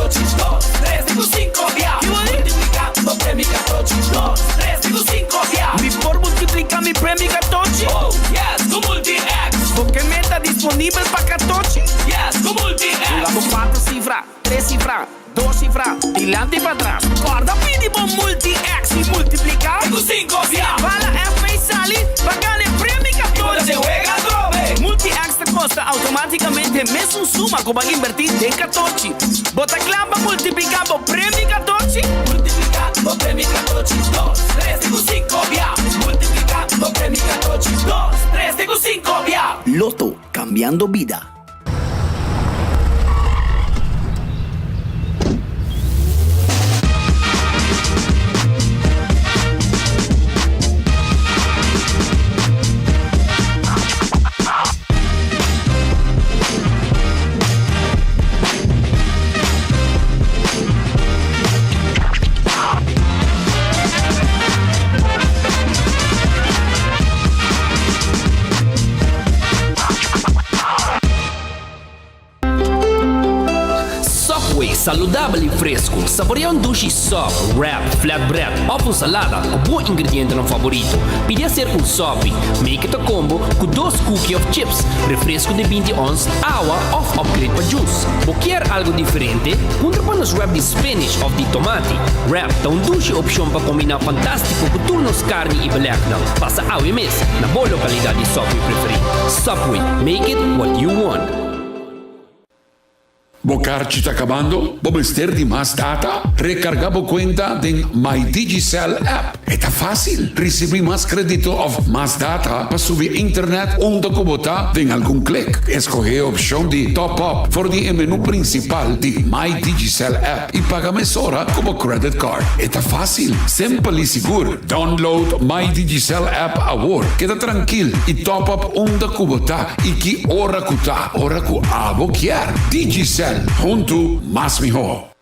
katochi, dos, tres te ku sinku bia. Multipliká bo premi katochi, dos, tres te ku sinku bia. Mi por multipliká mi premi katochi? Oh, yes, ku Multi-X. Bo ke meta disponibel pa katochi? Yes, ku Multi-X. Bula bo kuater sifra, tres sifra, dos sifra, dilanti i patras. Kòrda pidi bo Multi-X i multipliká. Te ku sinku bia. Bala FP sali pa gana e premi I bo ta katochi. den wega atrobe. Multi-X ta kosta outomátikamente mesun suma ku bo a inbertí den katochi. Bo ta kla pa multipliká bo premi katochi? Multipliká bo premi katochi, dos, tres te ku sinku bia. Multipliká bo premi katochi, dos, tres te ku sinku bia. Lotto, cambiando bida. Subway, saludabel y fresco. Saborea un dushi sub, wrap, flatbread of un salada cu bo ingredientenan favorito. Pidi hacer un sopi. Make it a combo cu dos cookie of chips, refresco di binti ons, awa of upgrade pa juice. Bo kier algo diferente? Puntra pa nos wrap di spinach of di tomati. Wrap ta un dushi opcion pa combina fantastico cu tur nos carni y belegnan. Pasa awe mes na bo localidad di Subway preferi. Subway, make it what you want. Bo karchi ta kabando? Bo mester di mas data? Rekargá bo kuenta den My Digicel app. E ta fásil! Risibí mas kredito òf mas data pa subi internet unda ku bo ta den algun klik. Eskohé e opshon di Top Up for di e menú prinsipal di My Digicel app i paga mesora ku bo credit card. E ta fásil, simpel i sigur. Download My Digicel app awor. Keda trankil i top up unda ku bo ta i ki ora ku ta. Ora ku abo kier. Digicel, huntu mas mihó.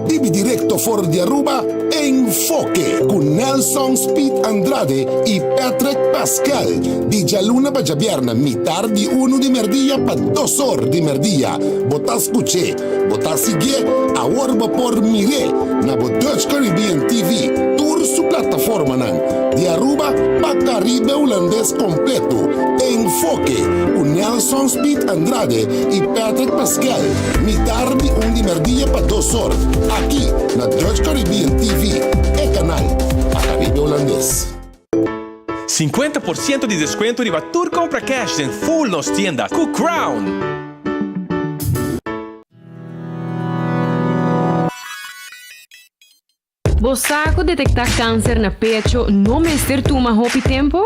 Bibi directo for di Aruba, Enfoke cu Nelson Speed Andrade y Patrick Pascal. Di djaluna pa djabierna mitar di uno di merdia pa dos or di merdia. Bo ta scuch'é, bo ta siguié, awor bo por mir'é na bo Dutch Caribbean TV, tur su plataformanan, di Aruba pa Caribe Hulandes completo. Enfoke cu Nelson Speed Andrade y Patrick Pascal, mitar di un di merdia pa dos or, aki na Dutch Caribbean TV, e canal pa Caribe Hulandes. Sinkuenta por siento di deskuento riba tur kompra cash den full nos tienda ku Crown! Bo sa ku detektá kanser na pecho no mester tuma hopi tempu?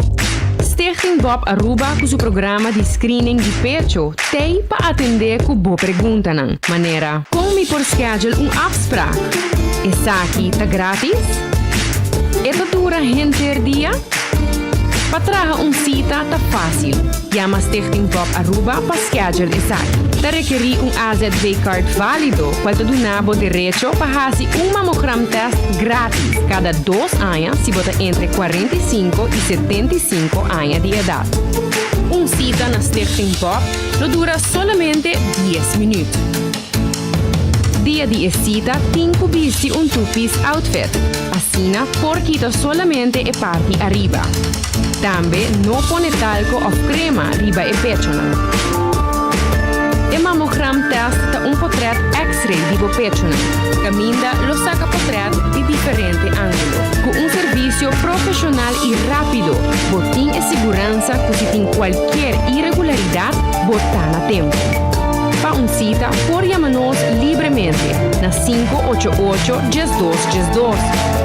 Stichting Bob Aruba ku su programa di screening di pecho t'ei pa atendé ku bo preguntanan, manera, Kon mi por schedule un afspraak? Esaki ta gratis? E ta dura henter dia? Pa traha un sita ta fásil. Yama Stichting Bob Aruba pa schedule esaki. Ta rekerí un AZV-card válido cual ta duna bo derecho pa hasi un mamogram test gratis cada dos aña si bo ta entre 45 y 75 aña di edad. Un cita na Stichting Bob lo dura solamente dies minuut. Dia di e cita tin cu bisti un two-piece outfit, asina por kita solamente e parti ariba. Tambe no pone talco of crema riba e pechonan. E mammogram test ta un potret x-ray di bo pechonan, caminda lo saca potret di diferente angulo. Cu un servicio profesional y rapido, bo tin e siguransa cu si tin cualkier irregularidad, bo ta na tempo. Pa un cita por yama nos libremente na sinku ocho ocho diesdos diesdos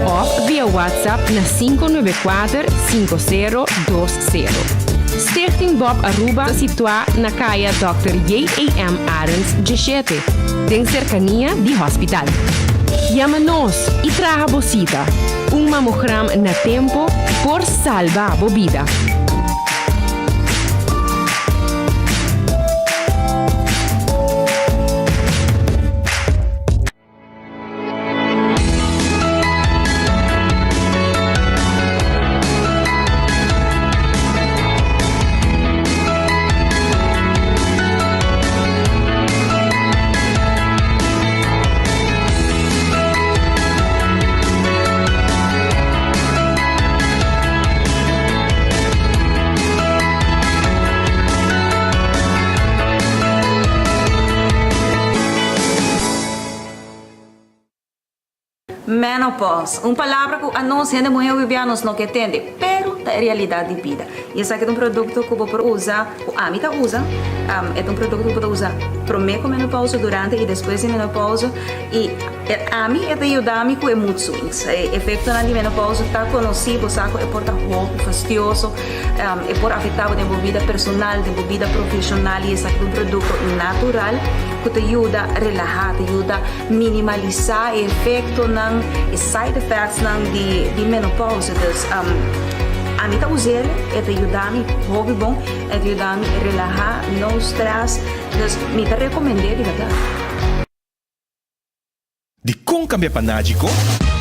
of via WhatsApp na 594 5020. Stichting Bob Aruba ta situá na Kaya Dòkter J.A.M. Arends diesshete, den serkania di hospital. Yama nos i traha bo sita. Un mamogram na tempo por salba bo bida. Menopause, un palabra ku anos hende muhé hopi nos no ke tende, pero ta e realidat di bida. I esaki ta un produkto ku bo por usa, ku ami ta usa, e ta un produkto ku bo ta usa promé ku menopause, durante i despues di menopause, i ami e ta yuda mi ku e mood swings. E efektonan di menopause ta konosí, bo sa ku e por ta hopi fastioso, e por afektá bo den bo bida personal, den bo bida profeshonal i esaki ta un produkto natural ku ta yuda relahá, ta yuda minimalisá e efektonan, e side effectsnan di di menopause. Dus ami ta us'el, e ta yuda mi hopi bon, e ta yuda mi relahá, no stress, dus mi ta rekomend'é di bèrdat. Dikon kambia pa Nagico?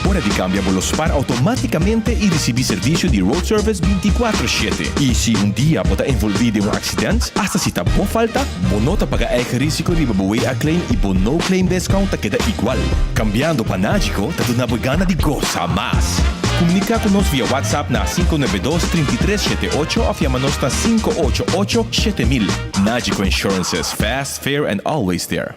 Ora di kambia bo lo spar outomátikamente i risibí servisio di road service 24 shete. I si un dia bo ta envolví den un aksident, asta si ta bo falta, Bo no ta paga eigen risico riba bo WA claim y bo no claim discount ta keda igual. Cambiando pa Nagico ta duna bo e gana di gosa mas. Comunica cu nos via WhatsApp na 592 33 78 of yama nos na 588 7000. Nagico Insurances, fast, fair and always there.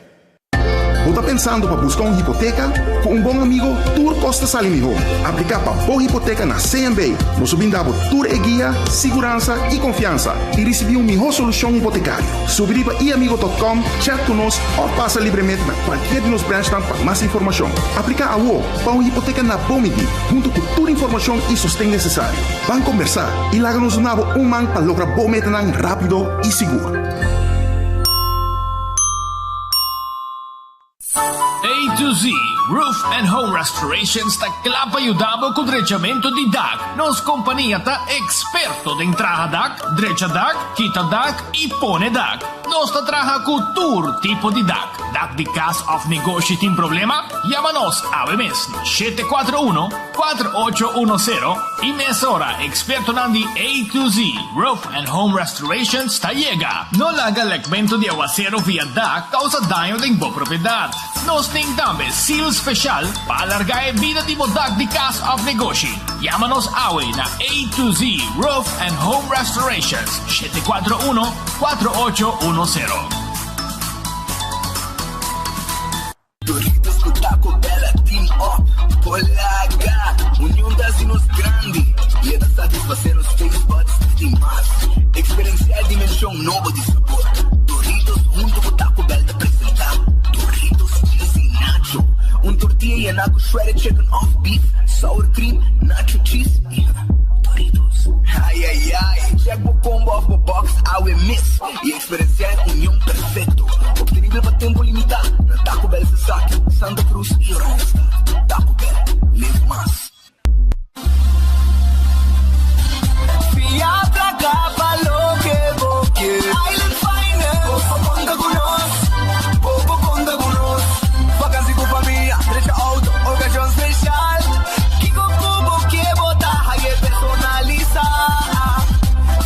Bo ta pensando pa buska un hipoteka? Ku un bon amigo tur kos ta sali mihó. Apliká pa bo hipoteka na CMB. Nos lo brinda bo tur e guia, siguransa i konfiansa i risibí un mihó solushon hipotekario. Subi riba iamigo.com, chat ku nos òf pasa libremente na kualkier di nos branchnan pa mas informashon. Apliká awo pa un hipoteka na bo midí, huntu ku tur informashon i sosten nesesario. Ban kombersá i laga nos duna bo un man pa logra bo metanan rápido i sigur. A to Z Roof and Home Restorations ta kla pa yuda bo ku drechamentu di dak. Nos kompania ta eksperto den traha dak, drecha dak, kita dak i pone dak. Nos ta traha ku tur tipo di dak. Dak di kas òf negoshi tin problema? Yama nos awe mes na 741 4810 i mesora ekspertonan di A to Z Roof and Home Restorations ta yega. No laga lekmentu di awasero via dak kousa daño den bo propiedat. Nos tin tambe seal speshal pa alargá e bida di bo dak di kas òf negoshi. Yama nos awe na A to Z Roof and Home Restorations, 741 4810. Doritos ku Taco Bell a team up por laga. Union ta hasi nos grandi i e ta satisfasé nos taste buds di mas. Eksperensiá e dimenshon nobo di sabor. Doritos huntu ku Taco Bell ta presentá Doritos Cheesy Nacho, un tortilla yená ku shredded chicken òf beef, sour cream, nacho cheese i Doritos. Ai ai ai! Check bo combo òf bo box awe mes i Eksperensiá e union perfekto, optenibel pa tempu limitá na Taco Bell Sasaki, Santa Cruz i Oranjestad. Taco Bell, live mas. Fia placa pa loke bo kier. Island Finance. Bo por conta cu nos. Bo por conta cu nos. Vakantie cu famia, drecha auto, ocasion special. Kico cu bo kier bo ta haye personalisa.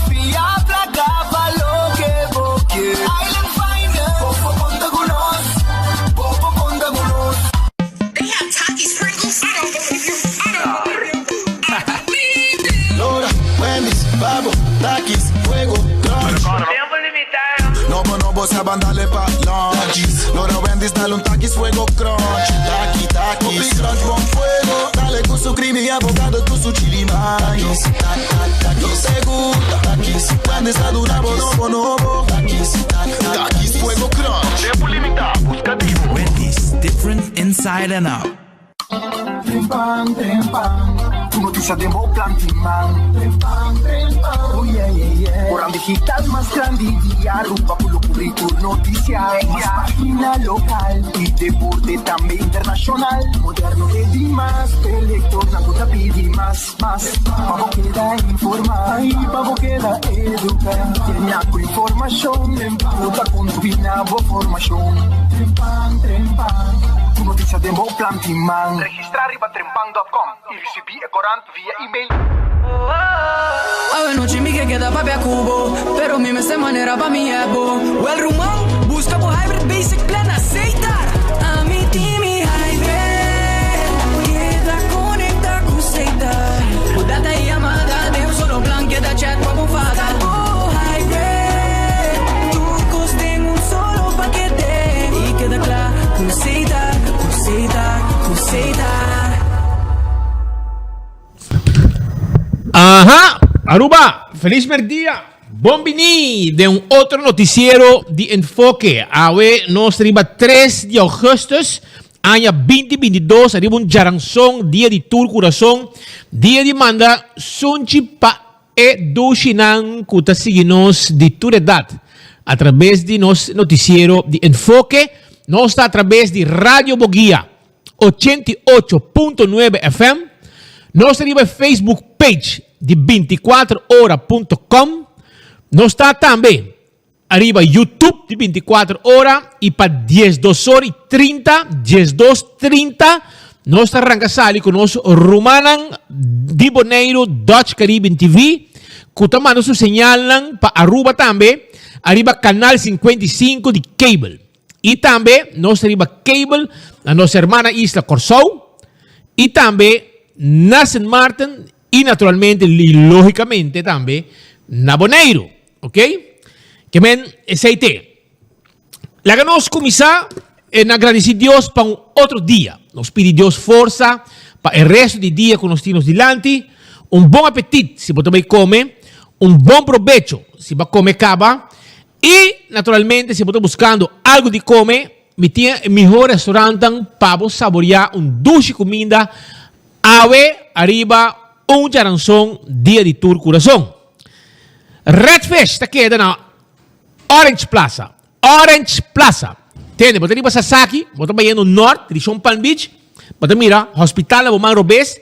Fia placa pa loke bo kier. Island Finance. Bo por conta cu nos. Bo por conta cu nos. They have Takis Pringles? I don't believe you. I don't believe you. I believe it. Lora, Wendy's, Babo, Takis, Fuego, Crunch. Tempo limita. Nobo, nobo, sa bandale pa lunch. Lora, Wendy's, dale un Takis, Fuego, Crunch. Taki, Takis. Hopi crunch, bon fuego. Dale cu su creamy avocado, cu su chili mayo. Nos te gusta. Takis, Wendy's, ta duna bo nobo, nobo. Takis, Takis, Fuego, Crunch. Tempo limita, busca di bo. Wendy's, different inside and out. Trempan, trempan, ku notisia den bo plan di man. Trempan, trempan, oh yeah, yeah, yeah. Koran digital mas grandi di Aruba ku lo kubri tur notisia. Mas pagina lokal i deporte tambe internashonal. Moderno e di mas, e lektornan ku ta pidi mas, mas. Pa bo keda informá i pa bo keda eduká. Tene ku informashon ku ta kontribuí na bo formashon. Trempan, trempan, ku notisia den bo plan di man. Registrá riba trempan.com i risibí e korant via e-mail. Awe nochi mi ke keda papia ku bo, pero mi mester manera pa mi ebo. Well ruman, buska bo Hybrid Basic Plan na Setar. Ami tin mi hybrid, keda konekta ku Setar. Ku data i yamada den un solo plan, keda chat pa bo fada. Bo hybrid, tur kos den un solo pakete. I keda kla ku Setar, ku Setar, ku Setar. Feliz merdia. Bon bini den un otro noticiero di Enfoke. Awe nos riba 3 di augustus aña 2022 ariba un djaranson dia di tur kurason, dia di manda sunchi pa e dushinan ku ta sigui nos di tur edat atrabes di nos noticiero di Enfoke. Nos ta atrabes di Radio Boguia. 88.9 FM. Nos ta riba e Facebook page di 24ora punto com. Nos ta tambe ariba YouTube di 24 ora y pa 12 or y 30, 12 30, nos ta ranca sali cu nos rumannan di Boneiru Dutch Caribbean TV cu ta manda su señalnan pa Aruba tambe ariba canal 55 di cable. Y tambe nos ta riba cable na nos hermana isla Corsou y tambe na Sint Maarten y naturalmente y logicamente tambe na Boneiru. Ok? Ke men esey te. Laga nos cuminsa en agradeci Dios pa un otro dia. Nos pidi Dios forsa pa e resto di dia cu nos tin nos dilanti. Un bon apetit si bo ta bay come. Un bon probecho si bo a come caba. Y naturalmente si bo ta buscando algo di come, mi tin e mihor restaurantan pa bo saborea un dushi cuminda awe ariba un djaranson dia di tur curason. Red Fish ta keda na Orange Plaza, Orange Plaza. Tende, bo ta riba Sasaki, bo ta bayendo nort, direccion Palm Beach, bo ta mira hospital na bo man robes,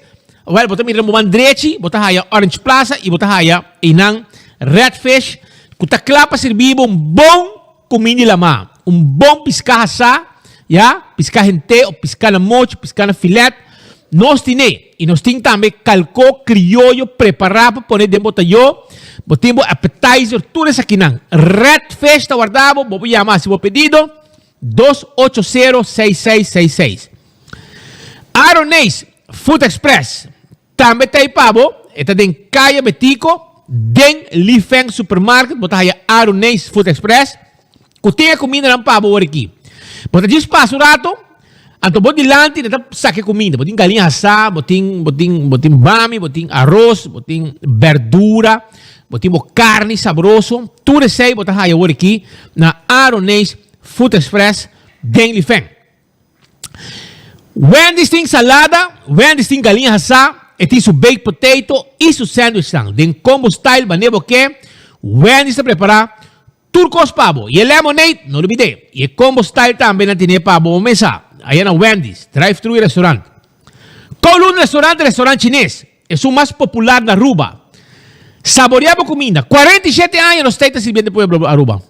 wel bo ta mira na bo man drechi, bo ta haya Orange Plaza y bo ta haya einan Red Fish cu ta cla pa sirbi bo un bon cuminda di lama, un bon pisca hasa, ya, pisca hente o pisca na mochi, pisca na filet, nos tine. Y nos tin tambe calco crioyo prepara pa pone den bo tayo, bo tin bo appetizer, tur esakinan. Red Fish ta warda bo, bo por yama haci bo pedido. Dos ocho sero seis seis seis seis. Aroneis Food Express tambe ta ei pa bo, e ta den Kaya Betico, den Li Feng Supermarket bo ta haya Aroneis Food Express ku tin e kumindanan pa bo ora aki. Bo ta djis pasa un rato, anto bo dilanti nan ta saka e kuminda, bo tin galiña hasá, bo tin bo tin bo tin bami, bo tin aros, bo tin berdura, bo tin bo karni sabroso, tur esei bo ta haya ora aki na Aroneis Food Express den Lifeng. Wendy's tin salada, Wendy's tin galiña hasá, e tin su baked potato y su sandwichnan den combo style manera bo ke. Wendy's ta prepara tur kos pa bo. Y e lemonade, no lubid'é. Y e combo style tambe nan tine pa bo mesa aya na Wendy's, drive-thru y restaurant. Kowloon Restaurant, restaurant chines, esun mas popular na Aruba. Saborea bo cuminda. 47 aña nos ta sirbiendo pueblo Aruba.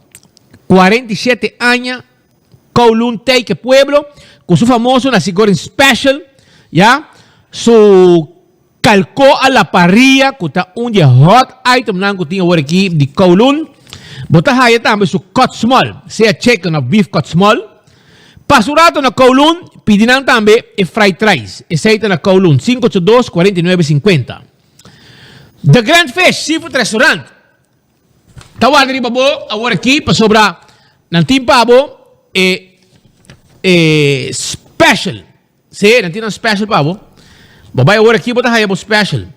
47 aña Kowloon take e pueblo cu su famoso nasi goreng special, ya, su calco a la parrilla cu ta un di e hot itemnan cu tin awor aki di Kowloon. Bo ta haya tambe su cut small, sea chicken of beef cut small. Pasa un rato na Kowloon, pidi nan tambe e fried rice. Esey ta na Kowloon, 582 49 50. The Grand Fish Seafood Restaurant ta warda riba bo awor aki pasobra nan tin pa bo e e special. Sí, nan tin nan special pa bo. Bo bai awor aki bo ta haya bo special.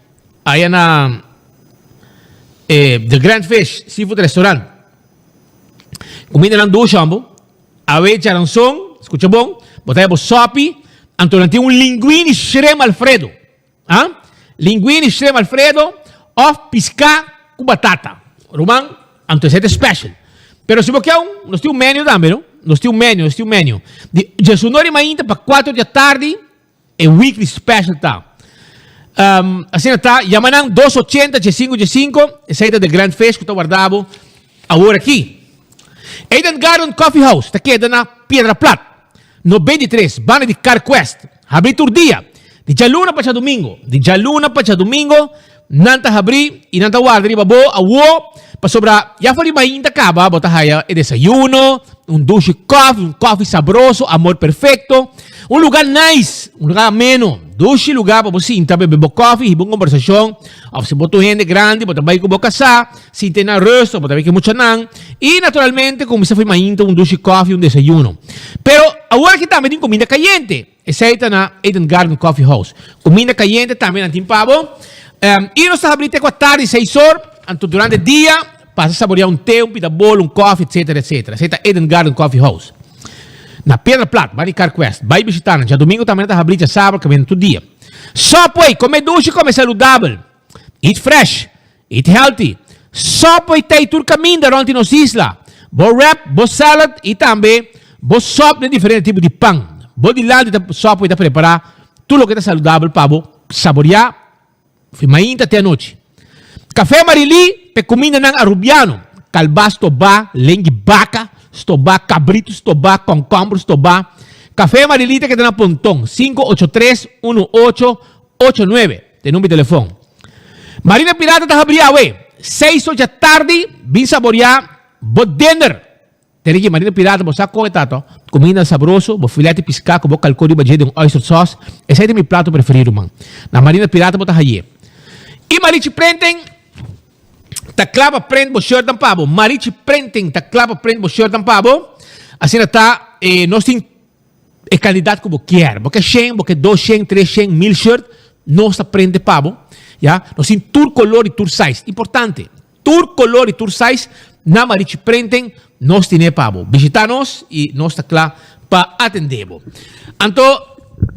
Aya na e The Grand Fish Seafood Restaurant. Kumindanan dushi hombo. Awe djaranson, skucha bon, bo ta haya bo sopi, anto nan tin un linguini shrimp alfredo. Ha? Linguini shrimp alfredo of piská ku batata. Ruman, anto esei ta special. Pero si bo ke un, nos tin un menu tambe, no? Nos tin un menu, nos tin un menu. Di djesunor di mainta pa kuater di atardi, e weekly special ta. Um, asina ta, yama nan 280 djesinku djesinku, esei ta The Grand Fish ku ta warda bo awor aki. Eden Garden Coffee House ta keda na Piedra Plat, 93, banda di Carquest. Habri tur dia, di djaluna pa djadumingo. Di djaluna pa djadumingo nan ta habri i nan ta warda riba bo awo, pasobra ya for di mainta kaba bo ta haya e desayuno, un dushi kofi, un kofi sabroso, amor perfecto. Un luga nice, un luga ameno, dushi luga pa bo sinta bebe bo kofi, hiba un kombersashon, òf si bo ta un hende grandi bo ta bai ku bo kasá, sinta na rust òf bo ta bai ku e muchanan, i naturalmente kuminsá for di mainta un dushi kofi, un desayuno. Pero awor aki tambe tin kuminda kayente. Esei ta na Eden Garden Coffee House. Kuminda kayente tambe nan tin pa bo. I nos ta habri te ku atardi seis or. anto durante dia pasa saborea un te, un pita bolo, un koffie, etcetera, etcetera. Esei ta Eden Garden Coffee House. Na Piedra Plat, banda di Carquest. Bai bishita nan. Djadumingu tambe nan ta habri, djasabra kaminda tur dia. Subway, kome dushi, kome saludabel. Eat fresh, eat healthy. Subway ta ei tur kaminda rònt di nos isla. Bo wrap, bo salad i tambe bo sòp den diferente tipo di pan. Bo dilanti ta Subway ta prepará tur loke ta saludabel pa bo saboriá fi mainta te anochi. Café Marilí p'e kumindanan arubiano, kalbas stobá, lengui baka stobá, kabritu stobá, kònkòmber stobá. Café Marilí ta keda na Ponton, 583 1889 ta e number di telefòn. Marina Pirata ta habrí awe, seis ocha tardi, bin saboriá bo dinner. Tene ki Marina Pirata bo sa kon e ta to. Kuminda sabroso, bo filete piská ku bo kalkó riba dje den un oyster sauce, esei ta mi plato preferido man. Na Marina Pirata bo ta haye. I Marichi Printing ta kla pa print bo shirtnan pa bo. Marichi Printing ta kla pa print bo shirtnan pa bo. Asina ta e nos tin e kandidat ku bo kier. Bo ke shen, bo ke dos shen, tres shen, mil shirt, nos ta printe pa bo. Ya, nos tin tur kolor i tur size. Importante. Tur color y tur size na Marichi Printing nos tine pa bo. Bishita nos y nos ta cla pa atende bo. Anto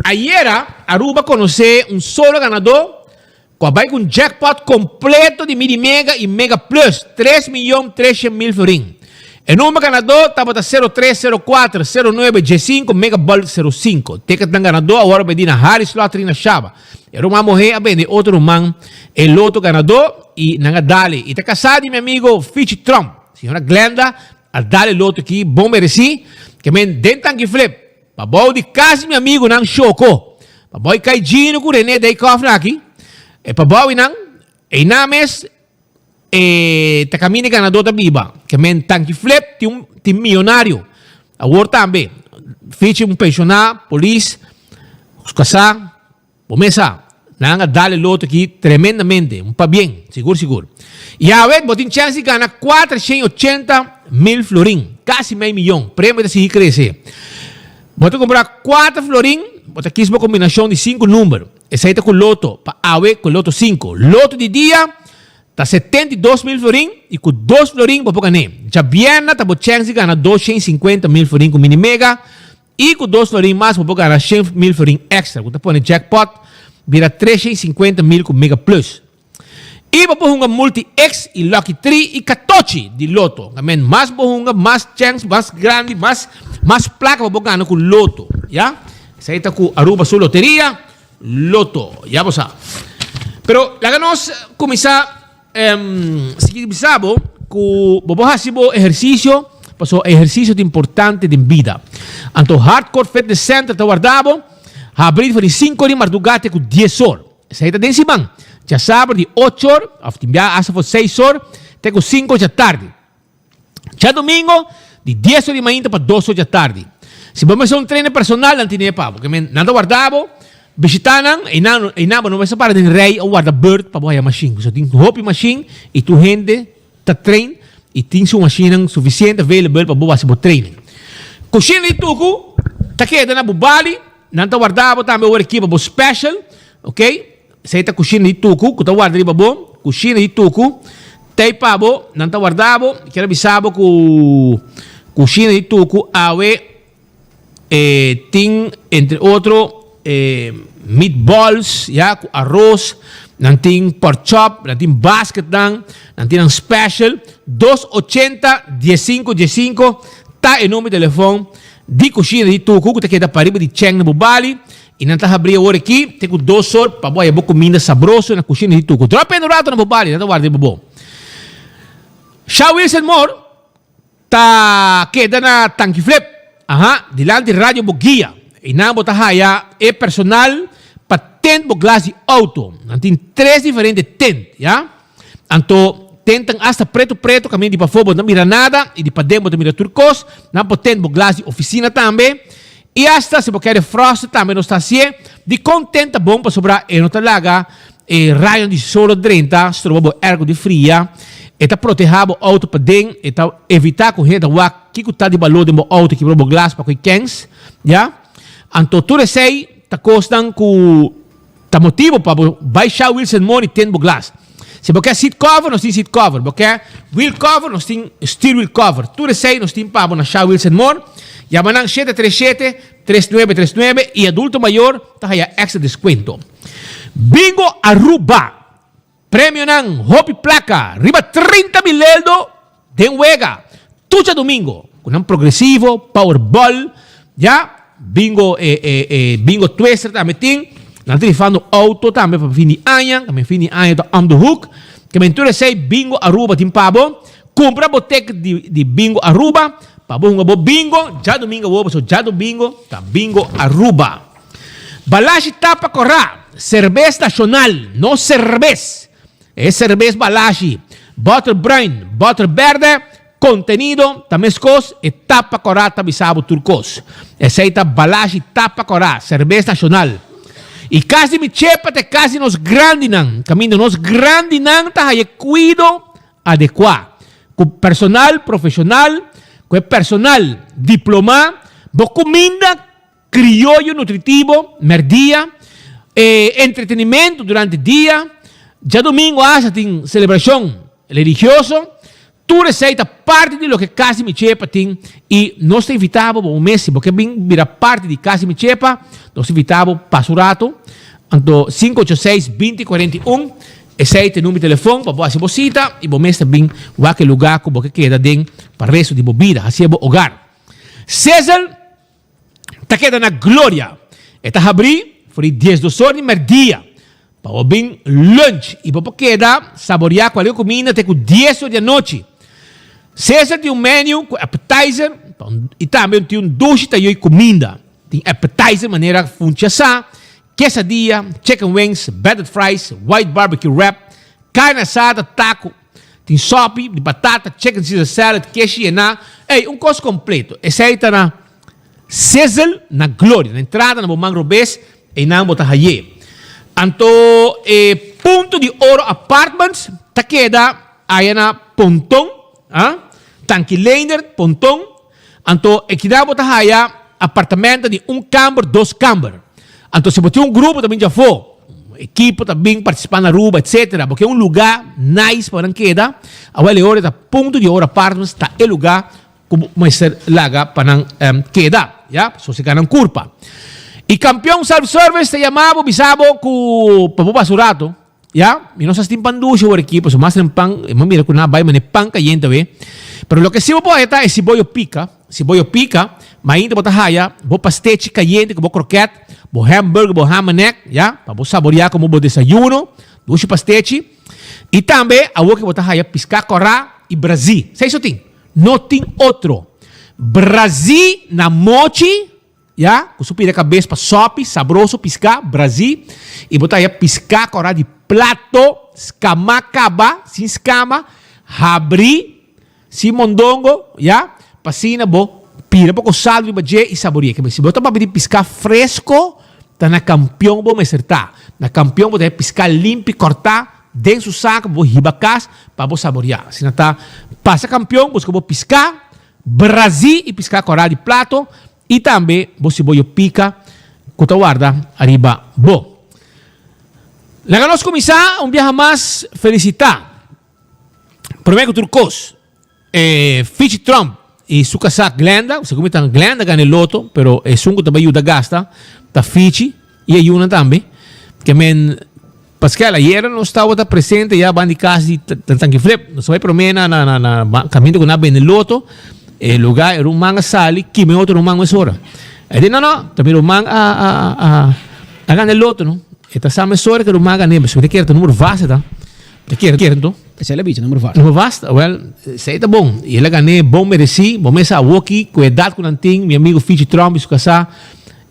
ayera Aruba conoce un solo ganador cu a bay cu un jackpot completo di Midi Mega y Mega Plus, tres miyon 300 mil florin. E number ganador tabata 03 04 09 15 Mega Ball 05. Ticketnan ganador a worde bendí na Harry's Lottery na Shaba. E ruman muhé a bende otro ruman e loto ganadó i nan a dale. I ta kasá di mi amigo Fichi Trump. Señora Glenda a dale loto aki bon meresí. Ke men den tanki flip. Pa bou di kas di mi amigunan Shoko. Pa bou i kai Gino ku Rene Dijkhoff nan aki. E pa bou i nan, einan mes e ta kaminda e ganadó ta biba. Ke men tanki flip tin un tin miyonario. Awor tambe Fichi un penshoná, polis, kasá. Bo mes sa, nan a dal e loto aki tremendamente, un pabien, sigur sigur. I awe bo tin chèns di gana 480 mil florin, kasi mei miyon, premio ta sigui krese. Bo ta kumpra kuater florin, bo ta kis bo kombinashon di sinku number. Esei ta ku loto pa awe ku loto sinku. Loto di dia ta 72 mil florin i ku dos florin bo por gan'é. Djabièrnè ta bo chèns di gana 250 mil florin ku Mini Mega. I ku dos florin mas bo por gana 100 mil florin extra ku ta pone jackpot bira 350 mil ku Mega Plus. I bo por hunga Multi X i Lucky Tree i Katochi di Lotto. Amen mas bo hunga mas chèns mas grandi mas mas plaka bo por gana ku Lotto ya. Esei ta ku Aruba su loteria Lotto ya bo sa. Pero laga nos kuminsá. Sigui bisa bo ku bo por hasi bo ehersisio, pasobra ehersisio ta importante den bida. Anto Hardcore Fitness Center ta warda bo habri for di sinku or di mardugá te ku dies or. Esei ta den siman. Djasabra di ocho or òf tin bia asta for seis or te ku sinku or djatardi. Djadomingo di dies or di mainta pa dos or djatardi. Si bo mester un trainer personal nan tine pa bo. Ke men nan ta warda bo, bishita nan, einan einan bo no mester para den rei o warda bert pa bo haya mashin. Pasobra tin hopi mashin i tur hende ta train i tin su mashinnan sufisiente available pa bo hasi bo training. Kushina di Tuku ta keda na Bubali, nan ta warda bo tambe ora ki pa bo special, ok. Esei ta kushina di tuku ku ta warda riba bo. Kushina di tuku ta ei pa bo, nan ta warda bo. Mi kier a bisa bo ku kushina di tuku awe e tin entre otro e meatballs ya ku aros, nan tin pork chop, nan tin basketnan, nan tin nan special. Dos ochenta diesinko diesinko ta e number di telefon di kushina di tuku ku ta keda pariba di Cheng na Bubali. I nan ta habri awor aki te ku dos or pa bo haya bo kuminda sabroso na kushina di Tuku. Drop in un rato na bo bali, nan ta warda riba bo. Sha Wilson Moore ta keda na Tanki Flip, aha, dilanti Radio Boguia. Einan bo ta haya e personal pa tent bo glas di auto. Nan tin tres diferente tent, ya. Anto tentnan asta preto preto kaminda di pafó bo no ta mira nada i di paden bo ta mira tur kos. Nan por tent bo glas di ofisina tambe. I asta si bo kere frost tambe nos ta hasié. Dikon tent ta bon? Pasobra e no ta laga e rayonan di solo drenta stroba bo airco di fria. E ta protehá bo outo paden. E ta evitá ku hende ta wak kiko ta di balor den bo outo kibra bo glas pa ku e kens. Ya. Anto tur esei ta kosnan ku. Ta motibo pa bo bai sha Wilson Money ten bo glas. Si bo ke seat cover, nos tin seat cover. Bo ke wheel cover, nos tin steer wheel cover. Tur esei nos tin pa bo na Shaw Wheels and More. Yama nan 737 3939 y adulto mayor ta haya extra descuento. Bingo Aruba! Premionan hopi placa riba 30 mil eldo den wega tur djadomingo cu nan progresivo, powerball, ya, bingo e e e bingo twister tambe tin, nan ta rifando auto tambe pa fin di aña, tambe fin di aña ta om de hoek, ke men tur esey Bingo Aruba tin pa bo, cumpra bo ticket di di Bingo Aruba pa bo hunga bo bingo djadomingo awo pasobra djadomingo ta Bingo Aruba. Balashi tapa korá, serbes nashonal, no serbes. E serbes balashi, bòter bruin, bòter bèrdè, kontenido ta meskos, e tapa korá ta bisa bo tur kos. Esei ta balashi tapa korá, serbes nashonal. I kas di mi chepa ta e kas di nos grandinan, kaminda nos grandinan ta haya kuido adekuá, ku personal profeshonal, ku e personal diplomá, bo kuminda Krioyo nutritivo, merdia, e entretenimento durante dia, djadomingo hasta tin selebrashon religioso, tur esei ta parti di loke Kas di Mi Chepa tin i nos ta invitá bo, bo mes si bo ke bin bira parti di Kas di Mi Chepa, nos ta invitá bo pasa un rato, anto sinku ocho seis binti kuarenta i un, esei ta e number di telefon pa bo hasi bo sita i bo mes ta bin wak e lugá ku bo ke keda den pa resto di bo bida, hasié bo hogar. Sizzle. ta keda na gloria. E ta habrí for di diesdos or di mèrdia pa bo bin lunch i bo por keda saboriá kualke kuminda te ku dies or di anochi. Cesar tin un menu ku appetizer i tambe tin un dushi tayo i kuminda. Tin appetizer manera funchi asá, quesadilla, chicken wings, battered fries, white barbecue wrap, carne asada, taco. Tin sopi di batata, chicken Caesar salad, keshi yená. Ey, un kos kompleto. Esei ta na Sizzle na Gloria. Na entrada na bo man robes, einan bo ta hay'é. Anto e Punto di Oro Apartments ta keda aya na Ponton, ah, Tanki Leendert, Ponton. Anto ekinan bo ta haya apartamento di un kamber, dos kamber. Anto si bo tin un grupo ta bin djafó, un ekipo ta bin partisipá na Aruba etcetera, bo ke un lugá nice pa nan keda, awel e ora ta Punto di Oro Apartments ta e lugá ku bo mester laga pa nan keda, ya, sosegá nan kurpa. I Kampion Self Service ta yama bo bisa bo ku pa bo pasa un rato. Ya, mi no sa si tin pan dushi awor aki, pasobra mas den pan, mi a mira ku nan a bai mane pan kayente awe. Pero loke si bo por haya ta e siboyo pika, siboyo pika, ma ainda bo ta haya bo pastechi kayente ku bo kroket, bo hamburger, bo hamenek, ya, pa bo saboria komo bo desayuno, dushi pastechi. I tambe awor ki bo ta haya piská kòrá i brazí. Esei so tin, no tin otro. Brazí na mochi. Ya, ku su pida kabes pa sòpi, sabroso piská, brazí, i bo ta haya piská kòrá di plato, skamá kaba, sin skama, habrí, sin mondongo, ya, pa asina bo pira poko sal riba dje i sabori'é. Kibé, si bo ta papia di piská fresko, ta na Kampion bo mester ta. Na Kampion bo ta haya piská limpi, kòrtá, den su sak, bo hiba kas pa bo saboriá. Asina ta, pasa Kampion, buska bo piská, brazí i piská kòrá di plato, I tambe bo siboyo pika ku ta warda ariba bo. Laga nos kuminsá un biaha mas felisitá promé ku tur kos e Fichi Trump i su kasá Glenda, segun mi ta Glenda gana e loto pero esun ku ta bai yuda gasta ta Fichi i e yunan tambe ke men Paskel, ayera nos tabata presente ya banda di kas di Tanki Flip. Nos a bai promé na na na kaminda ku nan a bende loto. E lugá e ruman a sali kima e otro ruman mesora. E di no no, ta mi ruman a a a a gana e loto no. E ta sa mesora ku e ruman a gan'é, pasobra mi ta kere ta numero vasta ta. Mi ta kere kere anto. Esei el a bisa, numero vasta. Numero vasta, wèl, esei ta bon. I el a gan'é bon meresí. Bo mes a awoki ku e edat ku nan tin, mi amigu Fichi Tromp i su kasá.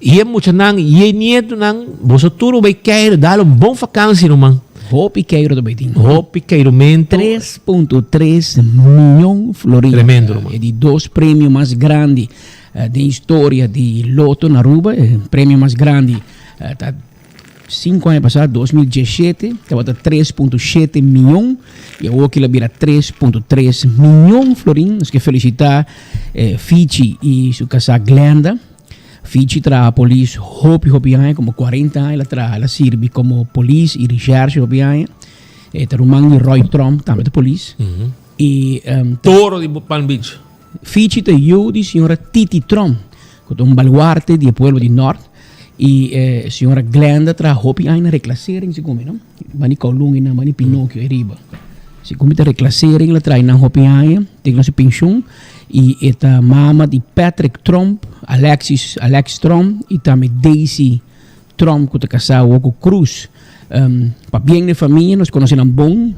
I e muchanan i e nietonan, boso tur lo bai keiru, dal un bon fakansi ruman. Hopi keiru ta bai tin. Hopi keirumentu. 3.3 miyon florin. Tremendo ruman. E di dos premio mas grandi den historia di Lotto na Aruba. E premio mas grandi ta sinku aña pasá, 2017, tabata 3.7 miyon i awor kila bira 3.3 miyon florin. Nos ke felisitá Fichi i su kasá Glenda. Fichi traha polis hopi hopi aña, como 40 aña el a traha, el a sirbi como polis y recherche hopi aña. E ta ruman di Roy Tromp, tambe ta polis. Y Toro di Palm Beach. Fichi ta yu di señora Titi Tromp, ku ta un baluarte di e pueblo di Nort. Y e señora Glenda traha hopi aña na reclassering, segun mi, no? Bani Kowloon einan, bani Pinocchio ei riba. Segun mi ta reclassering la traha einan hopi aña, te ku su penshun. Y e ta mama di Patrick Tromp, Alexis, Alex Tromp y tambe Daisy Tromp ku ta kasá awor ku Cruz. Pabien den famia, nos konosé nan bon.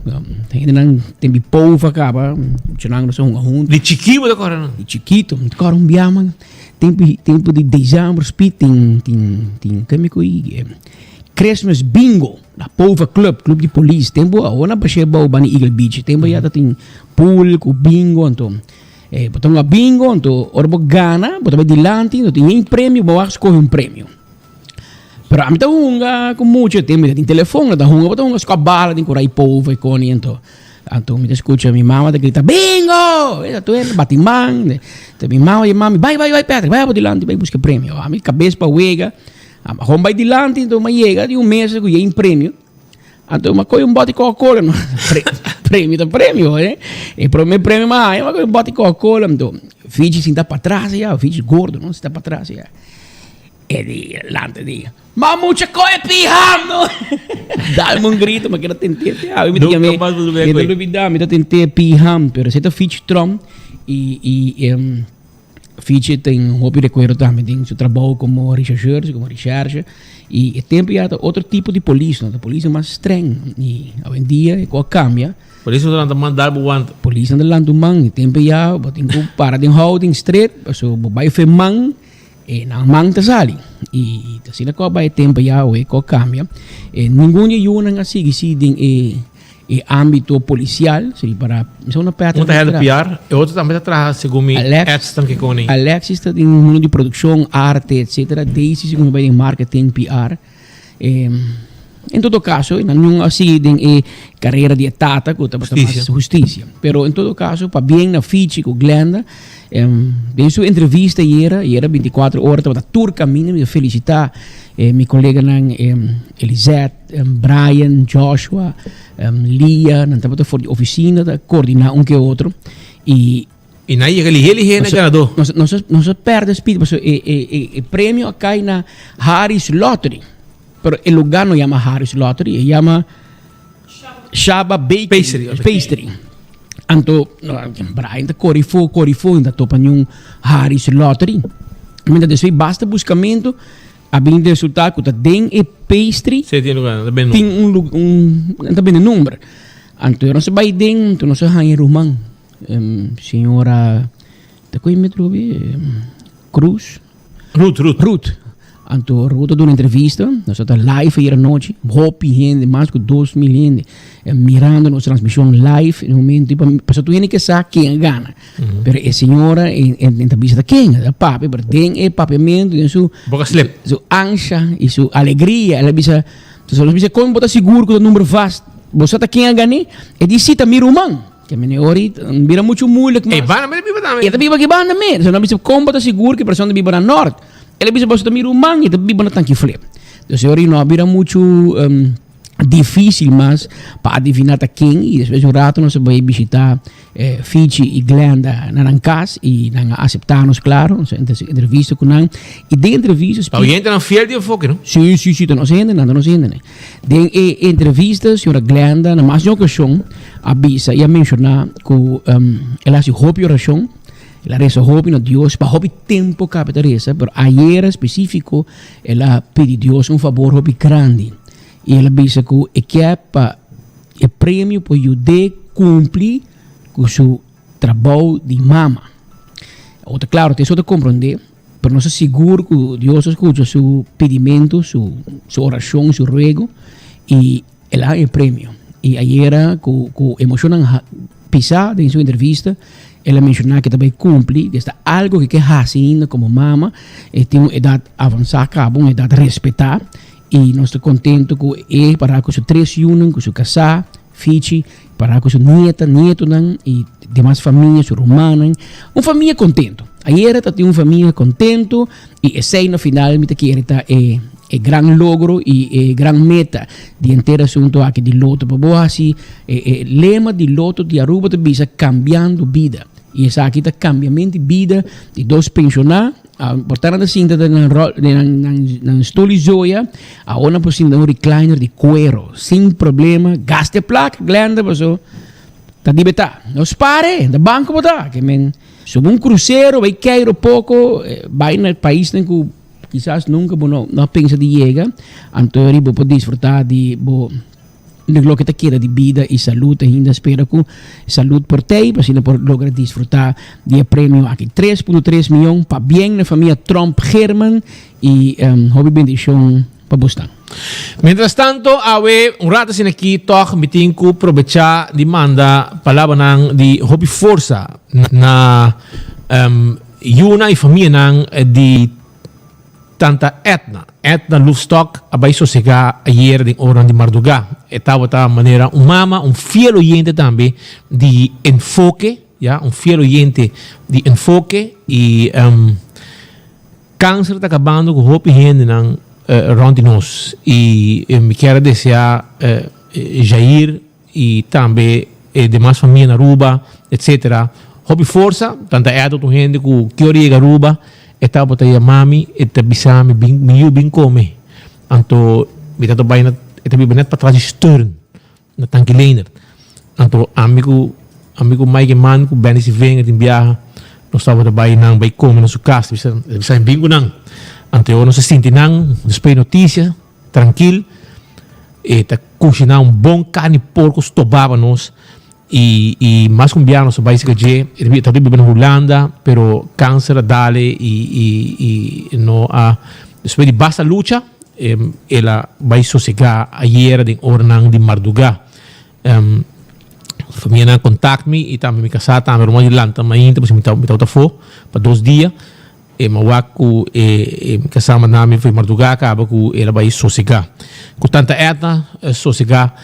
Hendenan ten di pova kaba, muchanan nos a hunga huntu. Di chikí bo ta kòrda nan? Di chikitu, mi ta kòrda un bia man, tempu tempu di desèmber spit tin tin tin ke mi ku Christmas bingo na Pova Club, club di polis. Tempu awor nan pas'é bou banda Eagle Beach, tempu ya ta tin pool ku bingo anto bo ta hunga bingo anto ora bo gana bo ta bai dilanti no tin yen premio bo wak skohe un premio. Pero ami ta hunga ku mucha tempu, mi ta tin telefon, mi ta hunga, bo ta hunga skòp bala den kurai pova i koni anto. Anto mi ta skucha mi mama ta grita, Bingo! E ta tur hende bati man. Te mi mama yama mi, Bai, bai, bai Patrick, bai abo dilanti, bai buska premio. Ami kabes pa wega, ami hon bai dilanti, anto mi a yega di un mesa ku yen premio. Anto mi a kohe un bòti Coca-Cola, no. Premio ta premio, eh. E prome premio mi a haña, mi a kohe un bòti Coca-Cola. Anto Fichi sinta patras ya, Fichi gordo, no, sinta patras ya. E di lanta di, Ma mucha koe piham no! Dalme un grito, ma keda tent'é te awe. Mi ta Nunca yam'é, mas bo mi ta lubidá, mi ta tent'é piham, pero esei ta Fitch Trump i i Fitch tin hopi rekuerdo tambe den su trabou komo rechercheur, komo recherche i e tempu ya ta otro tipo di polis no, ta polisnan mas streng i awendia e kos a kambia. Polis no ta lanta man dal bo wanta. Polisnan ta lanta un man, e tempu ya bo tin ku para den houding stret pasobra bo bai fe man. E nan man ta sali. I ta asina ku a bai e tempu ya awe ku a kambia. E ningun di e yunan a sigui si den e e ámbito polisial, si para mi sa una Patrick Un ta hèlp PR, e otro tambe ta traha segun mi Edson Kikoni. Alexis ta den mundo di produkshon, arte, etcetera. Daisy segun mi bai den marketing, PR. En todo caso, nan no a sigui den e carera di e tata cu tabata mas husticia. Pero en todo caso, pabien na Fichi cu Glenda, den su entrevista ayera, ayera 24 ora tabata tur caminda, mi ta felicita mi coleganan Elisette, Brian, Joshua, Lia, nan tabata for di oficina ta coordina un ke otro y I nan yega lihé lihé na ganadó. Nos, nos, nos a perde speed, pasobra e, e, e, e premio a kai na Harris Lottery. Pero e lugar no yama Harris Lottery, e yama Shaba Bakery. Pastry. Pastry. Anto, no, Brian ta kori fo, kori fo, ta topa ni un Harris Lottery. Mientras después basta buscamento, a bin resulta ku ta den e pastry. Sí, tin lugar, ta ben Tin un, un, ta bende number. Anto, nos a bai den, anto nos a haña ruman. Señora, ta koe mi atrobe? Cruz. Ruth, Ruth. Ruth. Anto Ruth a duna entrevista, nos ta live ayer anochi, hopi hende, mas ku 2000 hende, mirando nos transmisión live en momento, pasobra tur hende ke sa ken a gana. Pero e señora en entrevista ta ken, ta papia, pero den e papiamento, den su, Boca slip. su ansha y su alegria, el a bisa, entonces nos bisa, kon bo ta sigur ku ta number vast? Bo sa ta ken a gane? E di, si, ta mi ruman. Ke mene ori bira mucho moeilijk mas. E banda me biba tambe. E ta biba ki banda me. So nan bisa kon bo ta sigur ki persona ta biba na Noord. El a bisa boso ta mi ruman y ta biba na Tanki Flip. Dus e ori no a bira mucho um, difícil mas pa adivinar ta ken y despues un rato nos a bai bishita eh, Fichi y Glenda na nan cas y nan a acepta nos claro. Nos a entrevista cu nan y den entrevista Pa oyentenan fiel di Enfoke, no? Sí, sí, sí, ta nos hendenan, ta nos hendenan. Den e entrevista, señora Glenda na mas di un ocasion a bisa y a menciona cu el a haci hopi oracion, el a reza hopi na Dios, pa hopi tempo caba ta reza, pero ayer especifico el a pidi Dios un favor hopi grandi y el a bisa cu e kier pa e premio por yud'é cumpli cu su trabou di mama. Awor ta claro, te eso ta comprende. Pero nos ta sigur ku Dios a skucha su pidimentu, su su orashon, su ruego, i el a haña e premio. I ayera ku ku emoshonnan pisá den su entrevista, el a menshoná ku e ta bai kumpli, ku esta algu ku e ke hasi ainda komo mama. E tin un edat avansá kaba, un edat respetá, i nos ta kontentu ku e pará ku su tres yunan, ku su kasá, Fichi, para ku su nieta, nietonan i demas famia, su rumannan. Un famia kontentu. Ayera ta tin un famia kontentu i esei na final mi ta kere ta e. e gran logro y e gran meta di henter asunto aki di Lotto pa bo haci e e lema di Lotto di Aruba ta bisa cambiando bida y esaki ta cambiamento di bida di dos pensiona a por ta nan ta sinta den nan rol den nan nan nan stoel di zoya awor nan por sinta den un recliner di cuero sin problema gasta e placa Glenda paso ta di beta no spare ta banco bo ta ke men subi un crucero bay keiro poco bay na paisnan cu Kisas nunka bo no a pensa di yega, anto eri bo por disfrutá di bo di loke ta keda di bida i salud ainda. Spera ku salud por tei pa asina por logra disfrutá di e premio aki. 3.3 mion pabien na famia Tromp Geerman i hopi bendishon pa bosnan. Mientras tanto awe un rato asina aki tog mi tin ku probechá di manda palabranan di hopi forsa na Yuna i famianan di Tanta Edna. Edna Loefstok a bai sosegá ayer den oranan di mardugá. E tabata manera un mama, un fiel oyente tambe di Enfoke, ya, un fiel oyente di Enfoke i kanser ta kabando ku hopi hendenan rònt di nos i mi kier a deseá Jair y tambe e demas famia na Aruba etc. Hopi forsa, tanta Edward un hende cu ki ora yega Aruba e tabata yama mi e ta bisa mi bin mi yu bin come anto mi tabata bay na e ta biba net patras di Stern na Tanki Leendert anto ami cu ami cu Mike Eman cu Benny Sivenger tin biaha nos tabata bay nan bay come na su cas e bisa mi bin cu nan anto e ora nos a sinti nan despues di noticia. Trankil, e ta kushiná un bon karni porko stobá pa nos i i mas ku un biaha nos a bai sika dje, e ta biba na Hulanda pero kanser a dale i i i no a despues di basta lucha el a bai sosegá ayera den oranan di mardugá. Famianan a kontakt mi i tambe mi kasá tambe ruman di lanta mainta pasobra mi ta mi tabata afó pa dos dia. E ma wak ku e e kasá manda mi for mardugá kaba ku el a bai sosegá. Ku tanta Edna sosegá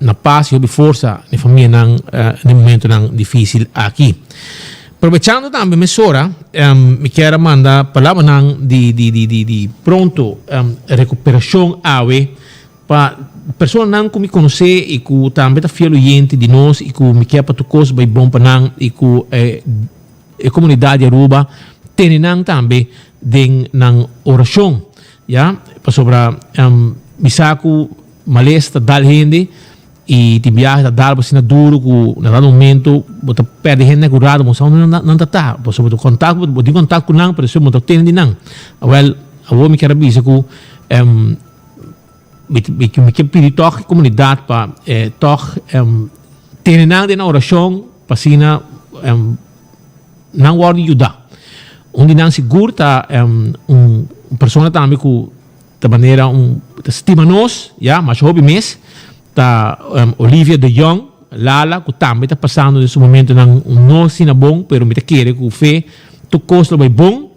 na pas i hopi forsa na e famianan na e momentonan difísil aki. Probechando tambe mesora mi kier a manda palabranan di di di di di pronto rekuperashon awe pa personanan ku mi konosé i ku tambe ta fiel oyente di nos i ku mi kier pa tur kos bai bon pa nan i ku e E comunidad di Aruba tene nan tambe den nan oracion, ya, pasobra mi sa cu malesa ta dal hende y tin biaha ta dal bo asina duro cu na dado momento bo ta perde hende cu rato bo no sa unda nan ta ta, pasobra bo ta contact, bo tin contact cu nan pero despues bo no ta tende di nan. Awel, awor mi kier a bisa cu mi mi kier pidi tog e comunidad pa tog tene nan den nan oracion pa asina nan wòrdu yuda. Un di nan sigur ta un persona tambe ku ta manera un ta stima nos, ya, masha hopi mes, ta Olivia de Jong, Lala, ku tambe ta pasando den su momentonan no asina bon, pero mi ta kere ku fe tur kos lo bai bon.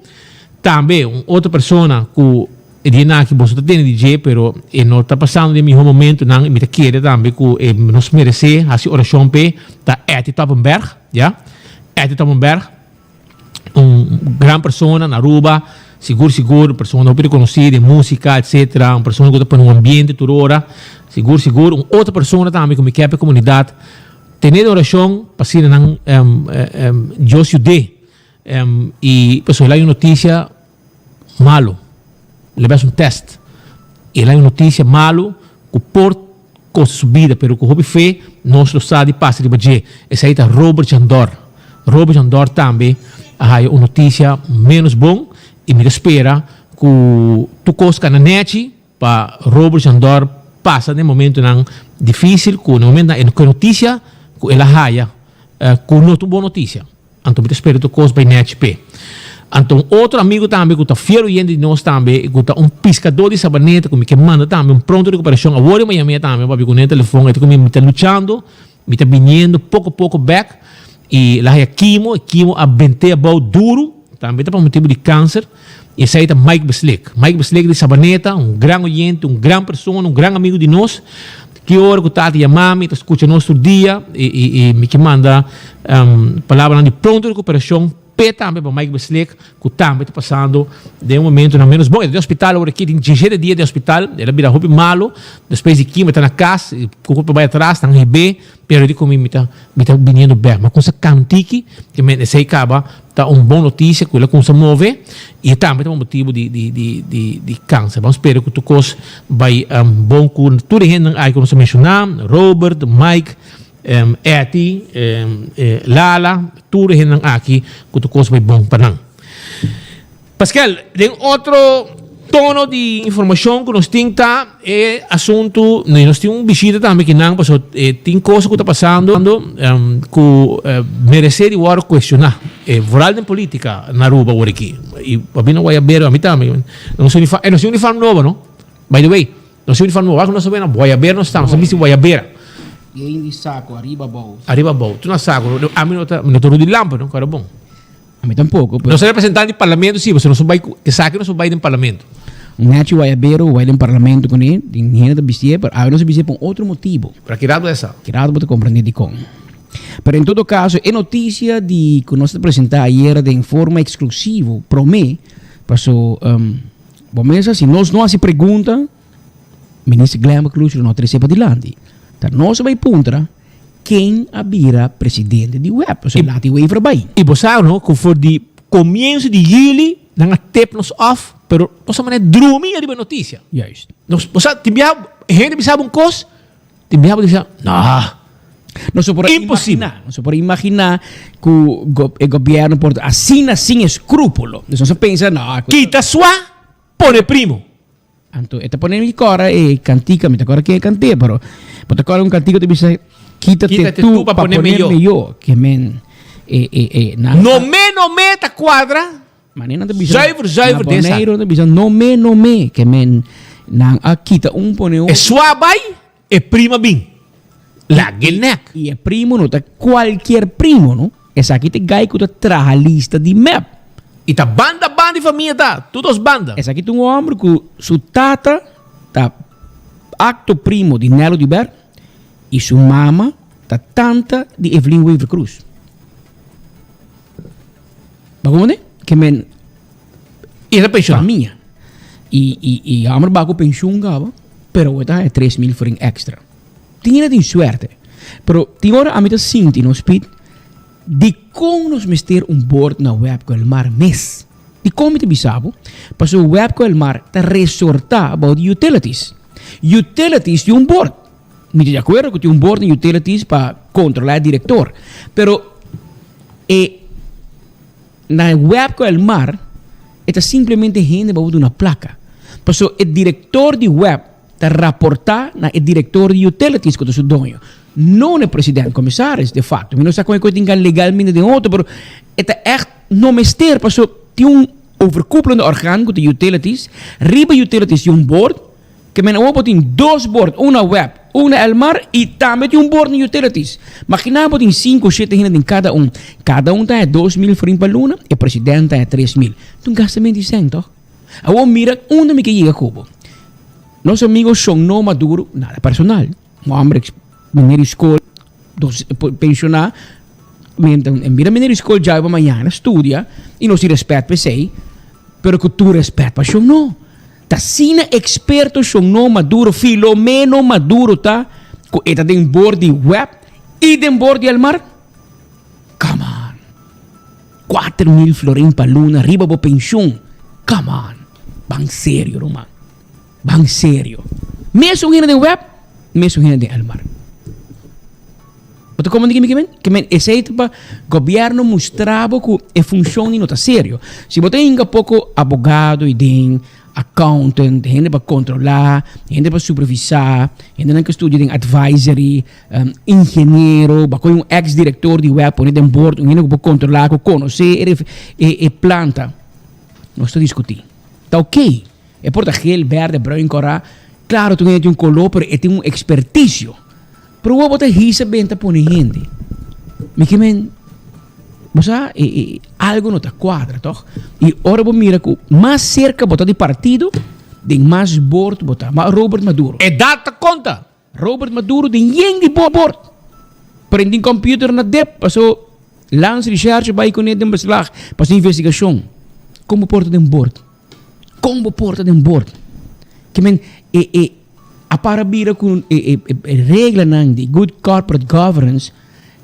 Tambe un otro persona ku E dianan aki boso ta tende di dje, pero e no ta pasando den mihó momentunan i mi ta kere tambe ku e nos meresé hasi orashon p'e, ta Etty Toppenberg, ya. Etty Toppenberg, un gran persona na Aruba, sigur sigur un persona hopi rekonosí den músika etsetera, un persona ku ta pone un ambiente tur ora, sigur sigur. Un otro persona tambe ku mi ke pa e komunidat tene den orashon pa asina nan Dios yud'é i pasobra el a haña un notisia. Malu. El a bes un test. El a un noticia malu cu por costa su bida, pero cu hopi fe nos lo sa di pasa riba dje. Esey ta Robert Jandor. Robert Jandor tambe a haya un noticia menos bon y mi ta spera cu tur cos cana nechi pa Robert Jandor pasa den momentonan dificil cu na momentonan cu e noticia cu el a haya cu no ta un bon noticia. Anto mi ta spera tur kos bai nèchi p'e. Anto un otro amigu tambe ku ta fiel oyente di nos tambe i ku ta un piskadó di Sabaneta ku mi ke manda tambe un pronto rekuperashon. Awor i mañana tambe mi papia kuné telefòn e ta ku mi, mi ta luchando, mi ta biniendo poko poko bèk i el a haya kimo, e kimo a bent'é abou duru, tambe ta pa motibu di kanser i esei ta Mike Beslik. Mike Beslik di Sabaneta, un gran oyente, un gran persona, un gran amigu di nos. Ki ora ku tata yama mi, ta skucha nos tur dia i mi ke manda palabranan di pronto rekuperashon. p'e tambe, pa Mike Beslik, ku tambe ta pasando den un momentonan menos bon. E ta den hospital awor aki, tin diesshete dia den hospital, el a bira hopi malo, despues di kima e ta na kas, ku ku bai atras, nan hib'é, pero e di ku mi, mi ta, mi ta biniendo bèk. Mi a kumsa kantiki, ke men esei kaba ta un bon notisia ku el a kumsa move, i e tambe ta un motibu di, di, di, di, di kanser. Ban spera ku tur kos bai bon ku tur e hendenan aki ku nos a menshoná, Robert, Mike, Etty, Lala, tur e hendenan aki ku tur kos bai bon pa nan. Paskel, den otro tono di informashon ku nos tin ta e asuntu, nos tin un bishita tambe kinan pasobra tin cosa ku ta pasando ku meresé di wòrdu kuestioná, vooral den politika na Aruba awor aki. I pabia no guayabero, ami tambe, nos tin uniform nobo no, by the way. Nos uniform nobo, wak nos a wena guayabera nos ta, nos a bisti guayabera. Yen di saco, ariba abou. Ariba abou, tur na saco. Ami no ta, mi no ta Rudy Lampe no, kara bon. Ami tampoco, pero. Nos ta representante di parlamento si, pasobra nos a bai cu esaki nos a bai den parlamento. Un nechi guayabero bai den parlamento cune, tin hende ta bistié, pero awe nos a bistié pa un otro motibo. Pero ki rato esa? Ki rato bo ta comprende dicon. Pero en todo caso, e noticia di cu nos ta presenta ayera den forma exclusivo, prome, paso. Bo mesa, si nos no hasi pregunta, Minister Glenn McCluskey lo no trese padilanti. Ta nos a bai puntra ken a bira presidente di web, osea Lati Wever a bai. I bo sa no ku for di komienso di juli nan a tip nos off, pero nos a manera drumi ariba e notisia. Juist. Nos, bo sa, tin biaha hende bisa bo un kos, Tin biaha bo ta bisa, nah, Nos no por a imposible. imagina, nos no por a imagina ku go- e gobierno por ta asina sin escrúpulo. Dus nos a pensa, no, ku- Kita swa, pone primo. Anto e ta pone mi kòrda e kantika, mi ta kòrda ken e kant'é, pero bo ta kòrda un kantika ku ta bisa, Quítate Quítate tú tú pa pa ponerme ponerme yo. yo. Ke men, e, e, e, na, No me, no me ta kuadra. Mane nan ta bisa, Zuiver, zuiver na den sa. Boneiru nan ta bisa, no me, no me. Ke men, nan a kita un pone E otro. swa bai, e prima bin. Lag'e nek. I e primo no ta cualkier primo, no. Esaki ta e guy cu ta traha lista di mep. I ta banda banda di famia ta, tur dos banda. Esaki ta un homber cu su tata ta acto primo di Nelo Dubert y su mama ta tanta di Evelyn Wever Croes. Bo comprende? Ke men I e ta pensioná. Famia. I i i homber ba ku pensioen kaba, pero bo ta haña 3000 florin extra. Tin hende tin suerte. Pero tin ora ami ta sinti nos Piet, dikon nos mester un bord na Webco El Mar mes? Dikon mi ta bisa bo? Pasobra Webco El Mar ta resortá bou di utilities. Utilities tin un bord. Mi ta di akuerdo ku tin un bord na utilities pa kontrolá e direktor. Pero e na web ku El Mar e ta simplemente hende pa bo duna plaka. Pasobra e direktor di web ta raportá na e direktor di utilities ku ta su doño. No na e president komisaris de facto. Mi no sa kon e kos tin kan legalmente den otro pero e ta ègt no mester pasobra tin un overkoepelende orgaan ku ta utilities. Riba utilities tin un board. Ke men awor bo tin dos bord, un na web, un na Elmar y tambe tin un bord na utilities. Magina bo tin cinco o shete hende den cada un. Cada un ta haña 2000 florin pa luna, e president ta haña 3000. Ta un gastamento di cen toch? Awor mira unda mi ke yega cu bo. Nos amigo Shonno Maduro, nada personal, un homber ex meneer di school, dos pensiona, mira meneer di school djawe pa mañana studia y nos tin respet pa esey, pero cu tur respet pa Shonno. Ta asina experto Shonno Maduro, Filomeno Maduro ta cu e ta den boord di web y den boord di Elmar? Come on! 4000 florin pa luna riba bo pensioen? Come on! Ban serio ruman. Ban serio. Mesun hende den web, mesun hende den Elmar. Bo ta komprende ke mi ke men? Ke men esei ta pa gobièrnu mustra bo ku e funshon di no ta serio. Si bo ta hinka poko abogado i den accountant, hende pa kontrolá, hende pa supervisá, hendenan ke studia den advisory, ingeniero, bo a kohe un eks direktor di web pone den bord, un hende ku por kontrolá, ku konosé e planta, nos ta diskutí. Ta oké. E por ta gel, bèrdè, bruin, kòrá. Klaro tur hende tin un koló, pero e tin un ekspertisio. Pero wou bo ta hisa benta pone hende. Mi ke men, bo sa, e, e, algo no ta cuadra, toch? Y ora bo mira cu mas cerca bo ta di partido, den mas bord bo ta. Ma Robert Maduro. Edad ta conta. Robert Maduro den yen di bord. Prende un computer na dep, paso. Landsrecherche bai kuné den beslag pa su investigashon. Kon bo por ta den bord? Kon bo por ta den bord? Ke men e e a para bira ku e e e reglanan di good corporate governance,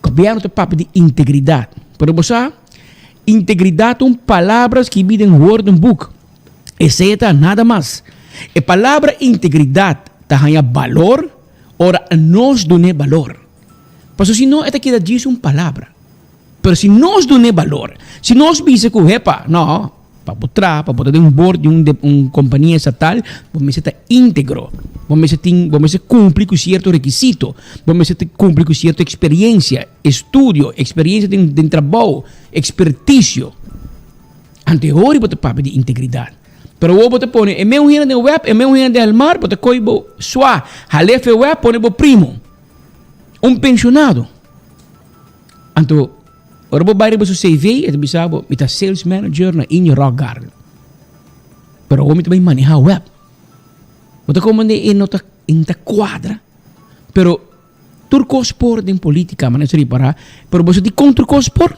gobièrnu ta papia di integridat. Pero bo sa, integridat ta un palabra skibí den woordenboek. Esei ta nada mas. E palabra integridat ta haña balor ora nos dun'é balor. Pasobra si no e ta keda djis un palabra. Pero si nos dun'é balor, si nos bisa ku, Hepa, no, pa bo traha, pa bo ta den un bord di un un kompania estatal, bo mester ta íntegro, bo mester tin, bo mester kumpli ku sierto rekisito, bo mester kumpli ku sierto eksperiensia, estudio, eksperiensia den den trabou, ekspertisio. Anto e hori bo ta papia di integridat. Pero awor bo ta pone e meun hende den web, e meun hende den Elmar, bo ta koy bo swa, hal'e fe web, pone bo primo. Un pensionado. Anto, ora bo bai riba su CV, e ta bisa bo, mi ta sales manager na Indio Rock Garden. Pero awor mi ta bai maneha web. Bo ta comprende e no ta, e no ta cuadra. Pero tur cos por den politica, manera su ripara, pero bo sa dicon tur cos por?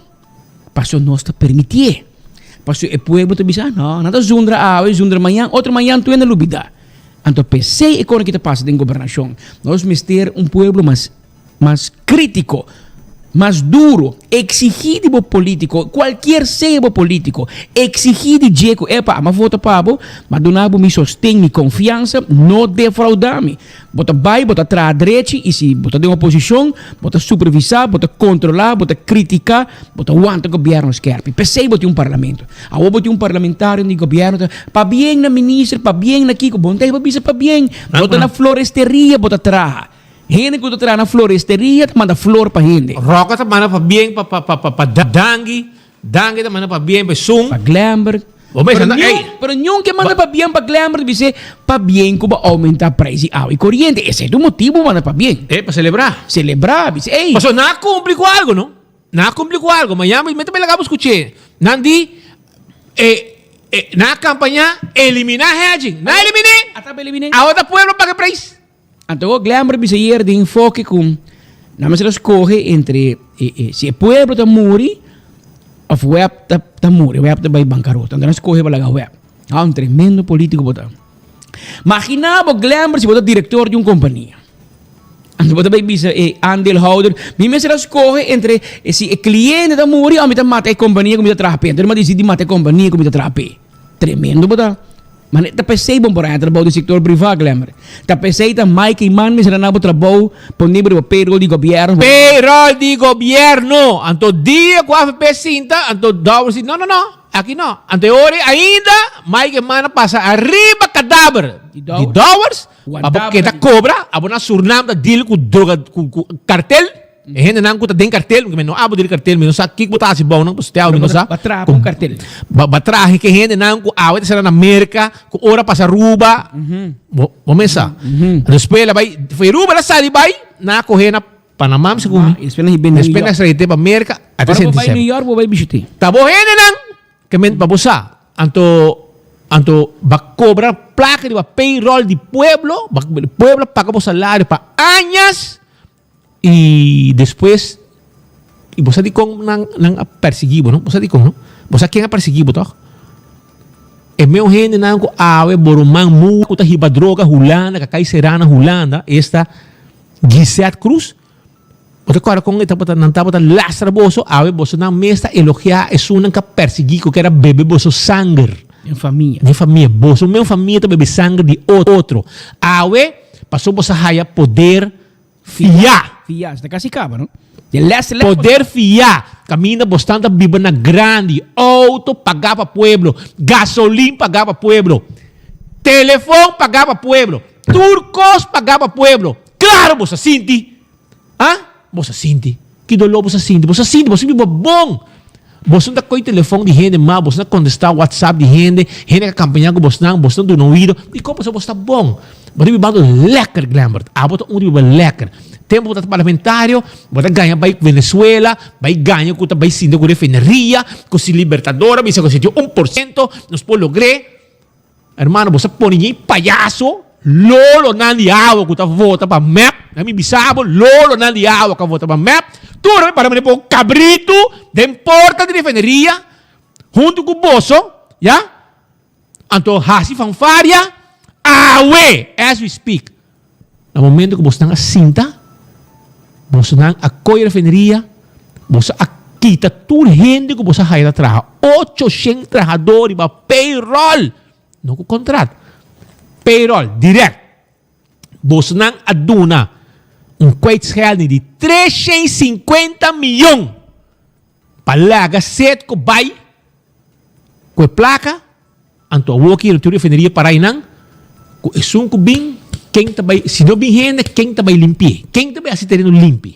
Paso nos ta permitié. Paso e pueblo ta bisa, no, nan ta zundra awe, zundra mañan, otro mañan tur hende lubida. Anto p'esei e kos ki ta pasa den gobernashon. Nos mester un pueblo mas mas krítiko, mas duro, eksigí di bo polítiko, kualkier sea bo polítiko, eksigí di dje ku, epa, mi a vota pa bo, mi a duna bo mi sosten, mi konfiansa, no defraudá mi. Bo ta bai, bo ta traha drechi i si bo ta den oposishon, bo ta supervisá, bo ta kontrolá, bo ta kritiká, bo ta wanta gobièrnu skèrpi. P'esei bo tin un parlamento. Awor bo tin un parlamentario di gobièrnu ta, pabien na minister, pabien na kiko, bo no ta hiba bisa pabien. Bo ta na floresteria bo ta traha. Hende ku ta traha na floresteria ta manda flor pa hende. Roca ta manda pabien pa pa pa pa Dangui, Dangui ta manda pabien pa esun. Pa Glenberg. Bo mester Pero anda, niun, ey. pero niun ke manda pabien pa Glenberg bis'é pabien ku bo aumenta prijs di awa i koriente. Esei ta un motibu manda pabien. Ey, pa selebrá. Selebrá, bis'é, ey. Pasobra nan a kumpli ku algu, no? Nan a kumpli ku algu. Mañana mi ta bai laga bo skuch'é. Nan di, e, e, nan a kampañá eliminá hedging. Nan a eliminé. A ta eliminé. Awa ta pueblo paga e prijs. Anto Glenber bisa ayer den enfoke ku nan mester a skohe entre e e si e pueblo ta muri of web ta ta muri, web ta bai bankarota. Anto nan skohe pa laga web. Ha un tremendo politiko bo ta. Magina bo Glenber si bo ta direktor di un kompania. Anto bo ta bai bisa e aandeelhouder, mi mester a skohe entre e si e kliente ta muri of mi ta mata e kompania ku mi ta traha p'e. Anto nan a disidi mata e kompania ku mi ta traha p'e. Tremendo bo ta. Ma ta pesey bon por haña trabou den sector priva, Glemmer. Ta pesey ta Mike y Man mester a na bo trabou pone bo riba payroll di gobierno. Payroll di gobierno! Anto dia cu avp sinta, anto Dowers di no, no, no, aki no. Anto e ora ainda Mike y Man a pasa ariba cadaver di Dowers pa bo keda cobra, abo na Surnam ta deal cu droga, cu cartel. E hendenan ku ta den kartel, mi no abo den kartel, mi no sa kiko bo ta hasi bou nan, pasobra mi no sa. Ba traha pa un kartel. Ba ba traha ke hendenan ku awe ta sera na Merka, ku ora pasa Aruba, bo bo mes sa. Despues el a bai, for Aruba el a sali bai, nan a kohe na Panama mi segun mi. Despues nan hiba New York. Despues nan sali pa Merka, a ta Ora bo senti bai sem. New York bo bai bishit'é. Ta bo hendenan ke men pa bo sa, anto anto ba kobra plaka riba payroll di pueblo, ba pueblo a paga bo salario pa añas. I despues, i bo sa dikon nan nan a persiguí bo, no? Bo sa dikon, no? Bo sa ken a persiguí bo, tòg? E meu hendenan ku awe bo ruman muhé ku ta hiba droga Hulanda, ku a kai será na Hulanda, esta Gisette Cruz. Bo ta kòrda kon e tabata, nan tabata lastra boso? Awe bosonan mes ta elogiá esunnan ku a persiguí, ku kier a bebe boso sanger. Den famia. Den famia. Boso meu famia ta bebe sanger di otro. Awe, pasobra boso a haya poder Fiá. Fiá, ta kasi kaba, no? De les les. Poder fiá. Kaminda bosnan ta biba na grandi. Outo pagá pa pueblo. Gasolin pagá pa pueblo. Telefon pagá pa pueblo. Tur kos pagá pa pueblo. Klaro bo sa sinti. Ah? Bo sa sinti. Ki doló bo sa sinti? Bo sa sinti, bo sa biba bon. Boso no ta koy telefon di hende mas, boso no ta kontestá whatsapp di hende, hende ka kampañá ku bosnan, boso no duna oido. Dikon pasobra bo sta bon? Bo ta bibando lèker, Glenbert. Abo ta un di biba lèker. Tempu bo ta parlamentario, bo ta gaña bai Venezuela, bai gaña ku ta bai sinta ku refineria, ku si Libertador a bisa ku si tin 1% nos por logr'é. Hermano, bo sa pone ñei payaso, lolonan di awa ku ta vota pa mep, na mi bisa bo, lolonan di awa ku a vota pa mep. Tur a para manera por cabrito den porta di refineria hunto cu boso, ya? Anto haci fanfaria awe as we speak. Na momento cu bosnan a sinta, bosonan a coy refineria, boso a kita tur hende cu boso a haya ta traha. Ocho shen trahador riba payroll, no cu contract, payroll direct. Bosnan a duna un kwijtschelding di 350 miyon pa laga Setco bai ku e plaka, anto awor ki tur refineria para einan, ku esun ku bin, ken ta bai, si no bin hende, ken ta bai limpi'é? Ken ta bai hasi tereno limpi?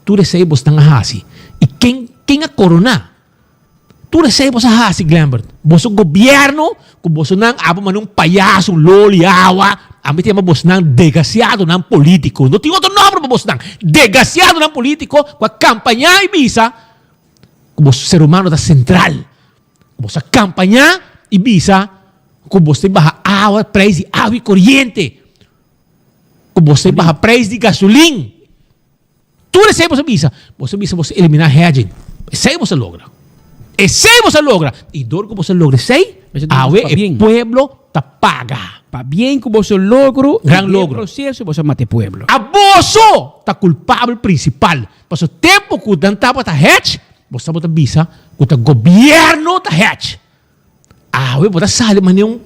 Tur esei bosnan a hasi. I ken, ken a koroná? Tur esei boso a hasi, Glenbert. Boso gobierno ku bosonan abo manda un payaso, un loli awa, ami ta yama bosonan degasiadonan politiko. No tin otro nomber pa bosonan. Degasiadonan politiko ku a kampañá i bisa ku boso ser humano ta sentral. Ku boso a kampañá i bisa ku boso ta baha awa, preis di awa i koriente. Ku boso ta baha preis di gasolin. Tur esei boso a bisa. Boso a bisa boso eliminá hedging. Esei boso a logra. Esei boso a logra. I dor ku boso a logra esei, awe e pueblo ta paga. Pabien ku boso logro, Gran den logro. proseso boso a mata e pueblo. A boso ta kulpabel prinsipal. Pasobra tempu ku nan tabata hedge, boso tabata bisa ku ta gobièrnu ta hedge. Awe bo ta sali manera un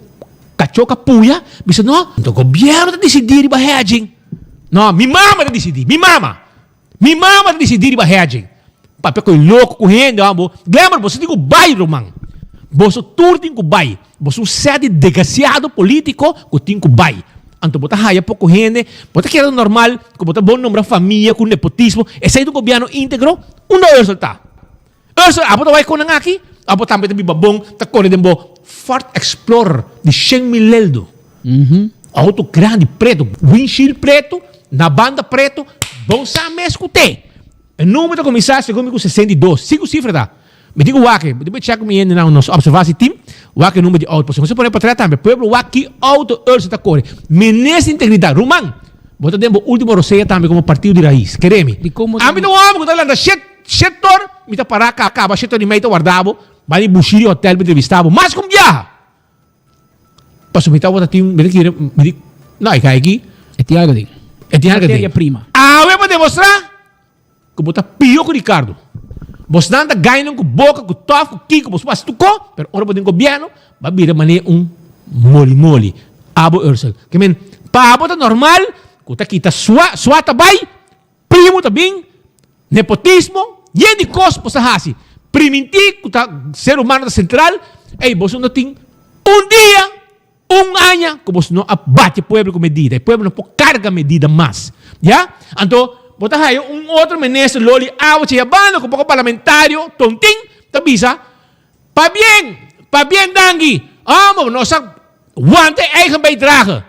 kachó kapuya, bisa no, anto gobièrnu ta disidí riba hedging. No, mi mama ta disidí, mi mama. Mi mama ta disidí riba hedging. Papia ku e loko ku hende amo. Glenbert, boso tin ku bai ruman. Boso tur tin ku bai. Boso un sèt di degasiado polítiko ku tin ku bai. Anto bo ta haya poko hende, bo ta keda normal ku bo ta bon nombra famia ku nepotismo. Esei ta un gobièrnu íntegro? Unda Ursel ta? Ursel, abo ta wak kon nan aki? Abo tambe ta biba bon, ta kore den bo Ford Explorer di shen mil leldo. Auto grandi, preto, windshield preto, na banda preto, bon sa mes ku te. E number ta kuminsá segun mi ku 62, sinku sifra ta. Mi tin ku wak e, mi tin ku check ku mi hendenan, nos observatie team, wak e number di auto. Pasobra nos a pone pa tras tambe, pueblo wak ki auto Ursel ta kore. Minister di Integridat, ruman, bo ta den bo ultimo rosea tambe komo partido di Raiz, kere mi. Ami ta un hòmber ku ta lanta shet. Shetor, mi ta pará ka kaba shetor di mei ta warda bo, bai di Bushiri Hotel pa entrevistá bo mas ku un biaha. Pasobra mi tabata tin, mi ta kere, mi di, no, e kai aki. E tin algo den. E tin algo den. Materia prima. Awe bo demostrá ku bo ta pió ku Ricardo. Bosnan ta gainan ku boka, ku tòf, ku kiko, bos por hasi tur ko, pero ora bo den gobièrnu, bo a bira manera un moli moli. Abo Ursel. Ke men, pa abo ta normal ku ta kita sua, sua ta bai, Primo ta bin, nepotismo, yen di kos bo sa hasi. Primintí ku ta ser humano ta sentral, ey boso no tin un dia, un aña ku boso no a bati e pueblo ku medida. E pueblo no por karga medida mas. Ya? Anto bo ta haya un otro minister loli awa chaya banda ku poko parlamentario tontin ta bisa, Pabien, pabien danki, amo nos a wanta e eigen bijdrage.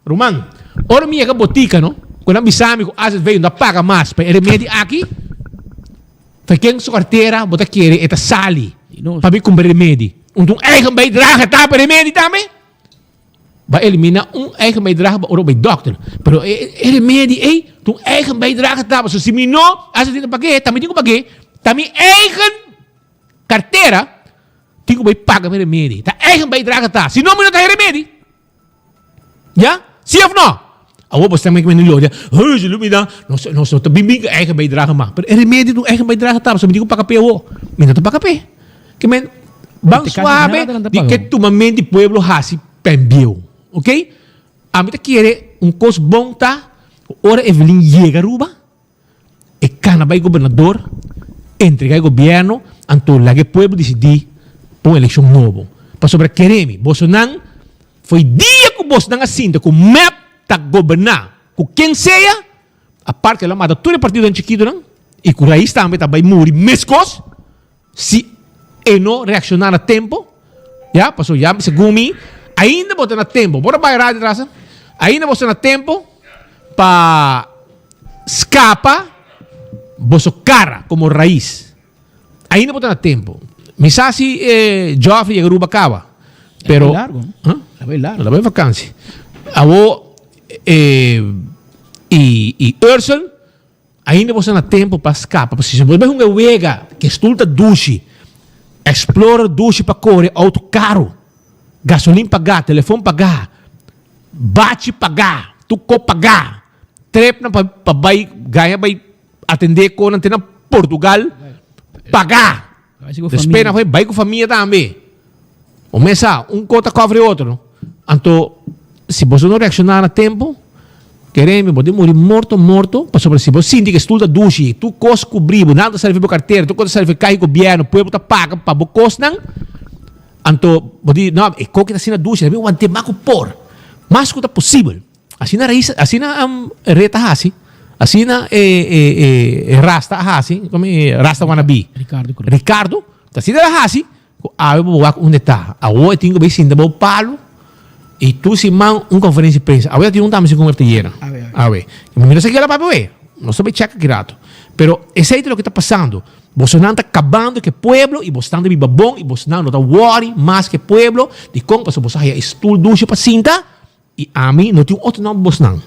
Ruman, ora mi yega botica no, cu nan bisa mi cu azv no ta paga mas pa e remedi aki, ta ken su cartera bo ta kere e ta sali pa mi cumpra remedi? Un ta un eigen bijdrage ta pa remedi tambe? Bo a elimina un eigen bijdrage pa ora bo bay dokter, pero e remedi ey ta un eigen bijdrage ta, pasobra si mi no, azv ta pag'e, ta mi tin cu pag'e, ta mi eigen cartera tin cu bay paga pa e remedi, ta eigen bijdrage ta, si no mi no ta e remedi. Ya? Sí of no? Awor bo stem met lodia. Hey, ze lumina. Nos, nos no ta bin bin eigen bijdrage maar. Pero e remedie doen eigen bijdrage ta. So mi digo paka pe awor. Mi no ta paka pe. Ke men, ban suave di ke tumament di pueblo hasi pen bieu. Ok? Ami ta kere un kos bon ta, ora Evelyn yega Aruba, E cana bay gobernador, entrega e gobierno, anto laga e pueblo dicidi pa un eleccion nobo. Pasobra keremi, bosonan, fo'i dia cu bosonan a sinta cu mep ta goberna cu ken sea, apart cu el a mata tur e partidonan chikitonan, y cu Raiz tambe ta bay muri mescos, Si e no reacciona na tempo, ya, pasobra ya segun mi, ainda bo ta na tempo. Bo ta bai radio atrás, ainda bo ta na tempo pa scapa boso cara como raiz. Ainda bo ta na tempo. Mi sa si eh, Geoffrey yega Aruba caba, pero... La largo. Huh? La bai largo. La bai vakantie. Awo, eh, y, y Ursel. Ainda boso na tempo pa scapa. Pasobra si bo bai hunga wega, ke stoel ta dushi, Explorer dushi pa kore, auto caro, gasolin pagá, telefon pagá, bachi pagá, tur kos pagá, tripnan pa pa bai gaña bai atendé konan te na Portugal pagá. Despues nan bai ku famia tambe. Bo mes sa, un kos ta cover e otro no. Anto si boso no reacciona na tempo, kere mi bo tin muri morto morto, pasobra si bo sinti ku e stul ta dushi, tur kos kubri bo, nan ta sali for bo kartera, tur kos ta sali for kaha di gobièrnu, pueblo ta paga pa bo kosnan, anto bo di no, e koki ta asina dushi, mi want'é mas ku por, mas ku ta posibel. Asina Raisa, asina Rita a hasi, asina e e e Rasta a hasi, como e Rasta wannabe. Ricardo Cruz. Ricardo, ta asina el a hasi, cu awe bo wak unda e ta. Awo e tin cu bay sinta bao palo y tur siman un conferencia di prensa. Awe ta tin un tambe segun Werther Yera. Awe, awe. Awe. Mi no sa kico el a papia awe. Nos ta bay check aki rato. Pero esey ta loke ta pasando. Bosonan ta kabando ku e pueblo i bosnan ta biba bon i bosnan no ta wòri mas ku e pueblo. Dikon? Pasobra boso a haya e stul dushi pa sinta. I ami no tin otro nomber bosnan,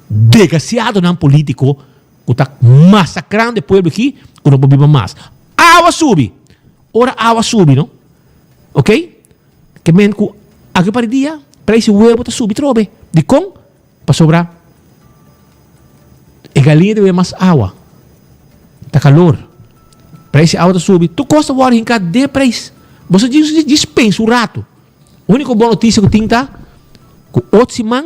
degasiadonan politico cu ta masacrando e pueblo aki cu no por biba mas. Awa subi! Ora awa subi no, ok, ke men cu aki un par di dia prijs di huevo ta subi trobe. Dicon? Pasobra e galiña ta bebe mas awa, ta calor, prijs di awa ta subi, tur cos ta worde hinca den prijs. Boso djis pensa un rato. Úniko bon notisia ku tin ta ku ot siman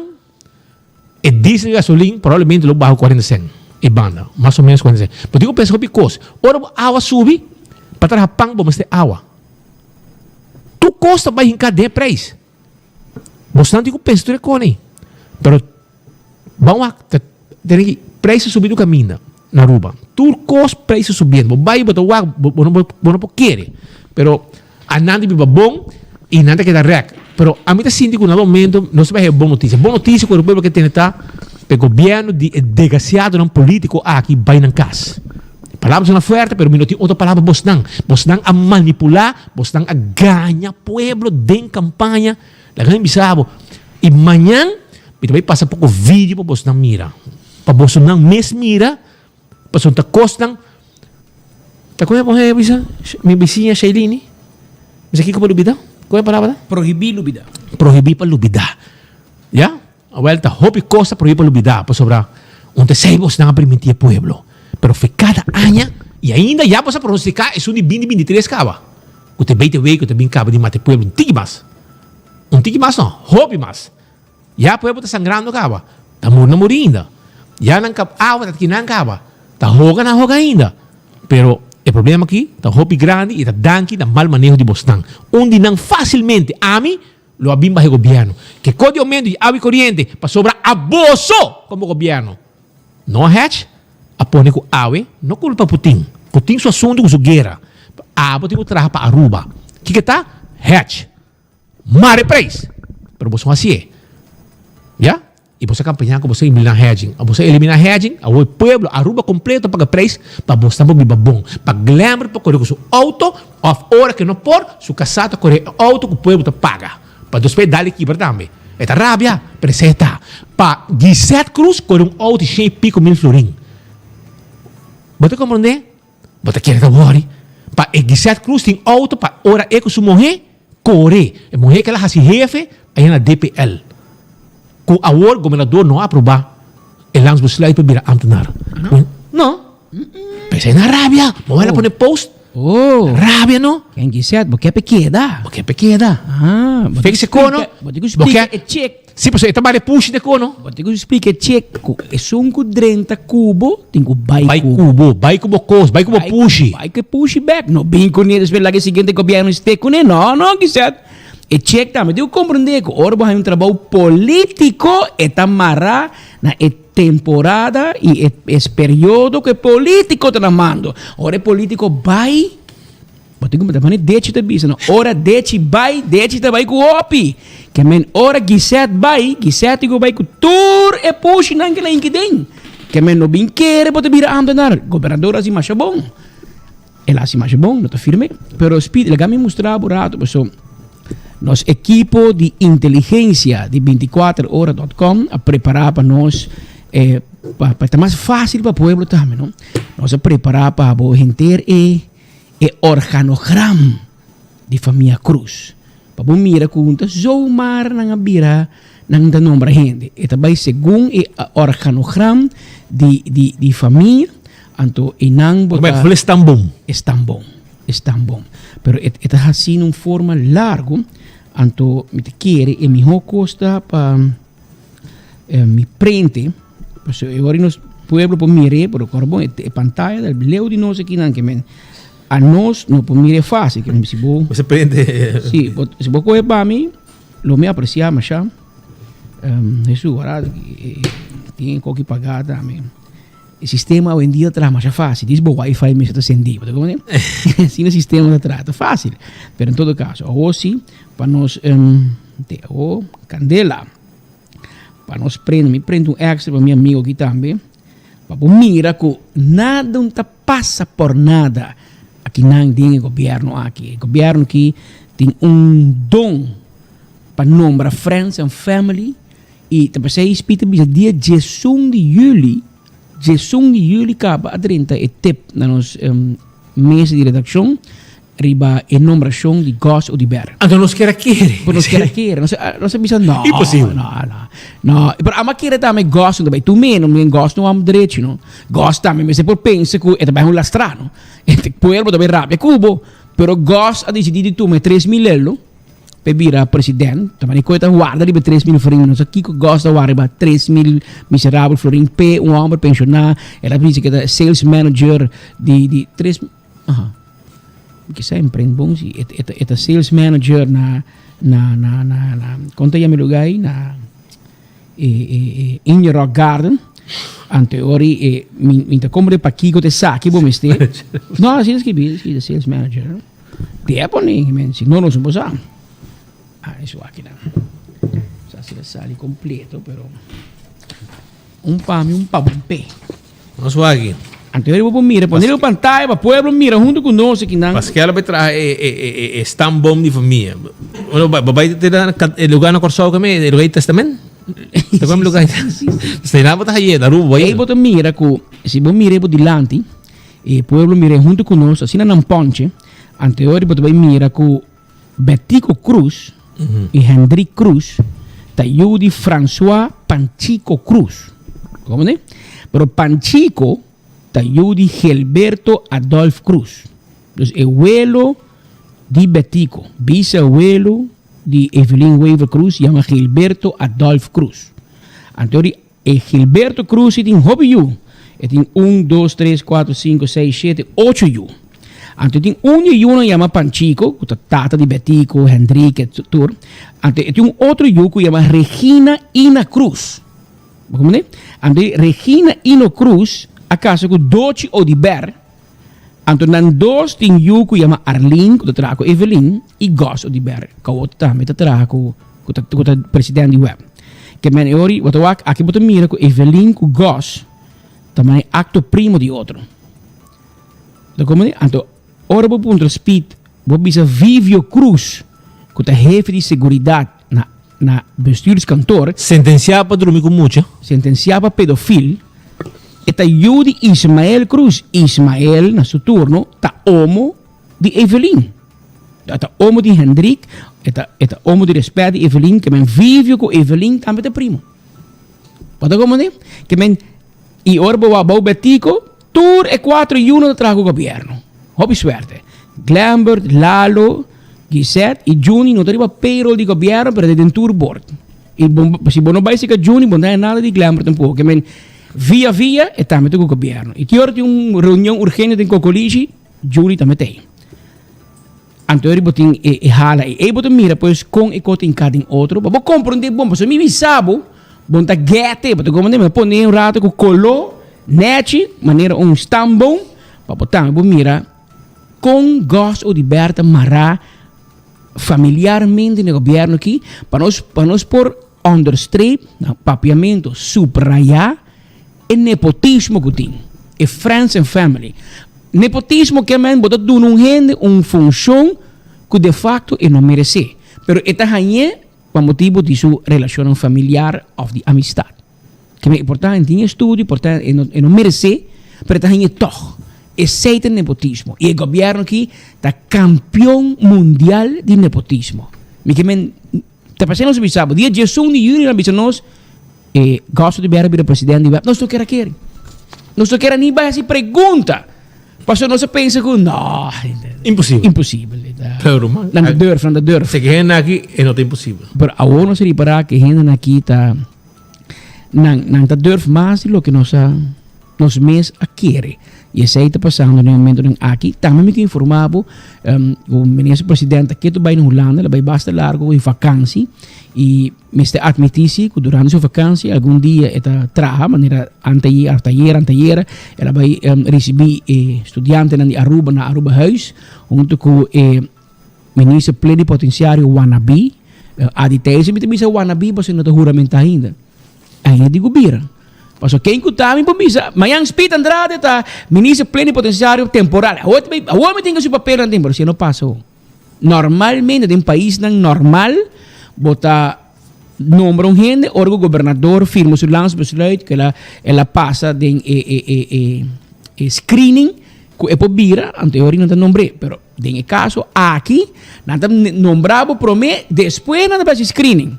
e diesel i gasolin probablemente lo baha kuarenta sèn e banda, mas o ménos kuarenta sèn. Bo tin ku pensa hopi kos. Ora bo awa subi, pa traha pan bo mester awa. Tur kos ta bai hinká den e preis. Bosnan tin ku pensa tur e kos ei. Pero ban wak ta tene ki preis ta subi tur kaminda na Aruba. Tur kos preis ta subiendo. Bo bai bo ta wak bo no por kere. Pero A nan ta biba bon i nan ta keda rèk. Pero ami ta sinti ku na momento nos ta bai haya bon notisia. Bon notisia ku e pueblo ke tene ta pa e gobièrnu di e degasiadonan polítiko aki bai nan kas. Palabra sona fuerte pero mi no tin otro palabra pa bosnan. Bosnan a manipulá, bosnan a gaña pueblo den kampaña. Laga mi bisa bo. I mañan mi ta bai pasa poko video pa bosnan mira. Pa bosonan mes mira pasobra ta kosnan. Ta kon e muhé bisa mi bisiña Shailene? Bisa kiko pa lubida? Kon e palabra ta? Prohibí lubida. Prohibí pa lubida. Ya? Awel ta hopi kos ta prohibí pa lubida pasobra un ta esei bosnan a primintí e pueblo. Pero fe kada aña i ainda ya bos a pronostiká esun di binti 23 kaba ku ta e BTW ku ta bin kaba di mata e pueblo un tiki mas. Un tiki mas no, hopi mas. Ya pueblo ta sangrando kaba, ta muri na muri ainda. Ya nan kab awa ta kinan kaba, ta hoga na hoga ainda. Pero e problema aki ta hopi grandi i ta danki na mal maneho di bosnan. Un di nan facilmente, ami, lo a bin baha e gobierno. Ke ko di aumento di awa i coriente pasobra a boso como gobierno no a hech, a pone cu awe no culpa Putin. Putin su asunto cu su guera. Abo tin cu traha pa Aruba. Kiko ta? Hech. Mare prijs! Pero boso no hasié. Ya? I boso a kampañá ku boso a eliminá hedging. A boso a eliminá hedging, awor e pueblo, Aruba kompleto a paga prijs pa boso ta por biba bon. Pa Glenbert por kore ku su outo, òf ora ku e no por, su kasá ta kore e outo ku pueblo ta paga. Pa despues dal e kibra tambe. E ta rabia, pero esei e ta. Pa Gisette Cruz kore un outo di shen i piko mil florin. Bo ta komprondé? Bo ta kere ta wòri pa e Gisette Cruz tin outo pa ora e ku su muhé kore. E muhé kila hasi hefe aya na DPL. Ku awor gobernador no a aprobá e landsbesluit pa bira ambtenaar. No. P'esei nan rabia. Bo wèl a pone post. Rabia no. Ken Gisette, bo ke p'e keda. Bo ke p'e keda. Fix e kono. Bo tin ku splika e chek. Si, pasobra e ta bari pushi de kono. Bo tin ku splika e chek ku esun ku drenta ku bo tin ku bai Bai ku bo, bai ku bo kos, bai ku bo pushi. Bai ku e pushi bek. No bin kuné despues laga e siguiente gobièrnu stek kuné. No, no, Gisette. E chek tambe tin ku komprendé ku ora bo haña un trabou polítiko e ta mará na e temporada i e es periodo ku e polítiko ta na mando. Ora e polítiko bai, bo tin ku manda mane Dechi ta bisa no, ora Dechi bai, Dechi ta bai ku hopi. Ke men ora Gisette bai, Gisette tin ku bai ku tur e pushinan ku el a hinki den. Ke men no bin kere bo ta bira ámtenar. Gobernador a hasi masha bon. El a hasi masha bon, no ta firme. Pero Speed, laga mi mustra bo rato paso nos ekipo di inteligencia di 24 ora dot com a prepara pa nos. Eh, pa, pa ta mas fácil pa pueblo tambe, no? Nos a prepara pa bo henter e, e organogram di famia Cruz. Pa bo mira ku ta zomaar nan a bira nan ta nombra hende. E ta bai segun e organogram di, di, di famia, anto e nan bo ta... Bai stambom. Stambom, stambom. Pero e, e ta hasi in un forma largo, anto mi ta kere e miho kos ta pa eh, mi prente, pasobra e ora nos pueblo por mir'é, pero kor bon, e, e pantaya ta leu di nos akinan ke men a nos no por mir'é fácil, ke si bo Bo se prende. Si, bo, si bo kohe pa mi, lo mi apresiá masha. Um, Hesu, ora tin koki pagá tambe. E sistema hoy en dia traha masha fácil. Dis bo wifi mester ta sendí. Bo ta comprende? Asina e sistema ta traha. Ta fácil. Pero en todo caso, awor sí, pa nos, um, te awor, candela. Pa nos prende, mi prende un extra pa mi amigo aquí tambe. Pa bo mira ku nada no ta pasa por nada aki nan den e gobierno aki. E gobierno aki tin un don pa nombra friends and family. I ta p'esei Speed ta bisa dia diesun di juli, diesun di juli kaba a drenta e tip na nos mesa di redakshon riba e nombrashon di Gos Oduber. Anto nos kier a kere. Pero nos kier a kere. Nos a nos a bisa no. Imposibel. No, no. No, pero amo a kere tambe Gos no ta bai tu meno, mi Gos no am derecho no. Gos tambe mester por pensa ku e ta bai un lastra no. E pueblo ta bai rabia ku bo, pero Gos a disidí di tuma e 3000 elo. P'e bira president, ta mane koe ta warda riba 3000 florin, no sa kiko Gos ta warda riba 3000 miserabel florin p'e un homber pensioná, el a bisa ke ta sales manager di di tres, aha, mi ke sa emprend bon si, e ta e ta sales manager na na na na na kon ta yama e lugar ei na e e e Indian Rock Garden, anto e ora ei mi mi ta komprende pakiko ta esaki bo mester, no asina skibi, skibi sales manager. Di e pone men si no nos no por sa. Ah, eso aki nan. Sa si ta sali completo, pero un pa mi, un pa bo, un pe. Nos wak aki. Anto bo por mira, pone riba pantaya pa pueblo mira hunto ku nos aki nan. Paskel a traha e e e e stamboom di famia. Bo bo bai te na e lugar na Kòrsou kame, e lugar di testament? Ta kome lugar? Si nan bo ta haye na Aruba bo Ei bo ta mira ku si bo mira bo dilanti. E pueblo mir'é huntu ku nos asina nan ponche, anteori bo ta bai mira ku Betico Cruz i Hendrik Cruz ta yu di Francois Panchico Cruz. Bo comprende? Pero Panchico ta yu di Gilberto Adolf Cruz. Dus e welo di Betico, bisawelo di Evelyn Wever Cruz yama Gilberto Adolf Cruz. Anteori E Gilberto Cruz si tin hopi yu. E tin un, dos, tres, kuater, sinku, seis, shete, ocho yu. Anto e tin un di e yunan yama Panchico, ku ta tata di Betico, Hendrike, tur. Anto e tin un otro yu ku yama Regina Ina Cruz. Bo komprende? Anto e Regina Ino Cruz a kasa ku Dochi Odiber. Anto nan dos tin yu ku yama Arlene, ku ta traha ku Evelyn, i Gus Odiber, ku awor tambe ta traha ku ku ta ku ta president di web. Ke men e ori bo ta wak aki bo ta mira ku Evelyn ku Gus ta mane akto primo di otro. Ta komprende? Anto ora bo puntra Speed bo bisa Vivio Cruz ku ta hefe di seguridat na na bestuurskantoor. Sentensiá pa drumi ku mucha. Sentensiá pa pedofil. E ta yu di Ismael Cruz. Ismael na su turno ta omo di Evelyn. E ta omo di Hendrik, e ta e ta omo di respet di Evelyn, ke men Vivio ku Evelyn tambe ta primo. Bo ta komprende? Ke men i ora bo wak bou Betico, tur e kuatro yunan ta traha ku gobièrnu. Hopi suerte. Glembert, Lalo, Gisette i Juni no ta riba payroll di gobièrnu pero ta den tur bord. I bo si bo no bai sika Juni bo no ta haña nada di Glembert tampoco. Ke men via via e tambe ta ku gobièrnu. I ki ora tin un reunion urgente den Cocolishi, Juni tambe ta ei. Anto eri bo tin e hala ei. Ei bo ta mira pues kon e kos ta hinká den otro pa bo komprondé bon. Pasobra mi bisa bo, bo no ta gète, bo ta komprondé? Mi a pone un rato ku koló nèchi manera un stamboom pa bo tambe bo mira kon Gòs Oduber ta mará familiarmente na e gobièrnu aki pa nos pa nos por onderstreep, na papiamentu subrayá e nepotismo ku tin, e friends and family. Nepotismo ke men bo ta duna un hende un funshon ku de fakto e no meresé, pero e ta hañ'é pa motibu di su relashonnan familiar òf di amistat. Ke men por ta tin estudio, por ta e no e no meresé, pero e ta hañ'é tòg. Esei ta nepotismo. I e gobièrnu aki ta kampion mundial di nepotismo. Mi ke men ta pasé nos a bisa bo, dia diesun di yüli nan a bisa nos e Gosto Oduber a bira presidente di web. Nos no ker a kere. Nos no ker a ni bai hasi pregunta. Pasobra nos a pensa ku no, Imposibel. Imposibel. Pero man, Nan ta durf, nan ta durf. Se ke hende aki e no ta imposibel. Pero awor nos a ripará ku e hendenan aki ta nan nan ta durf mas di loke nos a nos mes a kere. I esei ta pasando den e momentonan aki. Tambe mi ke informá bo ku minister president ta ketu bai na Hulanda, el a bai basta largo di vakansi i mester atmití si ku durante su vakansi algun dia e ta traha manera anteayer òf anteayera el a bai risibí e studiantenan di Aruba na Arubahuis huntu ku e Minister plenipotenciario wannabe, Adi Thijssen mi ta bisa wannabe pasobra no ta huramentá ainda. Ainda di ku bira. Pasobra ken ku ta mi por bisa, mañan Speed Andrade ta minister plenipotenciario temporal. Awor ta awor mi tin ku su papelnan tin, pero si e no pasa ho. Normalmente den paisnan normal bo ta nombra un hende ora ku gobernador firma su landsbesluit ku el a el a pasa den e e e e e screening ku e por bira, anto e ora nan ta nombr'é. Pero Den e kaso aki, nan ta nombra bo promé, despues nan ta bai hasi screening.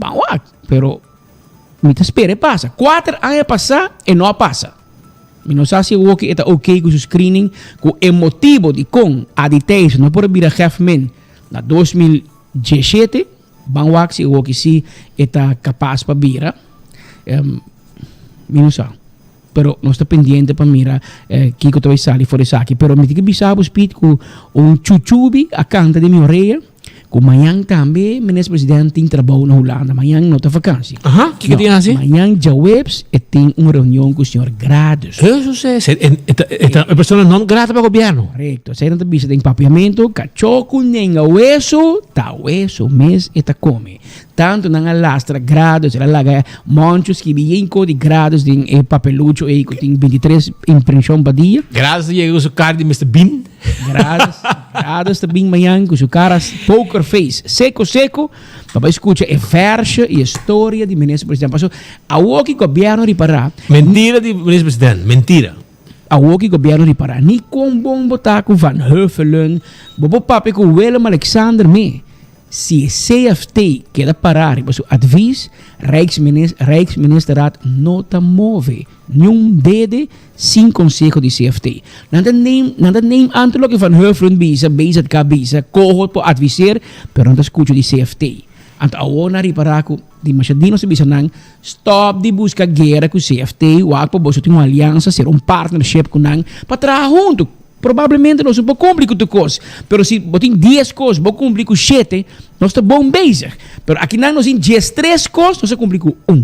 Ban wak, pero mi ta spera e pasa. Kuater aña pasá e no a pasa. Mi no sa si awoki e ta oké ku su screening, ku e motibo dikon Adi Thijssen no por a bira hefman na 2017. Ban wak si awoki si e ta kapas pa bira. Mi no sa. Pero nos ta pendiente pa mira kiko ta bai sali for esaki. Pero mi tin ke bisa bo Speed ku un chuchubi a kanta den mi orea ku mañan tambe Minister President tin trabou na Hulanda. Mañan no ta vakansi. Aha, kiko tin hasi? Mañan djaweps e tin un reunion ku señor Gradus. Eso se, se e ta e ta e persona non grata pa gobierno. Korekto. Esei nan ta bisa den papiamentu, kachó ku nenga wesu, ta wesu mes e ta kome. Tantu nan a lastra grados, el a laga Moncho skibi yen ko di grados den e papelucho ei ku tin 23 impreshon pa dia. Grados ta yega ku su kara di Mister Bean. Grados, Grados ta bin mañan ku su kara poker face, seko seko, pa bai skucha e versje i e storia di Minister President. Paso awoki gobierno ripará. Mentira di Minister President, mentira. Awoki gobierno ripará ni kon bon bo ta ku Van Huffelen, bo por papia ku Willem Alexander mee. Si e CFT keda pará riba su advis, Rijksministerraad no ta move niun dede sin konseho di CFT. Nan ta neem nan ta neem anto loke Van Huffelen bisa, BZK bisa, Coho por adviseer, pero nan ta skucha di CFT. Anto awor nan ripará ku di masha di nos a bisa nan, stòp di buska guera ku CFT, wak pa boso tin un aliansa, sera un partnership ku nan pa traha huntu. Probablemente nos no por cumpli cu tur cos, pero si bo tin dies cos, bo cumpli cu shete, nos ta bon bezig. Pero akinan nos tin diestres cos, nos a cumpli cu un.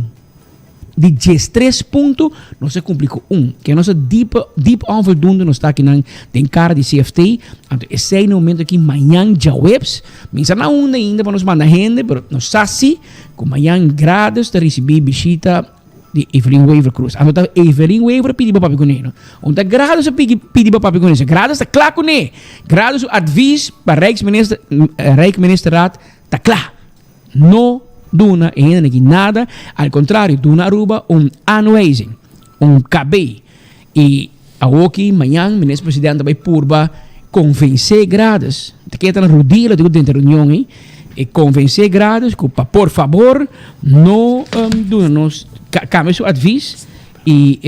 Di diestres punto, nos a cumpli cu un. Ke nos a diep, diep onvoldoende nos ta akinan den cara di CFT. Anto esey na momento aki mañan djaweps, mi sa na unda ainda pa nos manda hende, pero nos sa si cu mañan Gradus ta ricibi bishita di Evelyn Wever Croes. Anto ta Evelyn Wever pidi pa papia kuné, no? Un ta Gradus a pidi, pidi pa papia kuné. Gradus ta kla kuné. Gradus su advies pa Rijksminister, Rijksministerraad ta kla. No duna e hendenan aki nada, al kontrario, duna Aruba un aanwijzing, un KB. I awoki, mañan, Minister President ta bai purba konvensé Gradus, ta keda na rudia lo tin ku drenta reunion ei, e konvensé Gradus ku pa por fabor no duna nos, kambia su advis i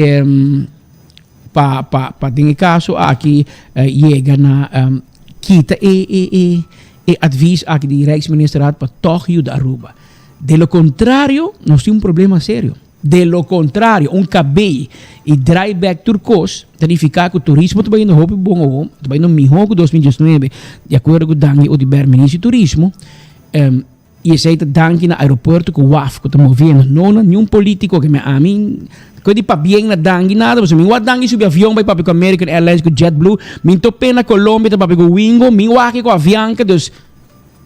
pa pa pa den e kaso aki yega na kita e e e e advis aki di Rijksministerraad pa tòg yuda Aruba. De lo kontrario nos tin un problema serio. De lo contrario, un cabey y draai back tur cos ta nifica cu turismo ta bayendo hopi bon awo, ta bayendo miho cu 2019, di acuerdo cu Dangui Oduber, Ministro di Turismo, y esey ta danki na aeropuerto cu waf cu ta moviendo, no na niun politico ke me ami cu di pabien na Dangui nada, pasobra mi wak Dangui subi avion bay papia cu American Airlines cu JetBlue, mi tope na Colombia ta papia cu Wingo, mi wak cu Avianca, dus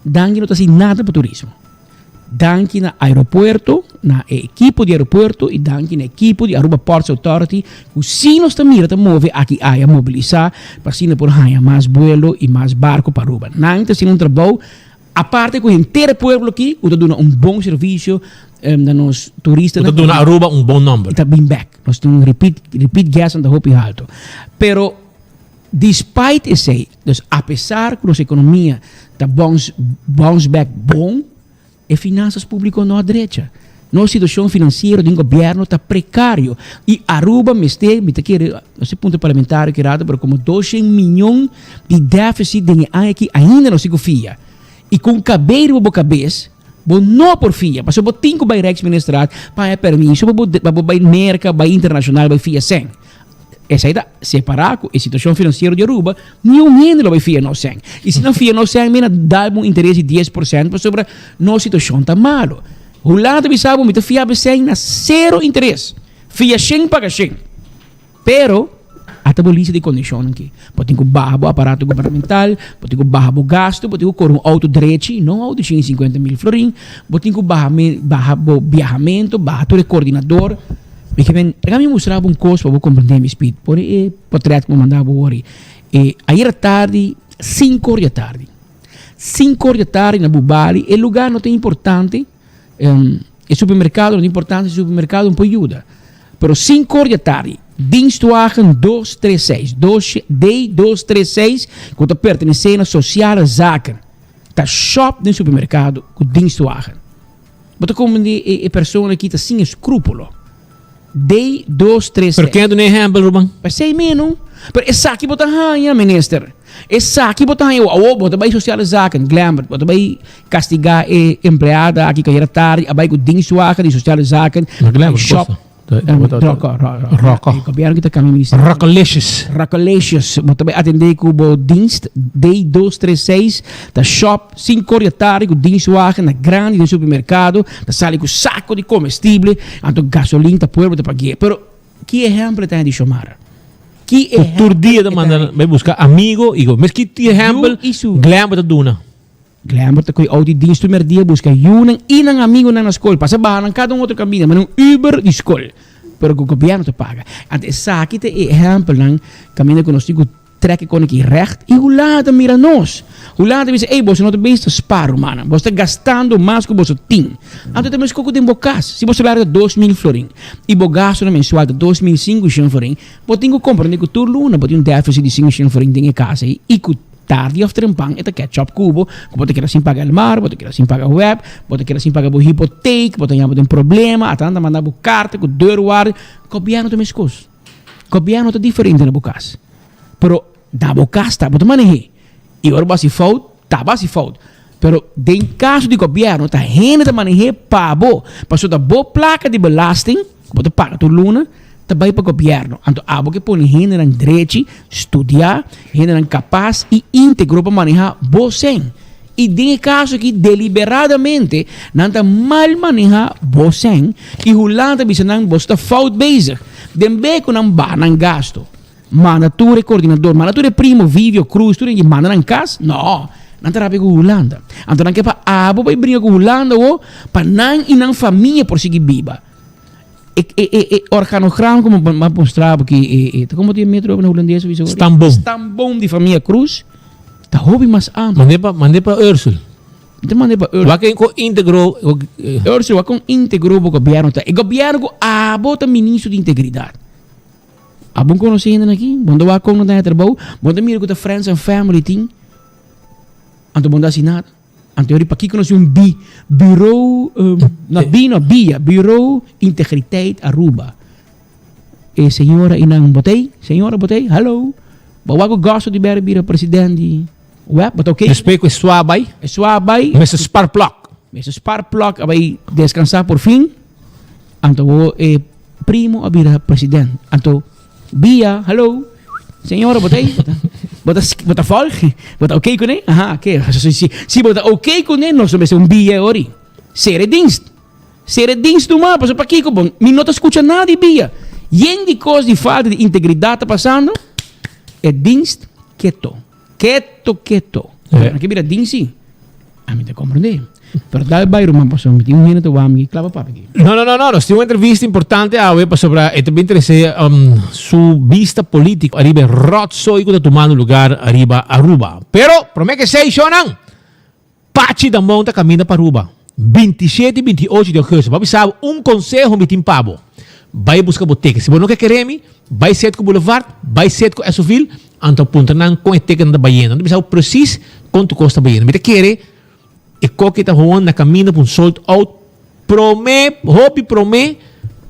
Dangui no ta haci nada pa turismo. Danki na aeropuerto, na e ekipo di aeropuerto y danki na ekipo di Aruba Ports Authority cu si nos ta mira ta move aki aya mobilisa pa asina por haya mas buelo y mas barco pa Aruba. Nan ta haciendo un trabou. Aparte ku henter e pueblo aki ku ta duna un bon servisio na nos turistanan. Ku ta duna Aruba un bon nomber. I ta bin bek. Nos tin un repeat, repeat guestnan ta hopi halto. Pero despite esei, dus apesar ku nos ekonomia ta bounce, bounce back bon, E finansas publico no a drecha. Nos situacion financiero den gobierno ta precario y Aruba mester, mi ta kere, no se punto parlamentario ki rato, pero como 200 miyon di deficit den e aña aki ainda nos tin cu fia. Y cu un cabey riba bo cabes, bo no por fia, pasobra bo tin cu bay Rijksministerraad pa haña permiso pa bo pa bo bay Merca, bay internacional bay fia cen. Esei ta separá ku e situashon finansiero di Aruba, niun hende lo bai fia nos sèn. I si nan fia nos sèn, mi na dal bo un interes di 10% pasobra nos situashon ta malu. Hulanda ta bisa bo, mi ta fia bo sèn na sero interes. Fia shen paga shen. Pero, ata bo lista di kondishonnan aki. Bo tin ku baha bo aparato gubernamental, bo tin ku baha bo gastu, bo tin ku kore un outo drechi, no un outo di shen i sinkuenta mil florin, bo tin ku baha baha bo biahamento, baha tur e koordinador. Mi ke men, laga mi mustra bo un kos pa bo komprendé mi speed. Pone e potret ku mi manda bo wori. E ayera tardi, sinku or di atardi, sinku or di atardi na Bubali, e lugá no ta importante, e supermerkado no ta importante, e supermerkado no por yuda. Pero sinku or di atardi, Dienstwagen dos tres seis, dos, D dos tres seis, ku ta pertenesé na Sociale Zaken, ta shòp den supermerkado ku dienstwagen. Bo ta komprendé e e persona ki ta sin eskrúpulo. D dos tres Pero ken a duna e ehèmpel, Ruben? P'esei meno. Pero esaki bo ta haña, minister. Esaki bo ta haña. Awor bo ta bai Sociale Zaken, Glembert. Bo ta bai kastigá e empleada aki ku ayera tardi a bai ku dienstwagen di Sociale Zaken. Na Glembert, Shop. kosta. Rocco, Rocco. Gobierno ki ta cambia ministerio. Rockolicious. Rockolicious. Bo ta bay atende cu bo dienst D236 ta shop 5 or di atardi cu dienstwagen na grandi den supermercado ta sali cu saco di comestible anto gasolin ta pueblo ta pagu'e. Pero ki ehempel e ta di Xiomara? Ki Cu tur dia ta ehempel e manda bay busca amigo y mes ki ehempel Glenn bo ta duna? Glenbert ta koe outo di dienst tur merdia buska yunan i nan amigunan na skol. Pasa baha nan kada un otro kaminda, manda un Uber di skol. Pero ku gobièrnu ta paga. Anto esaki ta e ehèmpelnan kaminda ku nos tin ku trèk e kos aki règt i Hulanda ta mira nos. Hulanda ta bisa, ey, boso no ta bezig ta spar, rumannan. Boso ta gastando mas ku boso tin. Anto ta meskos ku den bo kas. Si bo salario ta 2000 florin i bo gastunan mensual ta 2500 florin, bo tin ku komprendé ku tur luna bo tin un dèfisit di 500 florin den e kas ei i ku Tardi of trempan e ta catch up ku bo, ku bo ta keda sin paga Elmar, bo ta keda sin paga web, bo ta keda sin paga bo hipoteek, bo ta yama den problema, ata nan ta manda bo karta ku deurwaarder. Gobièrnu ta meskos. Gobièrnu ta diferente na bo kas. Pero na bo kas ta bo ta maneh'é. I ora bo hasi fout, ta bo hasi fout. Pero den kaso di gobièrnu ta hende ta maneh'é pa bo. Pasobra ta bo plaka di belasting ku bo ta paga tur luna ta bai pa gobièrnu. Anto abo ke pone hendenan drechi, studiá, hendenan kapas i íntegro pa manehá bo sèn. I den e kaso aki deliberadamente nan ta mal manehá bo sèn i Hulanda ta bisa nan boso ta fout bezig. Den be ku nan baha nan gasto. Manda tur e coordinador, manda tur e primo, Vivio, Cruz, tur hende, manda nan cas? No, nan ta rabia cu Hulanda. Anto nan ke pa abo bay bringa cu Hulanda awo, pa nan y nan famia por sigui biba. E, e, e, e organogram como m'a mostra bo ki, e, e, ta como tin metro na hulandes bisa ori? Stamboom. Stamboom di famia Cruz ta hopi mas amplio. Mande pa, mande pa Ursel. Mi ta mande pa Ursel. Wak con integro. Ursel, wak con integro bo gobierno ta. E gobierno cu abo ta ministro di integridad. A bon konosé hendenan aki? Bon ta wak kon nan ta haña trabou? Bon ta mira ku ta friends and family tin? Anto bon ta hasi nada. Anto yori pakiko nos tin un bi bureau no bi no bia bureau integriteit Aruba. E señora einan bo ta ei? Señora bo ta ei? Hallo? Bo wak ku gosto di bèri bira president di web? Bo ta oké? Despues ku e swa bai. E swa bai. Mester sparplak. Mester sparplak a bai deskansá por fin. Anto bo e primo a bira president. Anto Bia, hallo, señora bo ta ei? Bo ta, bo ta volg? Bo ta oké kuné? Aha, oké. Si, si, si bo ta oké kuné, nos no mester un Bia e ori. Sere dienst. Sere dienst numa, pasobra pakiko bo? Mi no ta skucha nada di Bia. Yen di kos di falta di integridat ta pasando, e dienst keto. Keto, keto. Pero nan ke bira ding si. Ami ta comprende. Pero dal bai ruman pasobra mi tin un hende ta wak mi klaba papia aki. No, no, no, no. Nos tin un entrevista importante awe pasobra e ta bin trece su bista politico ariba e rotzooi cu ta tumando lugar ariba Aruba. Pero, prome ke esey, shownan! Pachi Damon ta caminda pa Aruba 27 y 28 di augustus. Bo a bisa bo un conseho mi tin pa bo. Bay busca bo ticket. Si bo no ke kere mi, bay Citgo Boulevard, bay Citgo Esoville, anto puntra nan con e ticketnan ta bayendo. Nan ta bisa bo precies con tu cos ta bayendo. Mi ta kere e koki ta hoon na caminda pa un sold out prome, hopi prome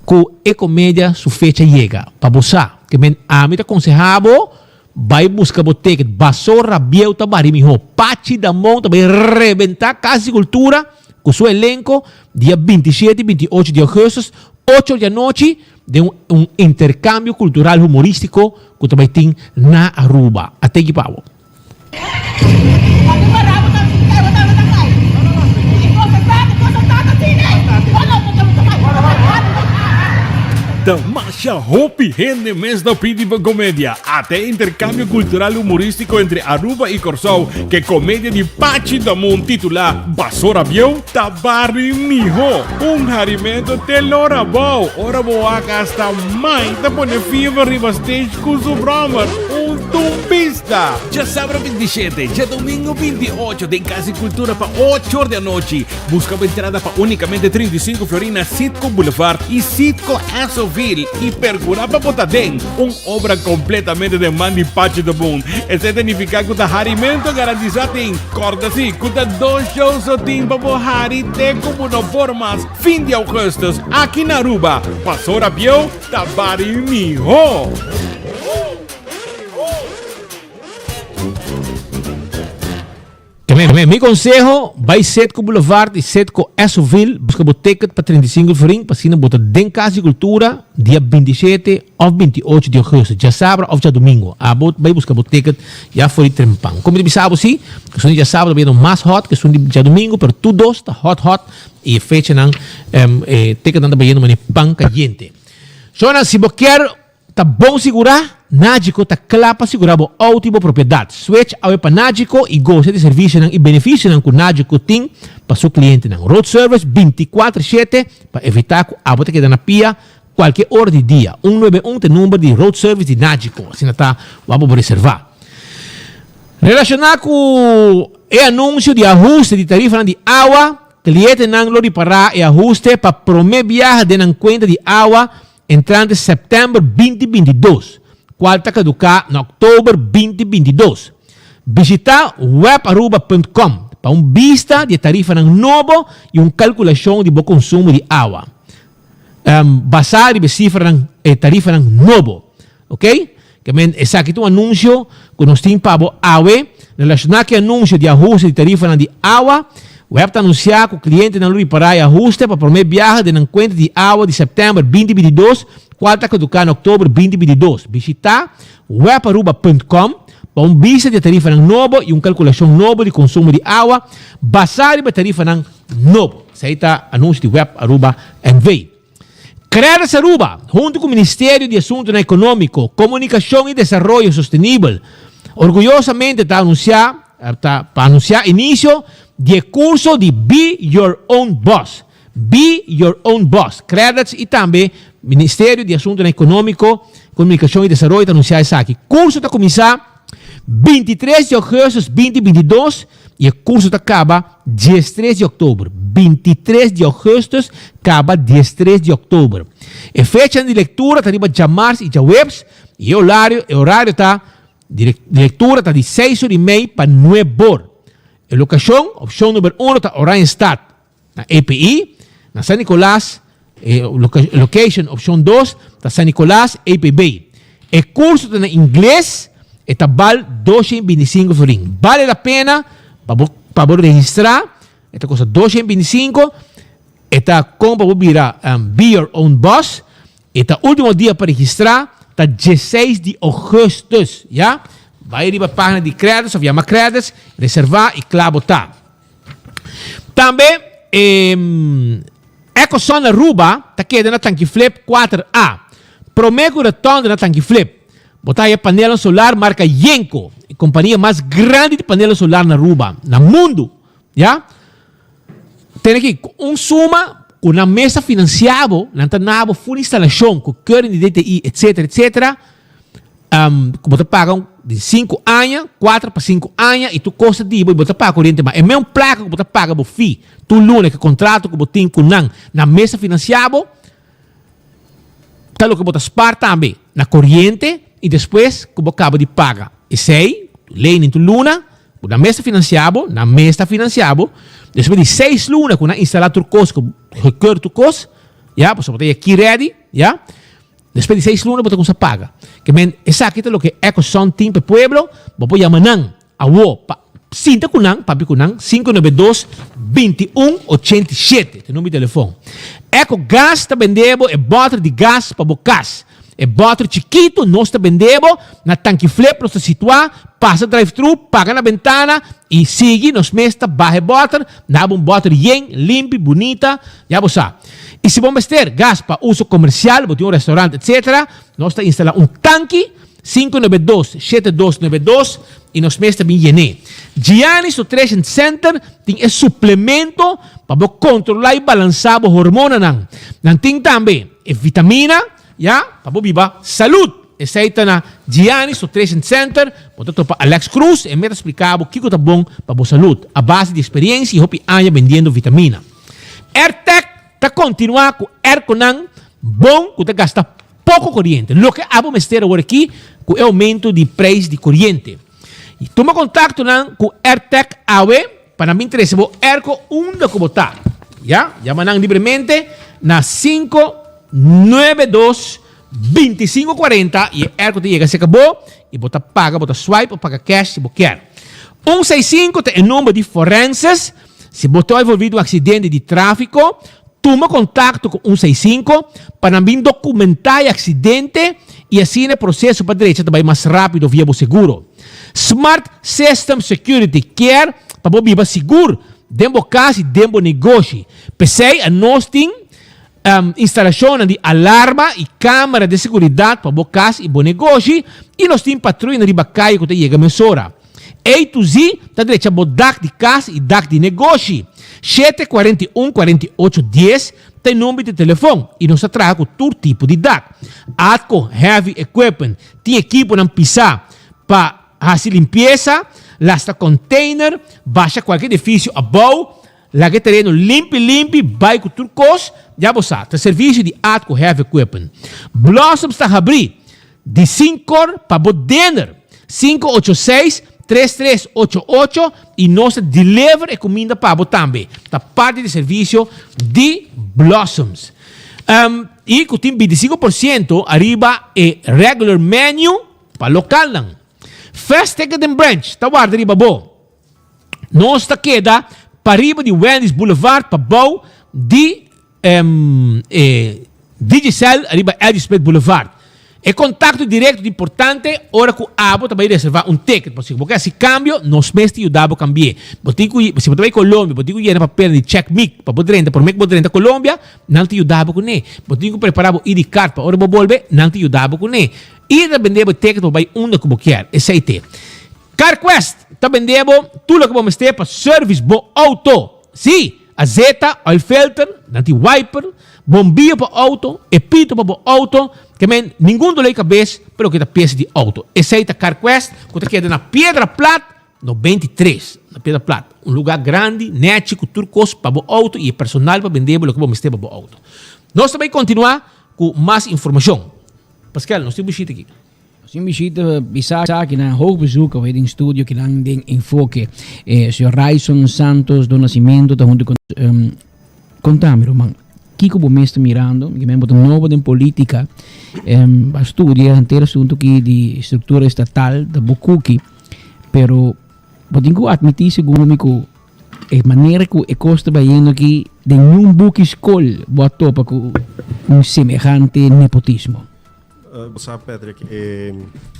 cu e comedia su fecha yega. Pa bo sa. Ke men ami ta conseha bo Bai buska bo ticket. Basora bieu ta bari miho. Pachi Damon ta bai rebenta Cas di Cultura cu su elenco dia 27 y 28 di augustus, ocho di anochi, den un intercambio cultural humoristico cu ta bai tin na Aruba. Ateki pa bo. Ta masha hopi hende mes ta pidi pa comedia. Ata e intercambio cultural humoristico entre Aruba y Corsou ke comedia di Pachi Damon titula Basora Bieu ta bari miho. Un harimento te lora bou ora bo wak hasta mai ta pone fever riba stage cu su brommer. Un tumbista! Djasabra 27, djadomingo 28 den Cas di Cultura pa ocho or di anochi. Busca bo entrada pa unicamente 35 florin na Citgo Boulevard y Citgo Essoville y percura pa bo ta den un obra completamente den man di Pachi de Boon. Esey ta nifica cu ta harimento garantisa tin. Corda si cu ta dos show so tin pa bo hari te cu bo no por mas fin di augustus aki na Aruba. Pasora bieu ta bari miho! Mi conseho, bay Citgo Boulevard y Citgo Essoville busca bo ticket pa 35 florin pa asina bo ta den Cas di Cultura dia 27 of 28 di augustus, djasabra of djadomingo. Abo bay busca bo ticket ya for di trempan. Como mi ta bisa abo si, cu esun di djasabra ta bayendo mas hot cu esun di djadomingo, pero tur dos ta hot hot y e fechanan, e ticketnan ta bayendo manera pan cayente. Shona, si bo kier Ta bon sigurá? Nagico ta kla pa sigurá bo outo i bo propiedat. Switch awe pa Nagico i gosa di servisionan i benefisionan ku Nagico tin pa su klientenan. Road service 24 shete pa evitá ku abo ta keda na pia kualke ora di dia. Un nuebe un ta e number di road service di Nagico, asina ta wou bo reservá. Relashoná ku e anunsio di ahuste di tarifanan di awa, klientenan lo ripará e ahuste pa promé biaha den nan kuenta di awa entrante sèptèmber 2022, kual ta kaduká na òktober 2022. Bishitá webaruba.com pa un bista di e tarifanan nobo i un kalkulashon di bo konsumo di awa, basá riba e sifranan, e tarifanan nobo. Ok? Ke men esaki ta un anunsio ku nos tin pa bo awe. Relashoná ku e anunsio di ahuste di tarifanan di awa, web ta anunsiá ku klientenan lo ripará e ahuste pa promé biaha den nan kuenta di awa di sèptèmber 2022, kual ta kaduká na òktober 2022. Bishitá webaruba punt com pa un bista di e tarifanan nobo i un kalkulashon nobo di konsumo di awa basá riba e tarifanan nobo. Esei ta anunsio di Web Aruba NV. Credits Aruba, hunto cu Ministerio di Asuntonan Economico, Comunicacion y Desaroyo Sostenibel, orguyosamente ta anuncia ta pa anuncia inicio di e curso di Be Your Own Boss, Be Your Own Boss. Credits y tambe Ministerio di Asuntonan Economico, Comunicacion y Desaroyo ta anuncia esaki. Curso ta cuminsa 23 di augustus 2022 y e curso ta caba 13 di october. 23 di augustus caba 13 di october. E fechanan di lectura ta riba djamars y djaweps y e horario, e horario ta di lectura ta di 6 or y mei pa 9 or. E locacion, opcion number uno ta Oranjestad. Na EPI, na San Nicolas, e location opcion dos ta San Nicolas, EPB. E curso ta na ingles, e ta bal 225 florin. Bale la pena pa bo pa bo registra, e ta costa 225, e ta con pa bo bira be your own boss, e ta ultimo dia pa registra ta 16 di augustus, ya. Bay riba pagina di Credits of yama Credits, reserva y cla bo ta. Tambe e Ecoson Aruba ta keda na Tanki Flip kuater A. Prome ku rotonde na Tanki Flip, bo ta haya panelnan solar marka Yenko, e kompania mas grandi di panelnan solar na Aruba, na mundu. Ya. Tene aki, ku un suma ku nan mes ta finansia bo, nan ta na bo full instalashon ku keuring di DTI, etcetera, etcetera, ku bo ta paga un. Di sinku aña, kuater pa sinku aña i tur kos ta di bo i bo ta paga koriente mas. E meun plaka ku bo ta paga bo fi tur luna ku e kontrato ku bo tin ku nan, nan mes ta finansiá bo, ta loke bo ta spar tambe na koriente i despues ku bo kaba di paga esei, lening tur luna, ku nan mes ta finansiá bo, nan mes ta finansiá bo, despues di seis luna ku nan instalá tur kos, ku gekeurd tur kos, ya, pasobra bo ta ya ki ready, ya. Despues di seis luna bo ta kumsa paga. Ke men esaki ta loke Ecoson tin pa e pueblo, bo por yama nan awo pa sinta ku nan, papia ku nan, 592 21 87 ta e number di telefon. Eco Gas ta bende bo e bòter di gas pa bo kas. E bòter chikitu nos ta bende bo na Tanki Flip nos ta situá, pasa drive thru, paga na bentana i sigui nos mes ta baha e bòter, na bo un bòter yen, limpi, bunita, ya bo sa. I si bo mester gas pa uso komersial, bo tin un restaurant etc. Nos ta instalá un tanki, 592 7292, i nos mes ta bin yen'é. Giannis Nutrition Center tin e suplemento pa bo kontrolá i balansá bo hormonanan. Nan tin tambe e vitamina, ya, pa bo biba salud. Esei ta na Giannis Nutrition Center. Bo ta topa Alex Cruz, e mes ta splika bo kiko ta bon pa bo salud, a base di eksperensia i hopi aña bendiendo vitamina. Airtec ta kontinuá ku airconan bon ku ta gasta poko koriente, loke abo mester awor aki ku e oumento di preis di koriente. I tuma kontaktonan ku Airtec awe pa nan bin trese bo airco unda ku bo ta. Ya, yama nan libremente na 592 25 40 i e airco ta yega serka bo i bo ta paga, bo ta swipe of paga cash si bo kier. Un seis sinku ta e number di forenses. Si bo ta envolví den un aksidente di tráfiko, tuma kontakto ku un seis sinku pa nan bin dokumentá e aksidente i asina e proseso pa drecha ta bai mas rápido via bo seguro. Smart System Security kier pa bo biba sigur den bo kas i den bo negoshi. P'esei anos tin instalashonnan di alarma i kámara di seguridat pa bo kas i bo negoshi i nos tin patruyanan riba kaya ku ta yega mesora. A to Z ta drecha bo dak di kas i dak di negoshi. 7 41 48 10 ta e number di telefon i nos ta traha ku tur tipo di dak. Atco Heavy Equipment tin ekiponan pisá pa hasi limpiesa, lasta container, basha kualke edifisio abou, laga e tereno limpi limpi, bai ku tur kos, ya bo sa, ta servisio di Atco Heavy Equipment. Blossoms ta habrí Di sinkor pa bo dinner. Sinku ocho seis, tres tres ocho ocho i nos ta deliver e kuminda pa bo tambe. Ta parti di servisio di Blossoms. I ku tin 25% ariba e regular menu pa lokalnan. Fast Ticket and Branch ta warda riba bo. Nos ta keda pariba di Wendy's Boulevard pabou di e Digicel riba Eddie Smith Boulevard. E contacto directo ta importante ora cu abo ta bay reserva un ticket. Pasobra si bo ke haci cambio, nos mes ta yuda bo cambi'e. Bo tin cu, si bo ta bay Colombia, bo tin cu yena papelnan di check mic pa bo drenta. Prome cu bo drenta Colombia, nan ta yuda bo cune. Bo tin cu prepara bo ID card pa ora bo bolbe, nan ta yuda bo cune. Y ta bende bo ticket pa bo bay unda cu bo kier. Esey t'e. CarQuest ta bende bo tur loke bo mester pa service bo auto. Sí, azeta, oil filter, nan tin wiper, bombio pa auto, e pito pa bo auto, ke men ningun dolor di kabes pa loke ta piesa di auto. Esei ta CarQuest ku ta keda na Piedra Plat 93, na Piedra Plat, un luga grandi, nechi ku tur kos pa bo auto i e personal pa bende bo loke bo mester pa bo auto. Nos ta bai kontinua ku mas informashon. Pascal, nos tin bishita aki. Nos tin bishita bisa aki nan hoog bezoek awe den studio kinan den Enfoke. Eh, señor Ryson Santos do Nascimento ta hunto con um, Conta mi ruman, kiko bo mes ta mirando? Mi men bo ta nobo den politica, um, ba studia henter asunto ki di structura estatal ta bo kuki, pero bo tin ku admiti segun mi ku e manera ku e kos ta bayendo aki den niun buki skol bo a topa ku un semehante nepotismo. Bo sa Patrick,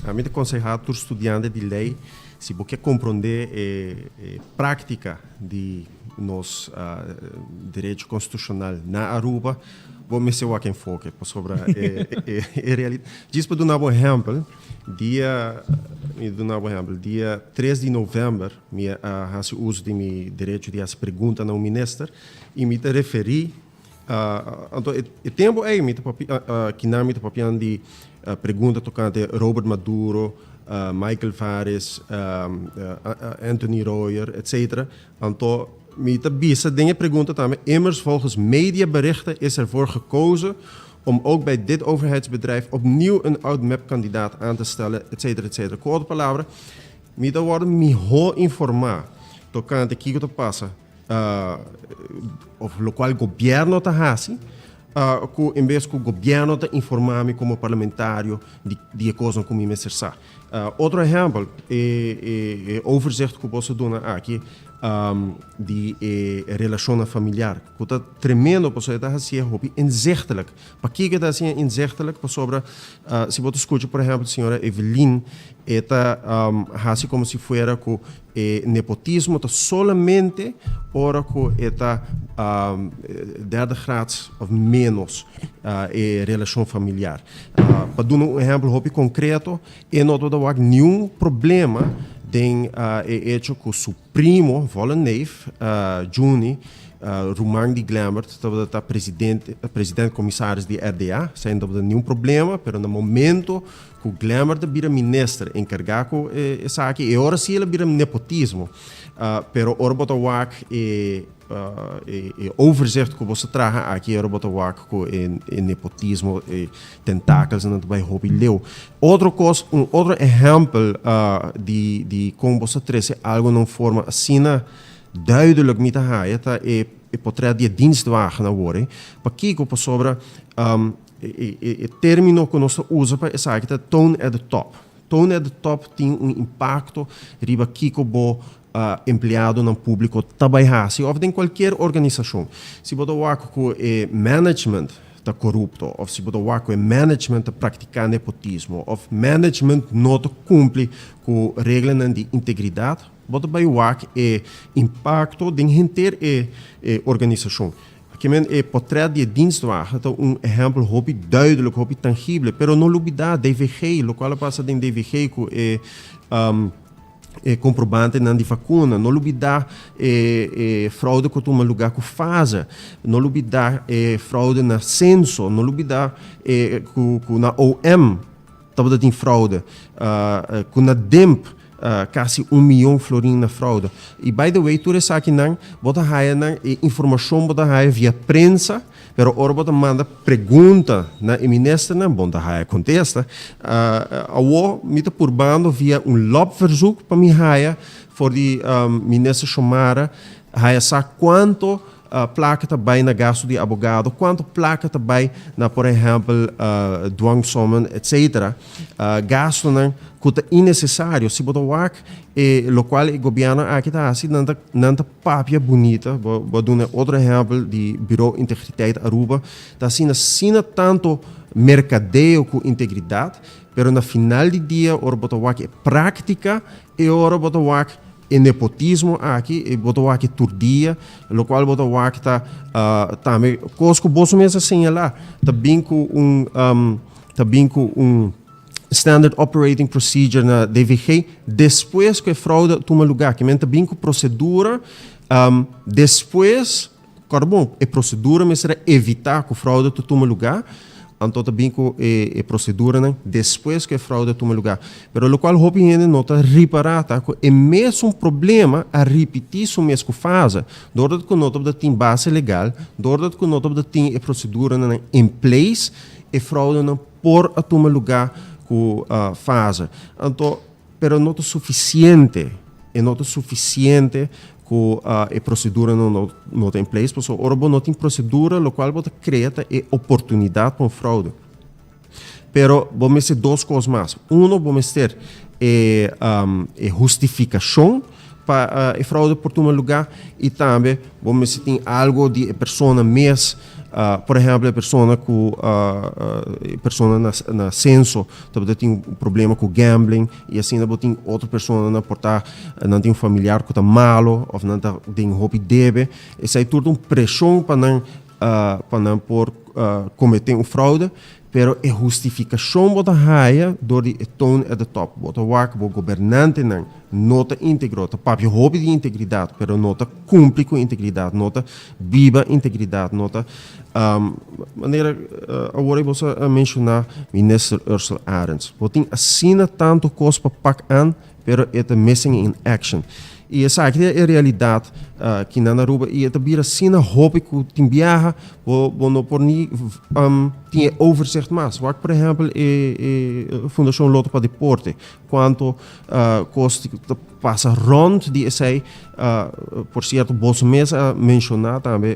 ami ta konsehá tur studiante di lei, si bo ke komprondé e práktika di nos derecho konstitushonal na Aruba, bo mester wak enfoke pasobra e realidat. Djis pa duna bo un ehèmpel, dia, mi ta duna bo un ehèmpel, dia tres di novèmber mi a hasi uso di mi derecho di hasi pregunta na un minister i mi ta referí. Anto e tempu ei mi ta papia, kinan mi ta papian di pregunta tokante Robert Maduro. Michael Faris, Anthony Royer, etc. Anto mi ta bisa den e pregunta tambe, immers volgens mediaberichten is ervoor gekozen om ook bij dit overheidsbedrijf opnieuw een oud MEP-kandidaat aan te stellen, etc. Etc. Ku otro palabra, mi ta wòrdu mihó informá tokante kiko ta pasa òf lokual gobièrnu ta hasi ku en bes ku gobièrnu ta informá mi komo parlamentario di e kosnan ku mi mester sa. Otro ehèmpel, e overzicht ku boso duna aki di e relashonnan familiar ku ta tremendo pasobra e ta hasié hopi inzichtelijk. Pakiko e ta hasié inzichtelijk? Pasobra si bo ta skucha por ehèmpel señora Evelyn e ta hasi komo si fuera ku e nepotismo ta solamente ora ku e ta derde graads òf ménos e relashon familiar. Pa duna un ehèmpel hopi konkreto, e no tabata wak niun problema den e echo ku su primo, volle neef, Juni, ruman di Glembert, tabata ta presidente, president komisaris di RDA. Esei no tabata niun problema, pero na momento ku Glembert a bira minister enkargá ku esaki, e ora sí el a bira nepotismo. Pero ora bo ta wak e E overzicht ku boso traha aki ora bo ta wak ku e nepotismo, e tentakelsnan ta bai hopi leu. Otro kos, un otro ehèmpel di di kon boso a trese algu na un forma asina duidelijk mi ta haya ta e e potrèt di e dienstwagen awor ei. Pakiko? Pasobra e término ku nos ta usa pa esaki ta tone at the top. Tone at the top tin un impakto riba kiko bo empleadonan públiko ta bai hasi òf den kualkier organisashon. Si bo ta wak ku e management ta korupto òf si bo ta wak ku e management ta praktiká nepotismo òf management no ta kumpli ku reglanan di integridat, bo ta bai wak e impakto den henter e organisashon. Kimen e potrèt di e dienstwagen ta un ehèmpel hopi duidelijk, hopi tangible, pero no lubidá DVG, lokual a pasa den DVG ku e e komprobantenan di vakuna, no lubidá e e fraude ku tuma lugá ku Pfizer, no lubidá e fraude na senso, no lubidá e ku ku na OM tabata tin fraude, ku na DIMP kasi un miyon florin na fraude. I by the way tur esakinan bo ta haya nan e informashon bo ta haya via prensa. Pero ora bo ta manda pregunta na e ministernan, bo no ta haya kontesta. Awor mi ta purbando via un lobverzoek pa mi haya for di minister Xiomara haya sa kuanto plaka ta bai na gasto di abogado, kuanto plaka ta bai na por ehèmpel dwangsommen etcetera. Gastonan ku ta innesesario. Si bo ta wak e lokual e gobièrnu aki ta hasi nan ta nan ta Papia bunita, bo bo a duna otro ehempel di Bureau Integriteit Aruba, ta asina asina tanto mercadeo cu integridad, pero na final di dia ora bo ta wak e practica e ora bo ta wak e nepotismo aki e bo ta wak e tur dia, locual bo ta wak ta tambe cos cu boso mes a señala ta bin cu un ta bin cu un. Standard Operating Procedure na DVG despues ku e fraude a tuma lugá. Ke men ta bin ku prosedura despues, kòrda bon, e prosedura mester a evitá ku fraude ta tuma lugá, anto ta bin ku e proseduranan despues ku e fraude a tuma lugá. Pero lokual hopi hende no ta ripará ta ku e mesun problema a ripití su mes ku fase, doordat ku no tabata tin base legal, doordat ku no tabata tin e proseduranan in place, e fraudenan por a tuma lugá ku fase. Anto, pero no ta sufisiente, e no ta sufisiente ku e proseduranan no no ta in place, pasobra ora bo no tin prosedura lokual bo ta krea ta e oportunidat pa un fraude. Pero bo mester dos kos mas. Uno, bo mester e e hustifikashon pa e fraude por tuma lugá i tambe bo mester tin algo di e persona mes. Por ehempel e persona ku e persona na na senso tabata tin un problema ku gambling i asina bo tin otro personanan por ta nan tin un familiar ku ta malo òf nan ta den hopi debe. Esei tur ta un preshon pa nan pa nan por kometé un fraude. Pero e hustifikashon bo ta haya dor di e tone at the top. Bo ta wak bo gobernantenan no ta integro, ta papia hopi di integridat, pero no ta kumpli ku integridat, no ta biba integridat, no ta manera awor ei bo sa menshoná Minister Ursell Arends. Bo tin asina tantu kos pa pak an, pero e ta missing in action. I esaki ta e realidat ki nan Aruba i e ta bira asina hopi ku tin biaha bo bo no por ni tin e overzicht mas. Wak por ehèmpel e e Fundashon Lotto pa Deporte kuantu kos ta pasa rònt di esei. Por sierto boso mes a menshoná tambe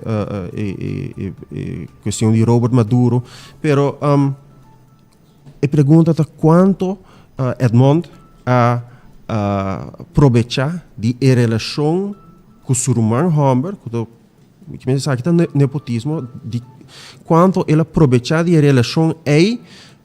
e e e kuestion di Robert Maduro pero. E pregunta ta kuantu Edmond a probechá di e relashon ku su ruman hòmber, ku ta, mi ke esaki ta nepotismo, di kuantu el a probechá di e relashon ei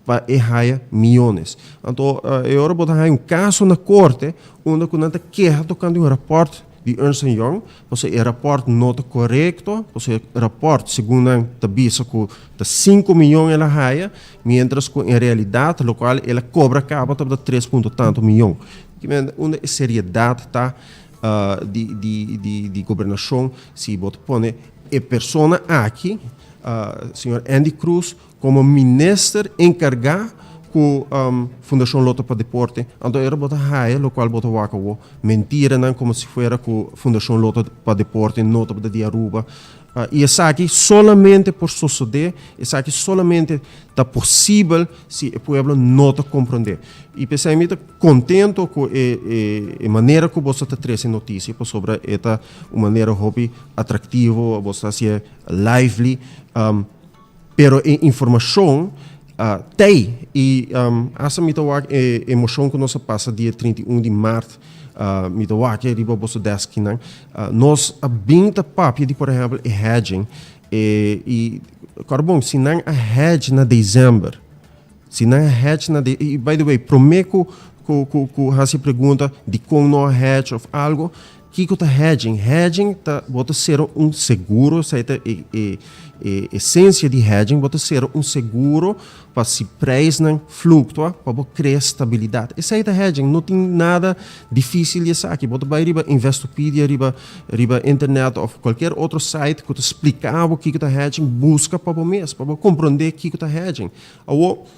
pa e haya miónes. Anto e ora bo ta haya un kaso na korte unda ku nan ta keha tokante un rapòrt di Ernst and Young, pasobra e rapòrt no ta korekto, pasobra e rapòrt segun nan ta bisa ku ta sinku miyon el a haya, miéntras ku en realidat lokual el a kobra kaba tabata tres punto tantu miyon. Kimente unda e seriedat ta di di di di gobernashon si bo ta pone e persona aki, señor Endy Croes, Komo minister enkargá ku Fundashon Lotto pa Deporte, anto era bo ta haya lokual bo ta wak awo, mentiranan komo si fuera ku Fundashon Lotto pa Deporte no tabata di Aruba. I esaki solamente por sosodé, esaki solamente ta posibel si e pueblo no ta komprondé. I p'esei mi ta kontento ku e e manera ku boso ta trese notisia pasobra e ta un manera hopi atraktivo, boso ta hasié lively. Pero e informashon t'ei i hasta mi ta wak e emoshon ku nos a pasa dia 31 di mart, mi ta wak e riba boso deskinan. Nos a bin ta papia di por ehèmpel e hedging i kòrda bon si nan a hedge na desèmber, si nan a hedge na i by the way promé ku ku hasi e pregunta dikon no a hedge òf algu, Kiko ta hedging? Hedging ta bo ta sera un seguro, esei ta e e e esensia di hedging, bo ta sera un seguro pa si prijsnan fluktua pa bo krea stabilidat. Esei ta hedging, no tin nada difisil di esaki. Bo ta bai riba Investopedia, riba riba internet òf kualkier otro site ku ta splika bo kiko ta hedging, buska pa bo mes, pa bo komprondé kiko ta hedging. Awor,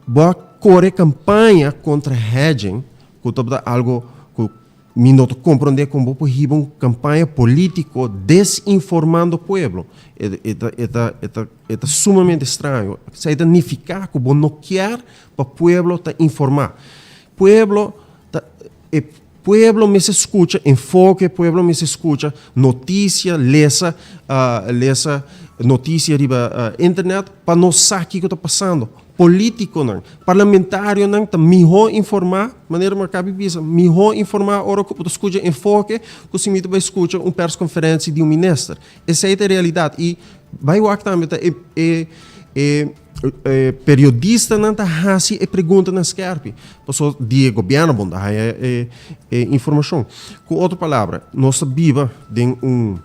bo a kore kampaña kontra hedging ku tabata algo ku Mi no ta comprende con bo por hiba un campaña politico desinformando pueblo. E, e ta, e ta, e ta, e ta sumamente straño. Esey ta nifica cu bo no kier pa pueblo ta informa. Pueblo ta, e pueblo mester scucha enfoke, pueblo mester scucha noticia, lesa, lesa noticia riba internet pa nos sa kico ta pasando. Polítikonan, parlamentarionan ta mihó informá, manera mi a kabi bisa, mihó informá ora ku bo ta skucha enfoke ku si mi ta bai skucha un perskonferensia di un minister. Esei ta e realidat i bai wak tambe ta e e e e periodistanan ta hasi e preguntanan skèrpi, pasobra di e gobièrnu bo no ta haña e e informashon. Ku otro palabra, nos ta biba den un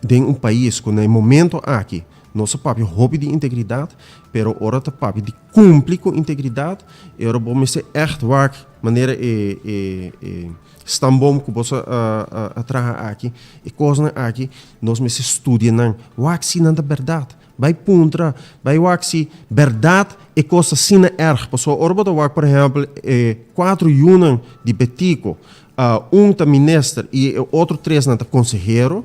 den un pais ku na e momento aki Nos a papia hopi di integridat, pero ora ta papia di kumpli ku integridat, e ora bo mester ègt wak manera e e e stamboom ku bo a a traha aki, e kosnan aki nos mester studia nan, wak si nan ta bèrdat, bai puntra, bai wak si bèrdat e kos ta asina èrg, pasobra ora bo ta wak por ehèmpel e kuatro yunan di Betico, un ta minister i e otro tresnan ta konsehero,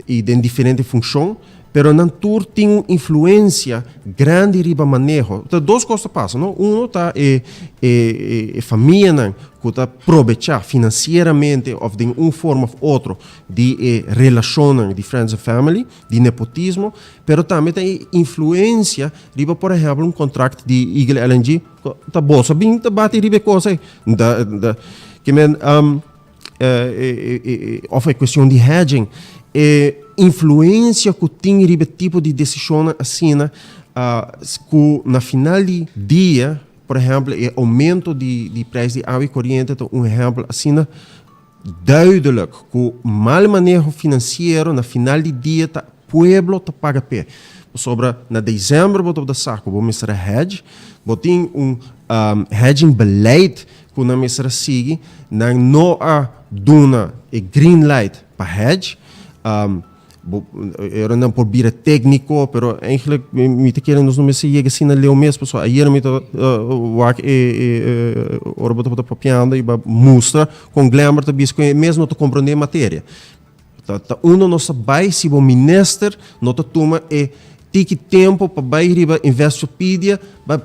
i den diferente funshon, pero nan tur tin un influensia grandi riba maneho. Ta dos kos ta pasa, no? Uno ta e e e famianan ku ta probechá finansieramente òf den un forma òf otro di e relashonnan di friends and family, di nepotismo, pero tambe ta e influensia riba por ehèmpel un kontrakt di Eagle LNG, ta boso a bin ta bati riba e kos ei. Da da ke men. Of e cuestion di hedging, e influencia cu tin riba e tipo di decisionnan asina cu na final di dia, por ehempel e aumento di prijs di awa y coriente ta un ehempel asina duidelijk cu mal maneho financiero na final di dia ta pueblo ta paga p'e. Pasobra na december bo tabata sa cu bo mester a hedge, bo tin un hedging beleid cu nan mester a sigui, nan no a duna e green light pa hedge. Bo era nan por bira tecnico, pero eigenlijk mi ta kere nos no mester yega asina leu mes, pasobra ayer mi ta wak e e ora bo tabata papiando y bo a mustra con Glenbert ta bisa cu e mes no ta comprende e materia. Ta ta unda nos ta bai si bo minister no ta tuma e tiki tempo pa bai riba Investopedia pa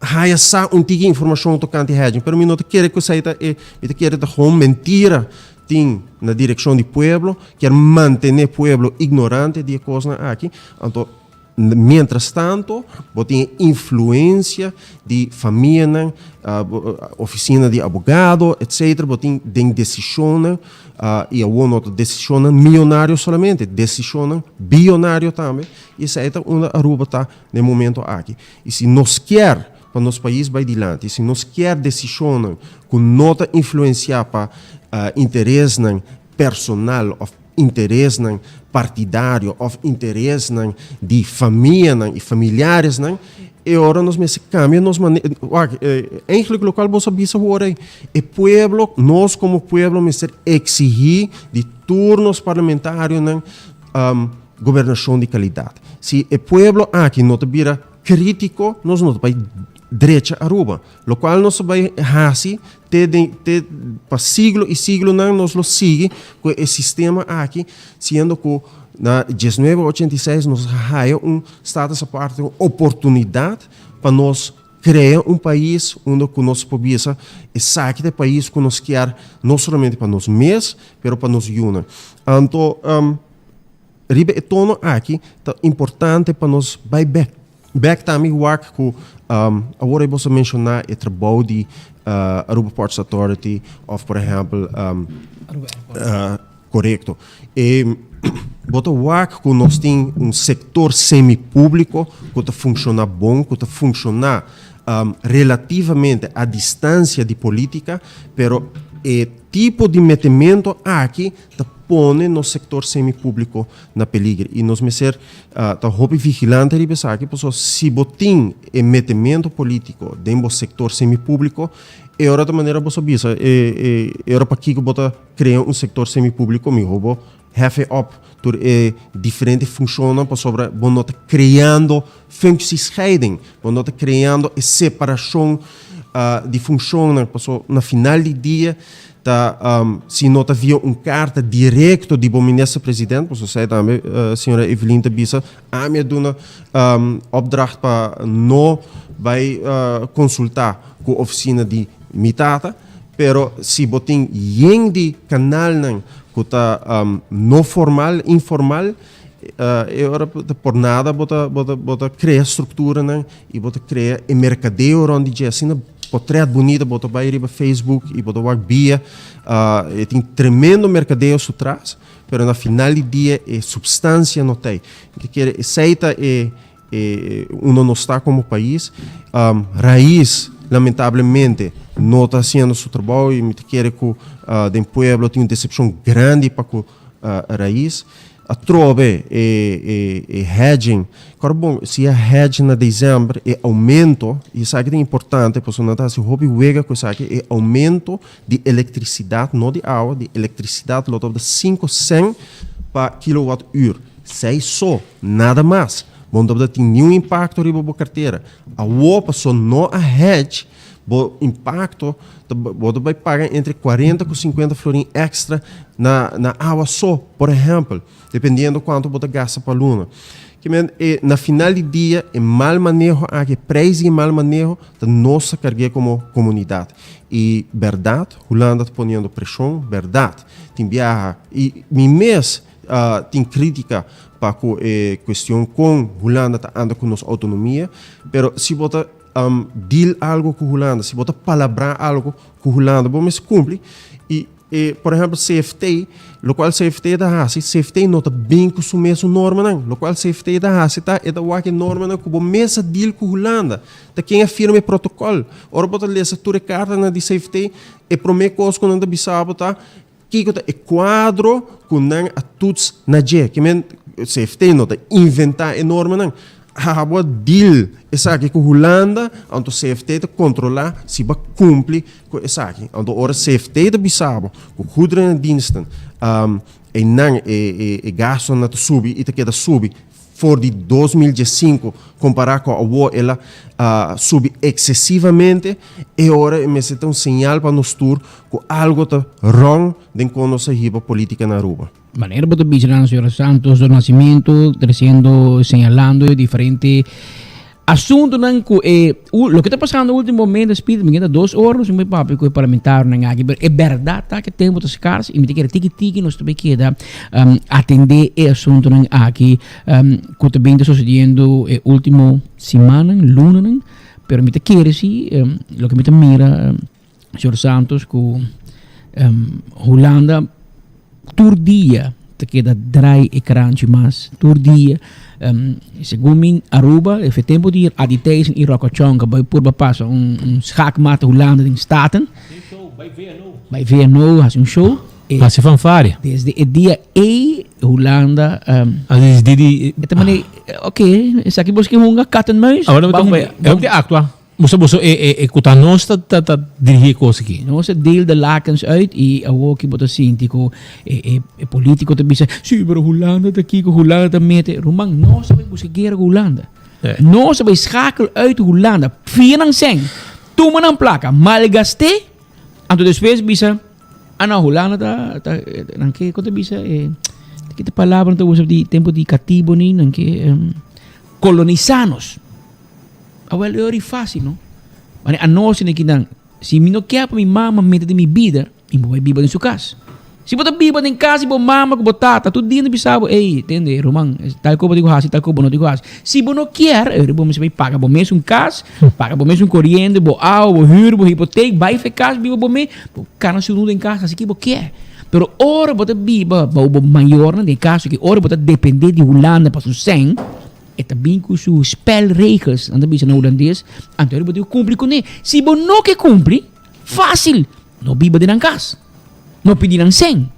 haya sa un tiki informacion tocante hedging. Pero mi no ta kere cu esai ta e, mi ta kere ta gewoon mentira tin na direccion di pueblo, kier mantene pueblo ignorante di e cosnan aki. Anto Mientras tanto, bo tin e influencia di famianan, oficina di abogado, etc. Bo tin den decisionnan, y awor no ta decisionnan miyonario solamente, decisionnan biyonario tambe, y esey ta unda Aruba ta na e momento aki. Y si nos kier pa nos pais bay dilanti, si nos kier decisionnan cu no ta influencia pa interesnan personal of interesnan partidario of interesnan di famianan y familiaresnan, e ora nos mester cambia nos manera, wak, eigenlijk locual bo sa bisa hoor ey, e pueblo, nos como pueblo mester exigi di tur nos parlamentarionan gobernacion di calidad. Si e pueblo aki no ta bira critico, nos no ta bay drecha Aruba. Locual nos ta bay haci te den te pa siglo y siglonan nos lo sigui cu e sistema aki, siendo cu na diesnuebe ochenta i seis nos a haya un status aparte, un oportunidad pa nos crea un pais unda cu nos por bisa esaki ta e pais cu nos kier no solamente pa nos mes, pero pa nos yunan. Anto riba e tono aki ta importante pa nos bay bek. Bek tambe wak ku awor ei boso a menshoná e trabou di Aruba Ports Authority òf por ehèmpel korekto. E bo ta wak ku nos tin un sektor semi-públiko ku ta funshoná bon, ku ta funshoná relativamente a distansia di polítika, pero e tipo di metemento aki ta pone nos sektor semi-públiko na peliger i nos mester ta hopi vigilante riba esaki pasobra si bo tin e metemento politico den bo sector semi-publico e ora ta manera bo sa bisa e e ora pakiko bo ta crea un sector semi-publico miho bo hef e op tur e diferente funcionnan pasobra bo no ta creando functiescheiding bo no ta creando e separacion di funcionnan pasobra na final di dia Ta si no ta via un karta direkto di bo minister president, pasobra esei tambe señora Evelyn ta bisa, ami a duna opdracht pa no bai konsultá ku ofisina di mi tata, pero si bo tin yen di kanalnan ku ta no formal, informal, e ora por nada bo ta bo ta krea strukturanan i bo ta krea e merkadeo rònt di dje. Asina Potret bunita bo ta bai riba Facebook y bo ta wak bia e tin tremendo mercadeo su tras pero na final di dia e substancia no ta ey. Mi ta kere esey ta e e uno nos ta como pais. Raiz lamentablemente no ta haciendo su trabao y mi ta kere cu den pueblo tin un decepcion grandi pa cu Raiz. Atrobe e e hedging. Kòrda bon, si a hedge na december, e aumento, i esaki ta importante pasobra nan ta hasi hopi wega ku esaki, e aumento di elektrisidat, no di awa, di elektrisidat lo tabata sinku sèn pa kilowatt uur. Sei so, nada mas. Bo no tabata tin niun impakto riba bo kartera. Awor pasobra no a hedge, Bo impacto ta bo ta bay paga entre 40 cu 50 florin extra na na awa so, por ehempel, dependiendo cuanto bo ta gasta pa luna. Ke men e na final di dia e mal maneho aki, e prijs di e mal maneho ta nos ta cargu'e como comunidad. Y berdad Hulanda ta poniendo presion, berdad tin biaha y mi mes tin critica pa cu e cuestion con Hulanda ta anda cu nos autonomia, pero si bo ta Deal algo ku Hulanda, si bo ta palabrá algo ku Hulanda, bo mester kumpli. I e, por ehèmpel, CFT, lokual CFT ta hasi, CFT no ta bin ku su mesun normanan. Lokual CFT ta hasi ta e ta wak e normanan ku bo mes a deal ku Hulanda. Ta ken a firma e protokòl. Ora bo ta lesa tur e kartanan di CFT, e promé kos ku nan ta bisa bo ta kiko ta e kuadro ku nan a tuts na dje. Ke men. CFT no ta inventá e normanan. Abo a deal esaki ku Hulanda, anto CFT ta kontrolá si bo a kumpli ku esaki. Anto ora CFT ta bisa bo ku goederen en diensten einan e gastunan ta subi i ta keda subi for di 2015 kompará ku awor el a subi eksesivamente, e ora e mester ta un señal pa nos tur ku algo ta ròn den kon nos a hiba polítika na Aruba. Manera bo ta bisa nan, señora Santos do Nascimento, treciendo, señalando e diferente asuntonan cu e loke ta pasando ultimo momento, Speed, mi keda dos ora nos mi papia cu e parlamentarionan aki, pero e berdad ta cu e tempo ta scars y mi ta kere tiki tiki nos ta bay keda atende e asuntonan aki cu ta bin ta sucediendo e ultimo simannan, lunanan, pero mi ta kere si loke mi ta mira. Señor Santos ku Hulanda tur dia ta keda draai e kranchi mas tur dia segun mi Aruba e tempo di Adi Thijssen i Rocco Chong a bai purba pasa un schaakmat Hulanda den Staten bai VNO hasi un show Hasi fanfaria. Desde e dia ei Hulanda e ta mane ok esaki boso ke hunga kat en muis. Awor mi ta actua. Boso boso e e e ku ta nos ta ta ta dirigí e kos aki. Nos a deel de lakens uit i awor ki bo ta sinti ku e e e politiko ta bisa, si pero Hulanda ta kiko, Hulanda ta mete. Ruman, nos a bai buska guera ku Hulanda. Nos a bai schakel uit Hulanda, fia nan sèn, tuma nan plaka, malgast'é, anto despues bisa, ah no, Hulanda ta ta nan ke, kon ta bisa e, ki ta palabra nan ta usa di tempu di katibo ni, nan ke kolonisá nos. Awel e ora fácil no. Mane anochi na kinan, si mi no kier pa mi mama mete den mi bida, mi por bai biba den su kas. Si bo ta biba den kas di bo mama ku bo tata, tur dia nan bisa bo, ey, tende, ruman, tal kos bo tin ku hasi, tal kos bo no tin ku hasi. Si bo no kier, e ora bo mester bai paga bo mes un kas, paga bo mes un koriente, bo awa, bo hür, bo hipotek, bai for e kas biba bo mes, bo kana sunu den kas, hasi ke bo kier. Pero ora bo ta biba bou bo mayornan, den e kaso aki, ora bo ta depende di Hulanda pa su sèn, E ta bin ku su spelregels, nan ta bisa na hulandes, anto bo tin ku kumpli kuné. Si bo no ke kumpli, fásil, no biba den nan kas. No pidi nan sèn.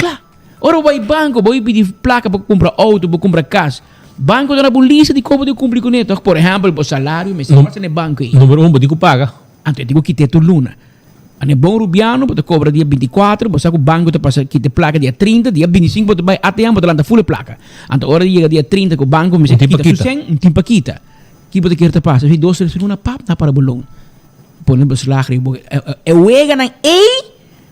Kla. Ora bo bai banko, bo pidi plaka pa kumpra outo, pa kumpra kas, banko ta na bo lista di kon bo tin ku kumpli kuné tòg. Por ehèmpel, bo salario mester pasa na e banko ei. Numero un, bo tin ku paga. Anto e tin ku kit'é tur luna. Ane bon rubiano bo ta cobra dia 24, bo sa cu banco ta pasa kita e placa dia 30, dia 25 bo ta bay ATM bo ta lanta full e placa. Anto ora di yega dia 30 cu banco mester kita su cen, un tin pa kita. Ki bo ta kier ta pasa? Si dos tres luna pap na para bo loan. Pone beslag riba bo. E weganan ey,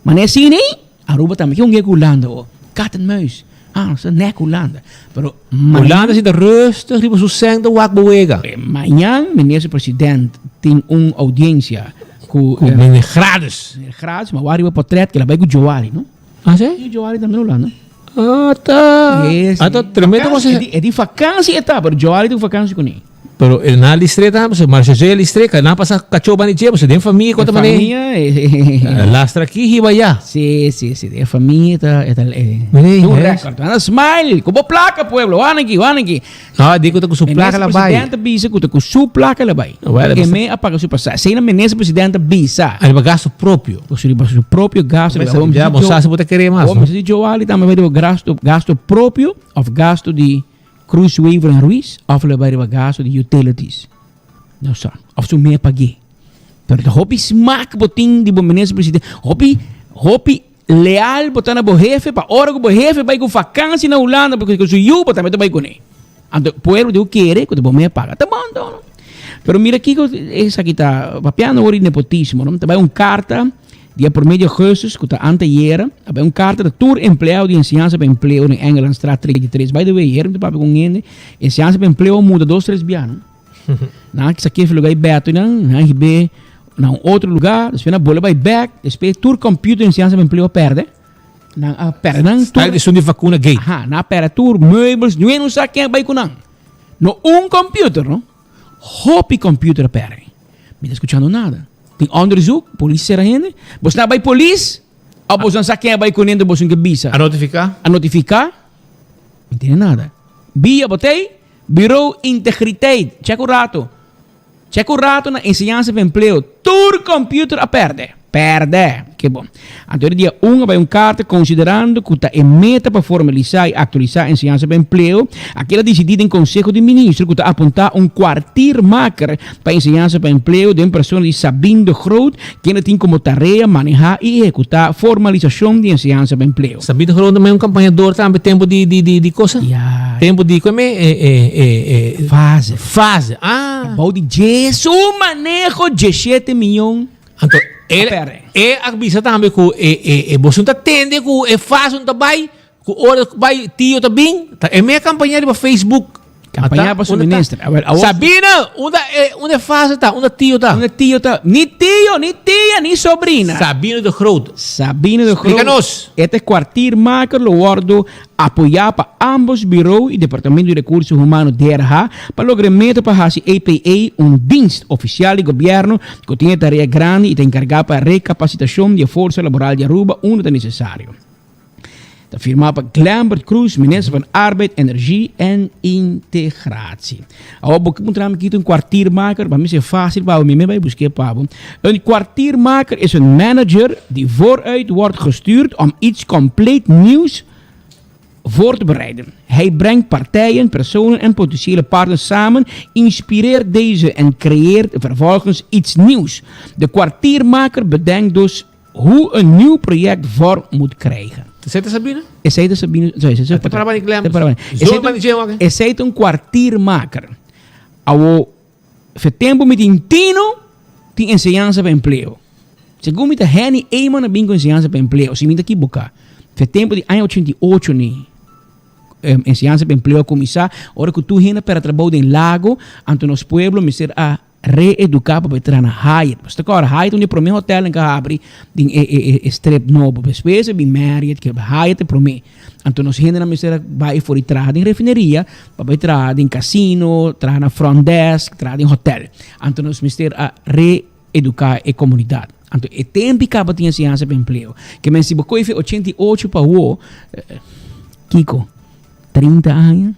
mane asina ey, Aruba tambe ke un gek Hulanda ho. Kat en muis. Ah, sa nek Hulanda. Pero Hulanda si ta rustig riba su sèn ta wak bo wega. Mañan minister president tin un audiencia cu Cu meneer Gradus. Meneer Gradus, ma wak riba potret ke la bai cu Joali, no? Ah, si? Si, Joali tambe na Hulanda. Ah, ta. Yes. Ah, ta tremendo cosa. E di vakantie e ta, pero Joali tin vakantie kuné. Pero e na listré ta, pasobra Marcia José listré, ka na pasa kachó bani dje, pasobra den famia kota mané. Famia, eh. Lastra aki, hiba allá. Sí, sí, sí, den famia ta, e ta, eh. Mire, Un yes. record. Anda smile, ku bo plaka pueblo, wan aki, wan aki. No, di ku ta ku su plaka la bai. Minister presidente bisa ku ta ku su plaka la bai. Well, E me a paga su pasaje. Esei na minister presidente bisa. Ariba gasto propio. Su riba su propio gasto. Ya, bo sa si bo ta kere mas. Bo mester di Joali tambe bai riba gasto, gasto propio of gasto di Cruz Wever en Ruiz of lo bai riba gasto di utilities. No sa. Of su me pag'é. Pero ta hopi smak bo tin di bo minister presidente. Hopi, hopi leal bo ta na bo hefe pa ora ku bo hefe bai ku vakansi na Hulanda porque ku su yu bo tambe ta bai kuné. Anto pueblo di ku kere ku ta bo me paga. Ta bon anto no. Pero mira kiko esaki ta papiando ora di nepotismo no. Ta bai un karta Dia promé di augustus, ku ta anteayera, a bai un karta ta tur empleado di Enseñansa pa Empleo den Engelandstraat 33. By the way, heren ta papia ku un hende, Enseñansa pa Empleo a muda dos tres bia, no? Nan a kisa kefe lugá i bèto nan, nan a hib'é na un otro lugá, despues nan a bolbe bai bèk, despues tur computer di Enseñansa pa Empleo a pèrdè. Nan a pèrdè nan tur. Style esun di vacuna gate. Aha, nan a pèrdè tur meubels, niun hende no sa ken a bai ku nan. No un computer, no. Hopi computer a pèrdè. Mi ta skuchando nada. Tin onderzoek, polis sera hende. Bos na bai polis, of bos no sa ken a bai kuné, enton bos no ke bisa. A notifiká? A notifiká, no tene nada. Bia bo t'ei, Bureau Integriteit, chèk un rato. Chèk un rato na Enseñansa pa Empleo, tur computer a pèrdè. Pèrdè! Ke bon. Anto e dia un a bai un karta konsiderando ku ta e meta pa formalisá i aktualisá enseñansa pa empleo, a keda disidí den Konseho di Minister ku ta apuntá un kwartiermaker pa enseñansa pa empleo den persona di Sabine de Groot, kende tin komo tarea manehá i ehekutá formalisashon di enseñansa pa empleo. Sabine de Groot tambe un kampañador tambe tempu di di di di cosa? Ya. Tempu di kome e e e e Fase. Fase, ah. Bou di dje su maneho djeshete miyon. Anto el e a bisa tambe ku e e e boso ta tende ku e fase no ta bai ku ora ku bai tio ta bin ta e me kampaña riba Facebook. Kampaña pa su minister. A wer, awor- Sabina, unda e unda e fase ta? Unda tio ta? Unda tio ta? Ni tio, ni tia, ni sobrina. Sabina de Groot. Sabina de Groot. Splika nos. E ta kwartiermaker lo wordo apoyá pa ambos Bureau i Departamento di Rekurso Humano, DRH, pa logra e meta pa hasi EPE un dienst ofisial di gobièrnu ku tin e tarea grandi i ta enkargá pa rekapasitashon di e forsa laboral di Aruba unda ta nesesario. Ta firmá pa Glenbert Croes, Minister van Arbeid, Energie en Integratie. Awor bo ke puntra mi kito un kwartiermaker, pa mi si e fásil pa bo, mi mes bai busk'é pa bo. Een kwartiermaker is een manager die vooruit wordt gestuurd om iets compleet nieuws voor te bereiden. Hij brengt partijen, personen en potentiële partners samen, inspireert deze en creëert vervolgens iets nieuws. De kwartiermaker bedenkt dus hoe een nieuw project vorm moet krijgen. Esei ta Sabine? Esei ta Sabine. Sorry, esei ta para bani klem. Esei ta un kwartiermaker. Awo, fe tempo mi tin tino, tin enseñansa pa empleo. Segun mi ta Henny Eman a bin ku enseñansa pa empleo, si mi ta ekiboká. Fe tempo di aña 88 ni enseñansa pa empleo a kuminsá, ora ku tur hende a pèrdè trabou den Lago, anto nos pueblo mester a Reeduká pa bai traha na Hyatt. Pasobra ta kòrda Hyatt un di e promé hotèlnan ku a habri den e e e strip nobo. Despues a bin Marriott, ke Hyatt e promé. Anto nos hendenan mester a bai for di traha den refineria pa bai traha den kasino, traha na front desk, traha den hotèl. Anto nos mester a reeduká e komunidat. Anto e tempu kaba tin enseñansa pa empleo. Ke men si bo kohe fi 88 pa awor, kiko? 30 aña?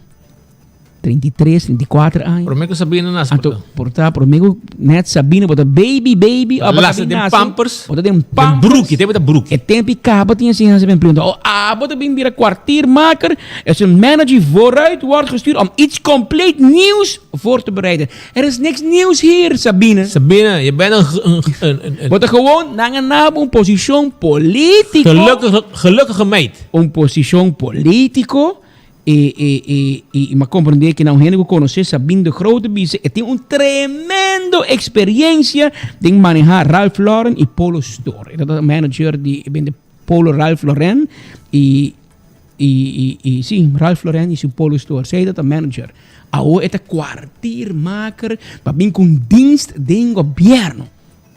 33, 34 aña. Promé ku Sabina nase Anto, por ta promé ku net Sabina por ta baby, baby. Aba Lasa den pampers. Por ta den pampers. Den bruki, tempo ta bruki. E tempo i kaba tin enseñansa pa empleo. Oh, abo ta bin bira kwartiermaker. Es een manager vooruit wordt gestuurd om iets compleet nieuws voor te bereiden. Er is niks nieuws hier, Sabine. Sabine, je bent een, een, een, een Bo ta gewoon nan a nabo un posishon politico. Gelukkige, gelukkige meid. Un posishon politico. E e e e m'a comprende que na un hende ku conoce Sabine de Groot bisa e tin un tremendo experiencia den maneha Ralph Lauren y Polo Store. E ta manager di e bende Polo Ralph Lauren y y y y si Ralph Lauren y su Polo Store. Sy ta manager. Awo e ta kwartiermaker pa bin ku un dienst den gobierno.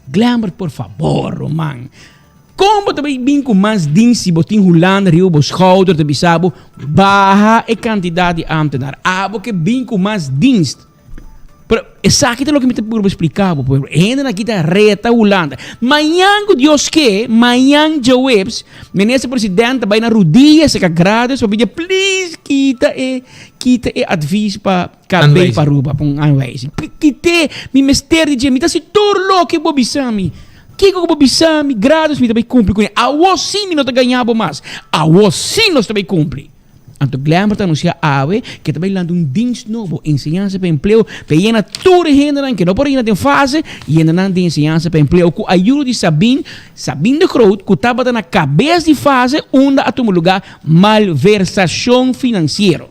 Glenbert por fabor ruman. Kon bo ta bai bin ku mas dins si bo tin Hulanda riba bo schouder ta bisa bo baha e kantidat di ambtenaar? Abo ke bin ku mas dienst. Pero esaki ta loke mi ta purba splika bo pueblo. E hendenan aki ta reta Hulanda. Mañan ku Dios ke, mañan djaweps, minister president ta bai na rudia seka grades pa pidi please kita e kita e advies pa KB pa Aruba, pa un aanwijzing. Kit'é, mi mester di dje, mi ta hasi tur loke bo bisa mi. Kiko ku bo bisa mi, gratis mi ta bai kumpli kuné. Awor sí mi no ta gaña bo mas. Awor sí nos ta bai kumpli. Anto Glenbert ta anunsiá awe ku e ta bai lanta un dienst nobo, Enseñansa pa Empleo, pa e yena tur e hendenan ku no por yena den fase, yena nan den Enseñansa pa Empleo ku ayudo di Sabine, Sabine de Groot, ku tabata na kabes di fase unda a tuma lugá malversashon finansiero.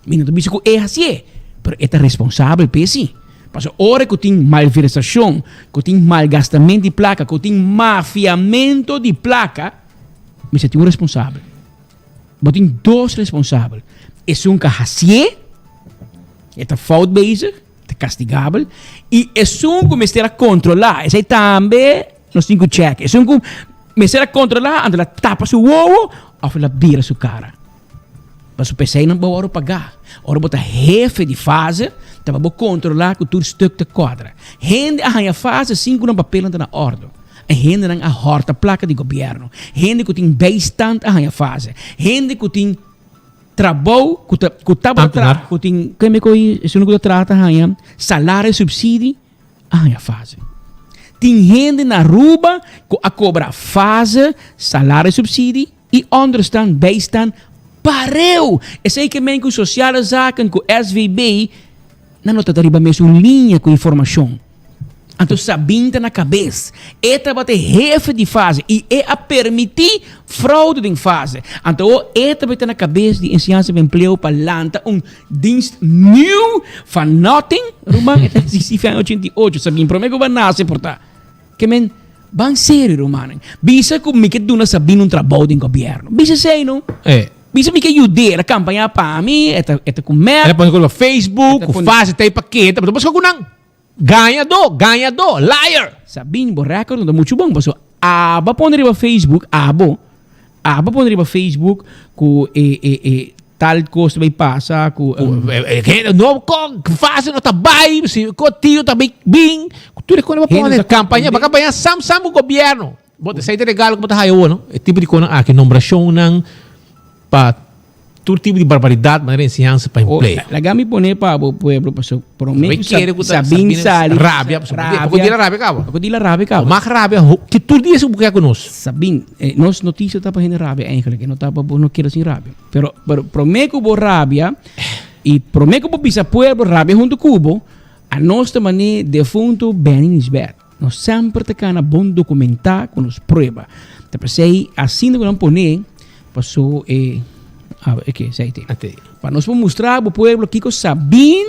Mi no ta bisa ku e hasié, pero e ta responsabel p'e sí. Pasobra ora ku tin malversashon, ku tin malgastamentu di plaka, ku tin mafiamentu di plaka, mester tin un responsabel. Bo tin dos responsabel. Esun ku a hasié, e ta fout bezig, ta kastigabel, i esun ku mester a kontrolá, esei tambe nos tin ku chèk. Esun ku mester a kontrolá, anto el a tapa su wowo òf el a bira su kara. Pasobra p'esei nan bo wòrdu pagá. Ora bo ta hefe di fase, ta pa bo kontrolá ku tur stuk ta kuadra. Hende a haña fase sin ku nan papelnan ta na òrdu. E hendenan a hòrta plaka di gobièrnu. Hende ku tin bijstand a haña fase. Hende ku tin trabou ku ta ku tabata tra ku tin keme ku esun ku ta traha ta haña salario subsidi a haña fase. Tin hende na Aruba ku a kobra fase, salaris subsidie i onderstand, bijstand pareu. Esei ke men ku Sociale Zaken ku SVB nan no ta ta riba mesun liña ku informashon. Anto Sabin ta na kabes. E tabata e hefe di fase i e a permití fraude den fase. Anto awor e tabata na kabes di Enseñansa pa Empleo pa lanta un dienst nieuw van nothing. Ruman, e ta existí fi aña 88. Sabin promé ku bo a nase por ta. Ke men, ban serio rumannan. Bisa ku mi ke duna Sabin un trabou den gobièrnu. Bisa esei no. Bisa mi ke yud'é, el a kampañá pa mi, e ta e ta ku mep. El a pone ku riba Facebook, ku fase ta e pakete, pero ta buska ku nan. Gañadó, gañadó, liar! Sabin, bo record no ta muchu bon, pasobra abo a pone riba Facebook, abo, abo a pone riba Facebook ku e, e, e tal kos ta bai pasa, ku... Hende no kon, fácil no ta bai, si ko tio ta bai bin, tur e kon bo pone kampaña, bo kampaña sam sam ku gobierno. Bo ta esei ta regalo ku bo ta haya awor, no? E tipo di konan aki, nombrashonnan pa tur tipo di barbaridat manera enseñansa pa empleo. Laga mi pone pa bo pueblo paso prome Mi kere ku ta Sabin sali rabia, paso poko di la rabia kaba. Poko di la rabia kaba. Mag rabia ki tur dia su bukia ku nos. Sabin, nos noticia ta pa hende rabia eigenlijk, no ta pa bo no keda sin rabia. Pero pero prome ku bo rabia i prome ku bo bisa pueblo rabia huntu ku bo, anos ta mane defunto Benny Nisbet. Nos semper ta kana bon dokumentá ku nos prueba. Ta p'esei asina ku nan pon'é paso e a e ke esei te. Pa nos por mustra bo pueblo kiko Sabin,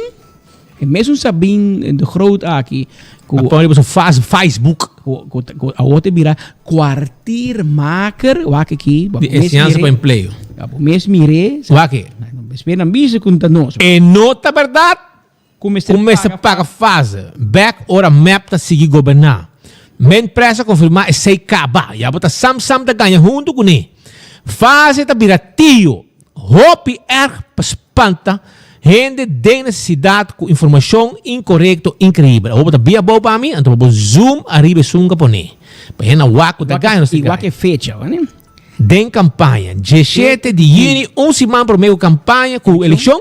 e mesun Sabin de Groot aki ku A pone riba su fas Facebook. Ku ku ku awor ta bira kwartiermaker, wak aki, Di enseñansa pa empleo. Bo mes mir'é. Wak aki. Despues nan bisa ku ta nos. E no ta bèrdat. Ku mester Ku mester paga fase bek ora mep ta sigui goberná. Men pres a konfirmá esei kaba. Ya bo ta sam sam ta gaña huntu kuné. Fase ta bira tio. Hopi erg pa spanta hende den nesesidat ku informashon inkorekto inkreibel. Awor bo ta bia abou pa mi, anto bo por zoom ariba esun ka poné. Pa hende a wak ku ta gaña nos ta gaña. I wak e fecha, wak ne? Den kampaña, 17 di yüni, un siman promé ku kampaña ku elekshon.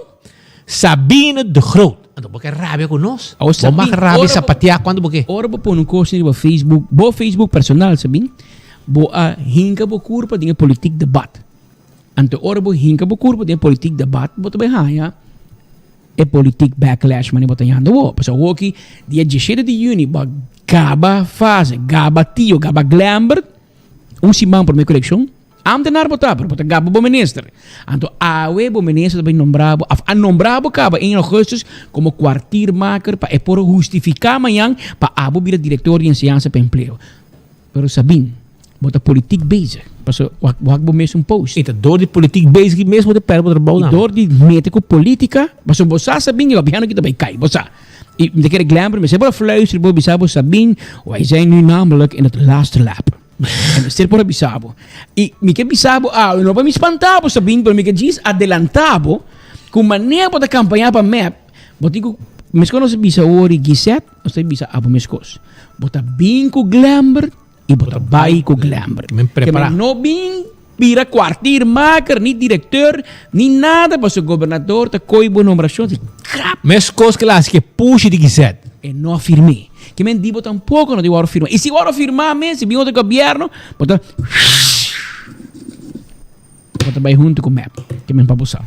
Sabine de Groot. Anto bo ke rabia ku nos? Awo Bo mag Sabine, rabia ora bo- sapateá kuantu bo ke. Ora bo pone un kos riba Facebook, bo Facebook personal, Sabine, bo a hinka bo kurpa den e politiek debat. Anto ora bo hinka bo kurpa den e politiek debat, bo ta bai haña e politiek backlash manera bo ta yanda awor. Pasobra awor aki dia diesshete di yüni bo a gaba fase, gaba tio, gaba Glembert, un siman promé ku elekshon. Ambtenaar bo ta, pero bo ta gaba bo minister. Anto awe bo minister ta bay nombra bo, of a nombra bo caba in augustus como kwartiermaker pa e por hustifica mañan pa abo bira director di enseñansa pa empleo. Pero Sabine, bo ta politiek bezig, paso wak wak bo mes un post. E ta door di politiek bezig mes bo ta perde bo trabou Y nan. door di mete cu politica, paso bo sa Sabine di gobierno aki ta bay cay, bo sa. Y mi ta kere Glenbert mester por a fluister bo bisa bo Sabine, wij zijn nu namelijk in het laatste lap. E mester por a bisa bo. I mi ke bisa bo awe, no pa mi spanta bo, Sabine, pero mi ke djis adelanta bo ku manera bo ta kampañá pa mep, bo tin ku, meskos nos a bisa awor di Gisette, nos ta bisa abo meskos. Bo ta bin ku Glenbert i bo ta bai ku Glenbert. Men prepará. Ke men no bin bira kwartiermaker, ni direkteur, ni nada, pasobra gobernador ta koi bo nombrashon, si krap! Meskos ke el a hasi ku e pushi di Gisette. E no a firm'é. Ke men di bo tampoko no di wòrdu firmá. I si wòrdu firmá mes, si bin otro gobièrnu, bo ta bo ta bai huntu ku mep. Ke men pa bo sa.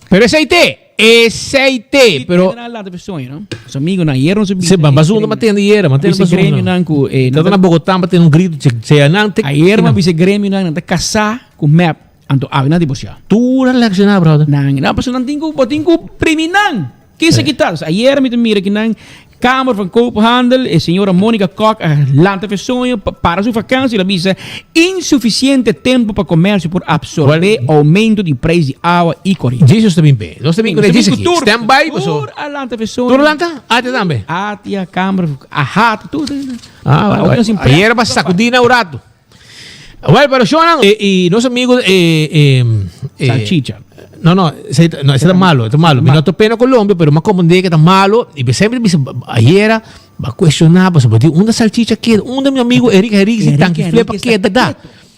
Pero esei te, esei te, pero. Nan a lanta pe soño, no? Su amigonan ayer nos a bisa. Se ban bazunda ma tende ayer, ma tende bazunda. Gremionan ku eh. Tata na Bogotá ma tende un grito, che che nan te. Ayer ma bisa gremionan nan ta kasá ku mep, anto awe nan divorsiá. Tur a reakshoná, brother. Nan, nan pasobra nan tin ku, bo tin ku primi nan. Kisa ki ta? Ayer mi ta mira ki nan Kamer van Koophandel, e señora Monica Kok a lanta fe soño pa para su vakantie. El a bisa insuficiente tempo pa comercio por absorbe aumento di prijs di awa y coriente. Jesus ta bin pe. Nos ta bin cu Jesus aki. Stand by paso. Tur a lanta fe soño. Tur a lanta? Atia tambe? Atia, Kamer, Ahat, tur. Ah, ayer pa sacudi na un rato. Well, pero Shonan, eh, y nos amigo eh, eh, eh, Salchicha. No, no, ese, no, ese está malo, está malo. Mi no topé na Colombia, pero me comprendí que está malo. Y siempre me dice, ayer va a cuestionar, pues, ¿dónde salchicha queda? ¿Dónde mi amigo Eric Eric si tanque flepa queda? Da.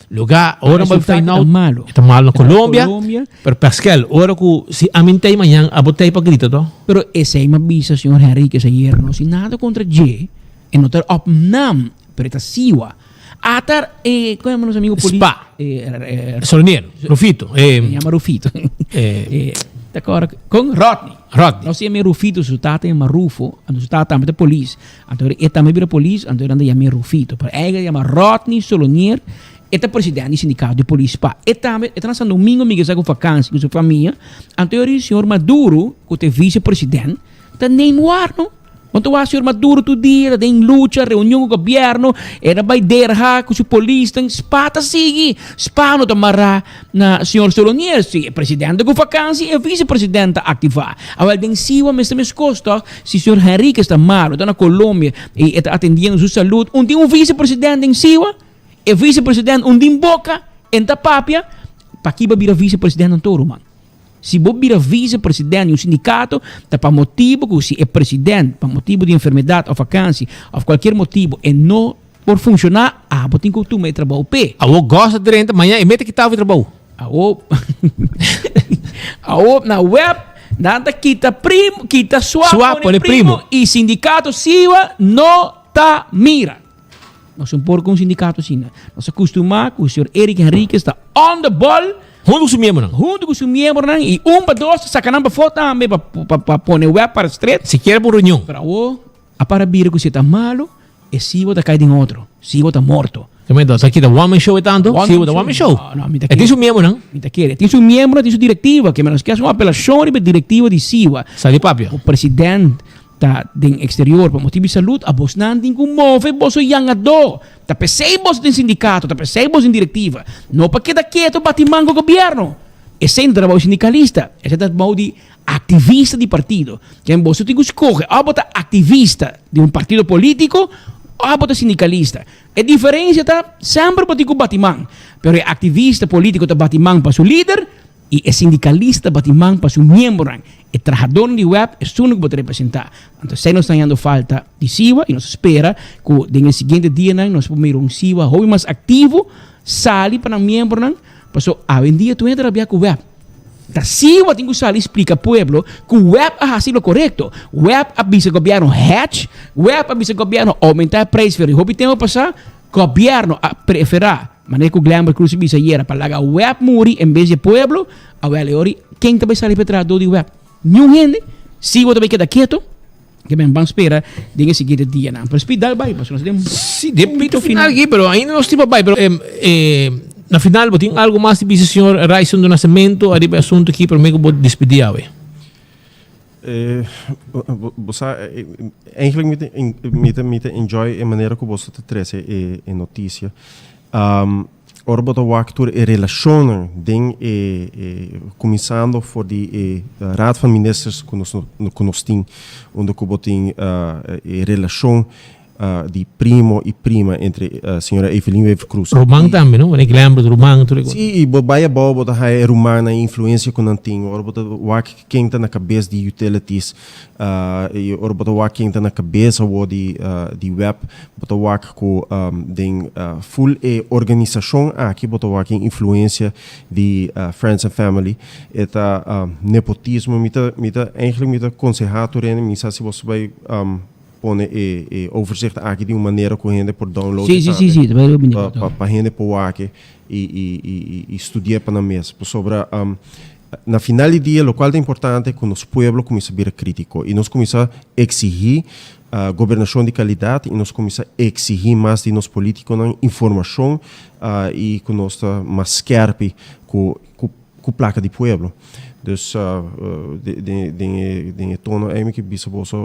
Lugar, ahora va a Resulta que está malo. Está malo na Está na Colombia. Colombia. Pero Pascal, ahora ku si a mí te mañana, a botei pa grita, to. Pero esei me avisa, señor Henriquez, ayer, no, sin nada contra G. E no ta op naam, pero e ta Siwa. Ata e, kon yama nos amigo polis? Spa. Eh, eh, Solonier, Rufito. Eh, yama Rufito. Eh, eh, ta kor con Rodney. Rodney. Nos yama Rufito, su tata yama Rufo, anto su tata tambe ta polis. Anto e tambe bira polis, anto nan ta yama Rufito. Pero eigenlijk yama Rodney Solonier, e ta presidente di sindicato di polis Spa. E tambe, e ta na San Domingo, mi sa ku vakantie ku su famia. Anto e señor Maduro, ku ta e vicepresident, ta neem waar no. Want wak señor Maduro tur dia ta den lucha, reunion ku gobierno, e ta bai derha ku su polisnan, Spa ta sigui, Spa no ta mará na señor Solonier, si e presidente ku vakansi, e vicepresident ta aktivá. Awel den Siwa mester meskos tòg, si señor Henriquez ta malo, ta na Colombia i e ta atendiendo su salud, un tin un vicepresident den Siwa? E vicepresident un tin boka, e ta papia, paki bo bira vicepresident anto ruman? Si bo bira vice-president di un sindicato, ta pa motibo cu si e president, pa motibo di enfermedad of vakantie of cualkier motibo e no por funciona, abo tin cu tuma e trabou p'e. Awo gosa drenta, maña e mete kita fu trabou. Awo, awo na web nan ta kita primo, kita swa, Swa pone pone primo. primo y sindicato siwa no ta mira. Nos no por ku un sindikato asina. Nos a kustumá ku señor Eric Henriquez ta on the ball. Huntu ku su miembronan. Huntu ku su miembronan i un pa dos ta saka nan pafó tambe pa pa pa pone web para stret. Sikiera pa un reunion. Pero awor a para bira ku si e ta malo e sibo ta kai den otro. Sibo ta morto. Tremendo. Ta kita one man show e tanto? Sibo ta one man show. No, no, mi ta E tin su miembronan. Mi ta kere. Tin su miembronan, tin su direktiva. Ke nos ke hasi un apelashon riba e direktiva di Siwa. Sali papia. Ku president Ta den exterior pa motibu di salud, abosnan tin cu move boso yangadó. Ta p'esey boso tin sindicato, ta p'esey boso tin directiva. No pa keda keto bati man cu gobierno. Esey no ta trabou di sindicalista, esey ta trabou di activista di partido. Ken boso tin cu scoge, of bo ta activista di un partido politico of bo ta sindicalista. E diferencia ta, semper bo tin cu bati man, pero e activista politico ta bati man pa su lider, I e sindicalista bati man pa su miembronan, e trahadornan di web, esun ku bo ta representá. Anto esei nos ta hañando falta di Siwa i nos ta spera ku den e siguiente dianan nos por mira un Siwa hopi mas aktivo sali pa nan miembronan, paso awendia tur hende ta rabia ku web. Ta Siwa tin ku sali splika pueblo ku web a hasi lo korekto. Web a bisa gobièrnu hedge, web a bisa gobièrnu oumentá e preis for di hopi tempu pasá, gobièrnu a preferá. Manera ku Glenbert Cruz a bisa ayera pa laga web muri en bes di e pueblo, awel e ori ken ta bai sali pa e trahadó di web? Niun hende. Si bo ta bai keda keto, ke men ban spera den e siguiente dianan. Pero Speed dal bai, pasobra nos ta den Si, den punto final aki, pero ainda nos tin pa bai. Pero na final bo tin algo mas di bisa señor Ryson do Nascimento ariba e asunto aki prome ku bo despidi awe? Bo sa, eigenlijk mi ta, mi ta, mi ta enjoy e manera ku boso ta trese e, e notisia. Ora bo ta wak tur e relashonnan den e, e kuminsando for di e Raad van Ministers ku nos, ku nos tin, unda ku bo tin e relashon di primo y prima entre señora Evelyn Wever Croes. Ruman tambe no? Wanneer Glembert, ruman tur e Sí, y bo bay abao bo ta haya e rumannan e influencia cu nan tin. Ora bo ta wak ken ta na cabes di utilities y ora bo ta wak ken ta na cabes awor di di web, bo ta wak cu den full e organisacion aki bo ta wak e influencia di friends and family. E ta nepotismo. Mi ta mi ta eigenlijk mi ta conseha tur hende, mi sa si boso bay pone e e overzicht aki di un manera ku hende por download Sí, sí, sí, sí, tambe pa pa pa hende por wak e i i i i studi'é pa nan mes. Pasobra na final di dia lokual ta importante ku nos pueblo kuminsá bira krítiko i nos kuminsá eksihí gobernashon di kalidat i nos kuminsá eksihí mas di nos polítikonan informashon i ku nos ta mas skèrpi ku ku Ku plaka di pueblo. Dus den den den e tono ei mi ke bisa boso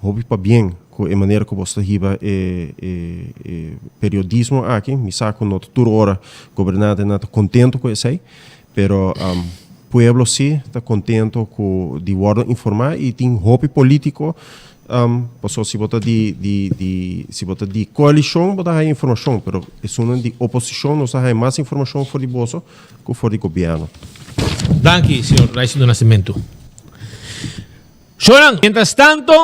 hopi pabien ku e manera ku boso ta hiba e e e periodismo aki. Mi sa ku no ta tur ora gobernantenan ta kontento ku esei, pero pueblo si ta kontento ku di wòrdu informá i tin hopi polítiko Pasobra si bo ta di di di si bo ta di koalishon bo ta haña informashon, pero esunnan di oposishon nos ta haña mas informashon for di boso ku for di gobièrnu. Danki, señor Raisin do Nascimento. Shonan, mientras tanto,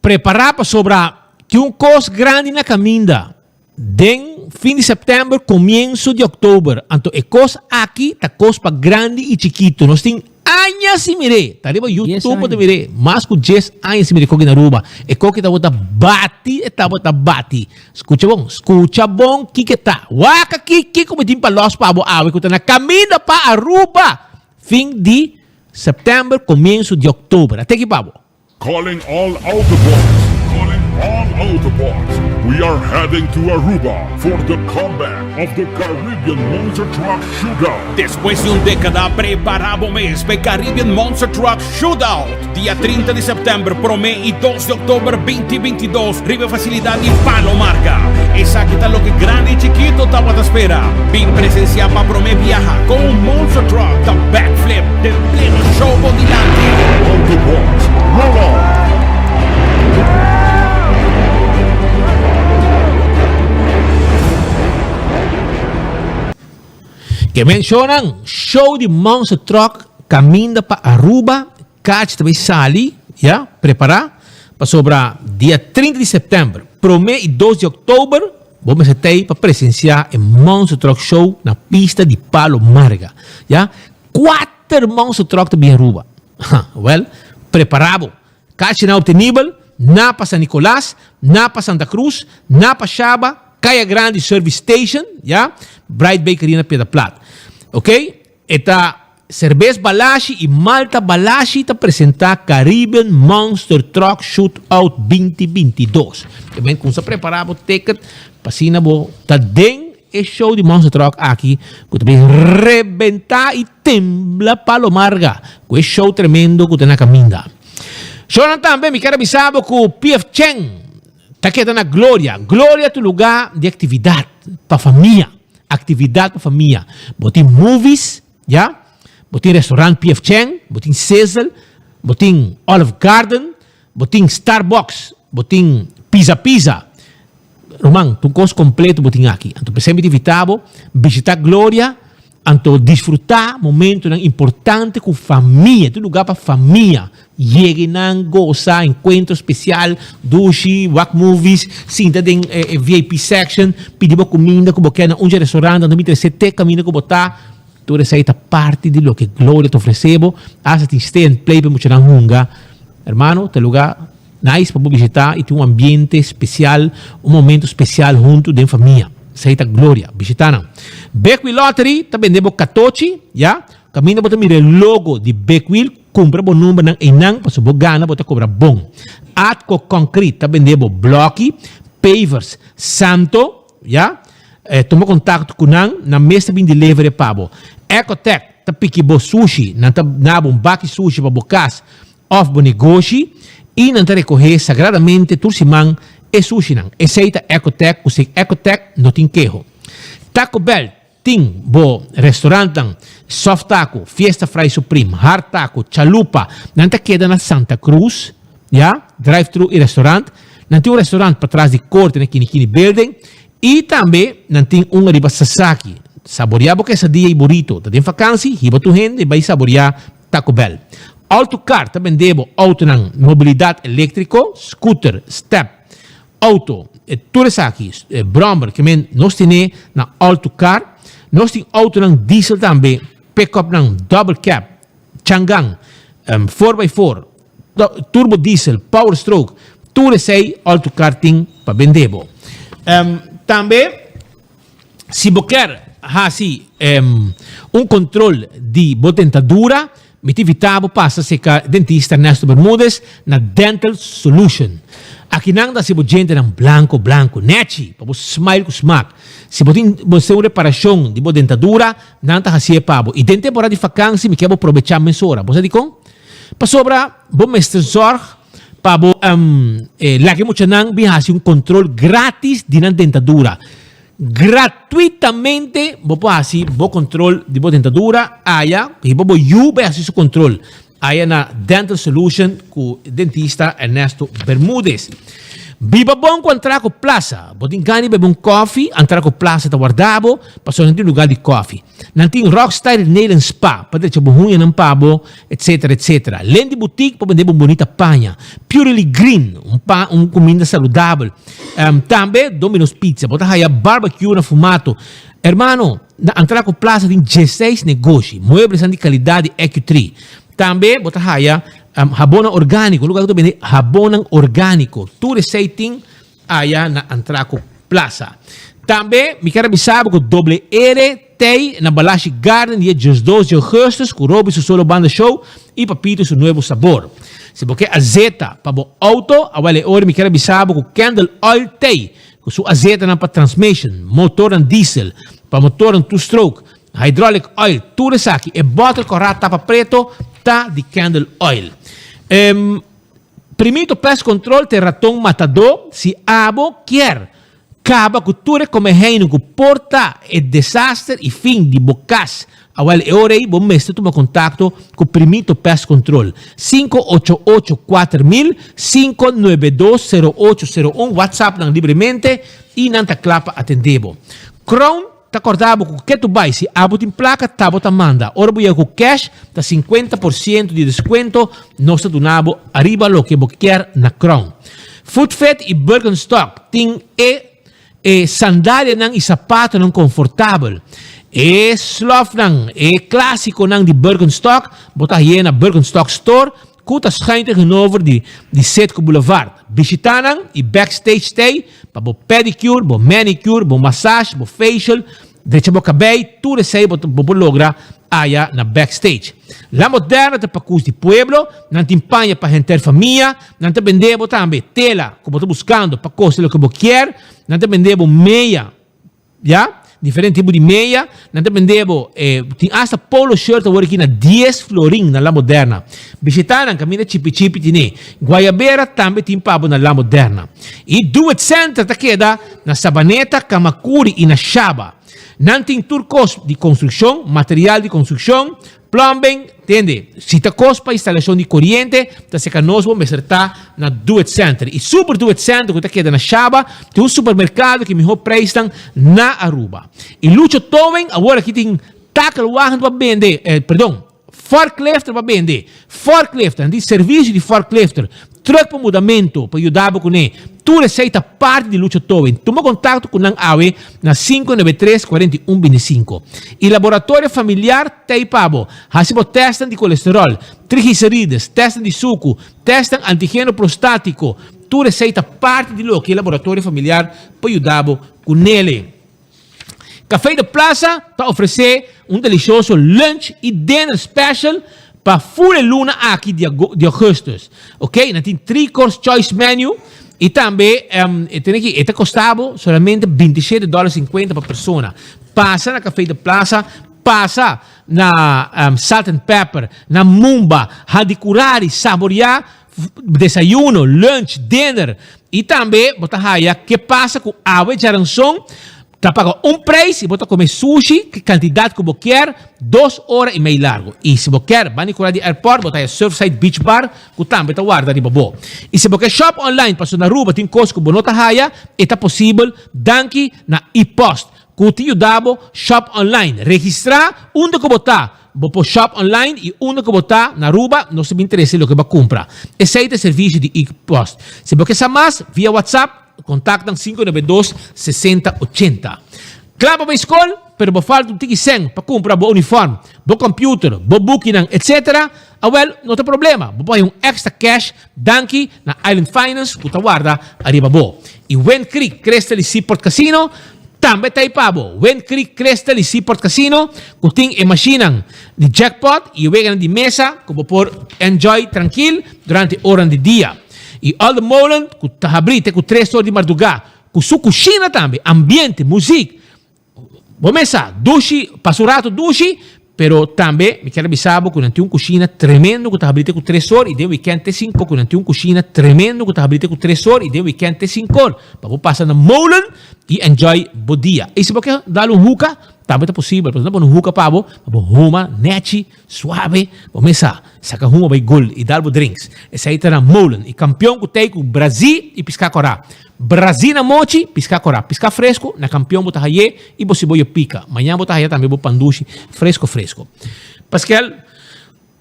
prepara pasobra tin un kos grandi na kaminda den fin di sèptèmber, komienso di òktober. Anto e kos aki ta kos pa grandi i chikito. Nos tin. aña sin mir'é. Ta riba YouTube bo ta mir'é. Mas ku djes aña sin mira e koki na Aruba. E koki tabata bati, e tabata bati. Skucha bon, skucha bon kiko e ta. Wak aki kiko mi tin pa lòs pa bo awe ku ta na kaminda pa Aruba fin di sèptèmber, komienso di òktober. A teki pa bo. Calling all Autobots, calling all Autobots, we are heading to Aruba for the comeback of the Caribbean Monster Truck Shootout. Despues di un dékada, prepara bo mes pa e Caribbean Monster Truck Shootout, dia 30 di sèptèmber promé i dos di òktober binti 22 riba e fasilidat di Palo Marga. Esaki ta loke grandi i chikito tabata spera. Bin presensiá pa promé biaha kon un monster truck ta backflip den pleno show bo dilanti. Autobots, roll on! Ke menshonan show di monster truck kaminda pa Aruba Kachi ta bay sali, ya, prepara, pasobra dia 30 di september, prome y dos di october, bo mester tey pa presencia e Monster Truck Show na pista di Palo Marga, ya. Cuater Monster Truck ta bin Aruba. Ha, wel, prepara bo. Kachinan obtenibel na pa San Nicolas, na pa Santa Cruz, na pa Shaba, Caya Grandi Service Station, ya, Bright Bakery na Piedra Plat. Ok, e ta Serbes Balashi y Malta Balashi ta presenta Caribbean Monster Truck Shootout 2022. Te men kumsa prepara bo ticket pa asina bo ta den e show di Monster Truck aki ku ta bin rebenta y tembla Palo Marga ku e show tremendo ku ta na kaminda. Shownan tambe mi kier a bisa bo ku PF Chang ta keda na Gloria. Gloria ta un luga di actividad pa famia. Actividad pa famia. Bo tin movies, ya. Bo tin restaurant PF Chang, bo tin Sizzle, bo tin Olive Garden, bo tin Starbucks, bo tin Pizza Pizza. Ruman, tur cos completo bo tin aki. Anto p'esei mi ta invita bo bishita Gloria, anto disfruta momentonan importante cu famia. Tur lugar pa famia. Yega nan, gosa, encuentro special, dushi, wak movies, sinta den e VIP section, pidi bo cuminda cu bo kier na un dje restaurant, nan ta bin trece te caminda cu bo ta. Tur esey ta parti di loke Gloria ta ofrece bo. Hasta tin stay and play pa e muchanan hunga. Hermano, ta lugar nice pa bo bishita y tin un ambiente special, un momento special hunto den famia. Esey ta Gloria. Bishita nan. Big Wheel Lottery ta bende bo catochi, ya. Caminda bo ta mira e logo di Big Wheel, Cumpra bo numbernan eynan pasobra bo gana bo ta cobra bon. Atco Concrete ta bende bo bloki, pavers, santo, ya. Tuma contacto cu nan, nan mes ta bin deliver e pa bo. Ecotec ta piki bo sushi, nan ta na bo un baki sushi pa bo cas of bo negoshi y nan ta recoge sagradamente tur siman e sushinan. Esey ta Ecotec cu sin Ecotec no tin keho. Taco Bell Tin bo restaurantnan, Soft Taco, Fiesta Fry Supreme, Hard Taco, Chalupa, nan ta keda na Santa Cruz, ya, drive thru y restaurant. Nan tin un restaurant patras di corte na Kinikini Building y tambe nan tin un ariba Sasaki. Saborea bo quesadilla y burrito. Ta den vakansi, hiba tur hende bay saborea Taco Bell. Autocar ta bende bo autonan mobilidad electrico, scooter, step. Auto, e tur esaki, e brommer, ke men nos tene na Alto Car. Nos tin autonan diesel tambe, pick-upnan, double cab, Changan, four by four, turbo diesel, power stroke, tur esei Alto Car tin pa bende bo. Tambe si bo kier hasi un control di bo dentadura, Mi ta invitá bo pasa serka dentista Ernesto Bermudez na Dental Solution. Akinan ta hasi bo djentenan blanko blanko, nèchi, pa bo smile ku smak. Si bo tin bo mester un reparashon di bo dentadura, nan ta hasié pa bo. I den temporada di fakansi mi ke bo probechá mesora. Bo sa dikon? Pasobra bo mester zòrg pa bo laga e muchanan bin hasi un kontrol gratis di nan dentadura. Gratuitamente bo por hasi bo control di bo dentadura aya hiba bo yu bay hasi su control aya na Dental Solution cu dentista Ernesto Bermudez. Biba bon cu Antraco Plaza. Bo tin gana di bebe un koffie, Antraco Plaza ta warda bo pasobra nan tin lugar di koffie. Nan tin Rockstyle Nail and Spa pa drecha bo huñanan pa bo etc etc. Lendy Boutique pa bende bo bonita paña. Purely Green un pa un cuminda saludabel. Tambe Domino's Pizza. Bo ta haya barbecue na Fumato. Hermano, na Antraco Plaza tin dieseis negoshi. Mueblesnan di calidad di EQ3. Tambe bo ta haya habonnan orgániko, un lugar ku ta bende habonnan orgániko. Tur esei tin aya na Antraco Plaza. Tambe mi kier a bisa bo ku Doble R Tei na Balashi Garden dia diesdos di augustus ku Roby su solo banda show i Papito su nuevo sabor. Si bo ke azeta pa bo auto, awel e ora mi kier a bisa bo ku Kendall Oil Tei ku su azetanan pa transmission, motornan diesel, pa motornan two stroke, hydraulic oil, tur esaki. E bottle kòrá tapa preto ta di Kendall Oil. Primito Pest Control t'e raton matadó si abo kier kaba ku tur e komeheino ku por ta e desaster i fin di bo kas. Awel e ora ei bo mester tuma kontakto ku Primito Pest Control. 588 4000, 592 0801 WhatsApp nan libremente i nan ta kla pa atendé bo. Crown. Ta korda bo ku ke tu bai si abo tin plaka ta bo ta manda. Ora bo yega ku cash ta 50% di deskuento nos ta duna bo ariba loke bo kier na Crown. Footfit i Birkenstock tin e e sandalianan i sapatonan konfortabel. E slofnan, e klasikonan di Birkenstock bo ta haye na Birkenstock Store Ku ta schuin tegenover di di Citgo Boulevard. Bishita nan i backstage stay pa bo pedicure, bo manicure, bo massage, bo facial, drecha bo kabei, tur esei bo bo por logra aya na backstage. La Moderna ta pakus di pueblo, nan tin paña pa henter famia, nan ta bende bo tambe tela ku bo ta buskando pa kose loke bo kier, nan ta bende bo meya. Ya, diferente tipo di meya. Nan ta bende bo, eh, tin hasta polo shirt awor aki na dies florin na La Moderna. Bishita nan kaminda chipi chipi tine. Guayabera tambe tin pa bo na La Moderna. I Do It Center ta keda na Sabaneta, Camacuri i na Shaba. Nan tin tur kos di konstrukshon, material di konstrukshon, Plumbing, tende, si ta kos pa instalashon di koriente, ta seka nos bo mester ta na Do It Center. I Super Do It Center ku ta keda na Shaba, tin un supermerkado ku e mihó preisnan na Aruba. I Lucho Towing awor aki tin takelwagen pa bende, eh, perdon, forklifter pa bende. Forklifter, nan tin servisio di forklifter, truck pa mudamentu pa yuda bo kuné. Tur esei ta parti di Lucho Towing. Tuma kontakto ku nan awe na 593 41 25. I Laboratorio Familiar t'ei pa bo. Hasi bo tèstnan di kolesteròl, triglicerides, tèstnan di suku, tèstnan antigeno prostátiko. Tur esei ta parti di loke Laboratorio Familiar por yuda bo kunele. Café de Plaza ta ofresé un delicioso lunch i dinner special pa full e luna aki di di augustus. Ok, nan tin three course choice menu i tambe e tene aki e ta kosta bo solamente 27 dollar 50 pa persona. Pasa na Café de Plaza, pasa na Salt and Pepper, na Mumba, Hadicurari, saboreá Desayuno, lunch, dinner y tambe bo ta haya ke pasa cu awe djaranson ta paga un prijs y bo ta come sushi ke cantidad cu bo kier dos ora y mei largo. Y si bo kier bani cura di airport bo ta haya Surfside Beach Bar cu tambe ta warda riba bo. Y si bo ke shop online pasobra na Aruba tin cos cu bo no ta haya e ta posibel danki na e-post cu ta yuda bo shop online. Registra unda cu bo ta. Bo por shop online y unda cu bo ta na Aruba nos ta bin trece loke bo a cumpra. Esey ta e servicio di e-post. Si bo ke sa mas, via WhatsApp, contact nan 592 60 80. Cla pa bay scol, pero bo falta un tiki cen pa cumpra bo uniform, bo computer, bo bukinan, etc. Awel, no ta problema, bo por haya un extra cash danki na Island Finance cu ta warda ariba bo. Y Wind Creek Crystal y Seaport Casino tambe ta ei pa bo. Wind Creek Crystal y Seaport Casino cu tin e mashinnan di jackpot y e weganan di mesa cu bo por enjoy trankil durante oranan di dia. Y Olde Molen cu ta habri te cu tres or di marduga cu su cushina tambe, ambiente, muziek. Bo mes sa, dushi, pasa un rato dushi, pero tambe mi kier a bisa bo ku nan tin un kushina tremendo ku ta habri te ku tres or i den wikènt te sinku ku nan tin un kushina tremendo ku ta habri te ku tres or i den wikènt te sinku or pa bo pasa na molen i enjoy bo dia. I si bo ke dal un huka, tambe ta posibel, pasobra nan pone un huka pa bo, pa bo huma nechi, suave, bo mes sa, saka huma bai gol i dal bo drinks. Esei ta na molen. I kampion ku tei ku brazí i piská kòrá. Brazi na mochi, piská korá. Piská fresku, na kampion bo ta hay'é i bo siboyo pika. Mañan bo ta haya tambe bo pandushi fresku fresku. Paskel,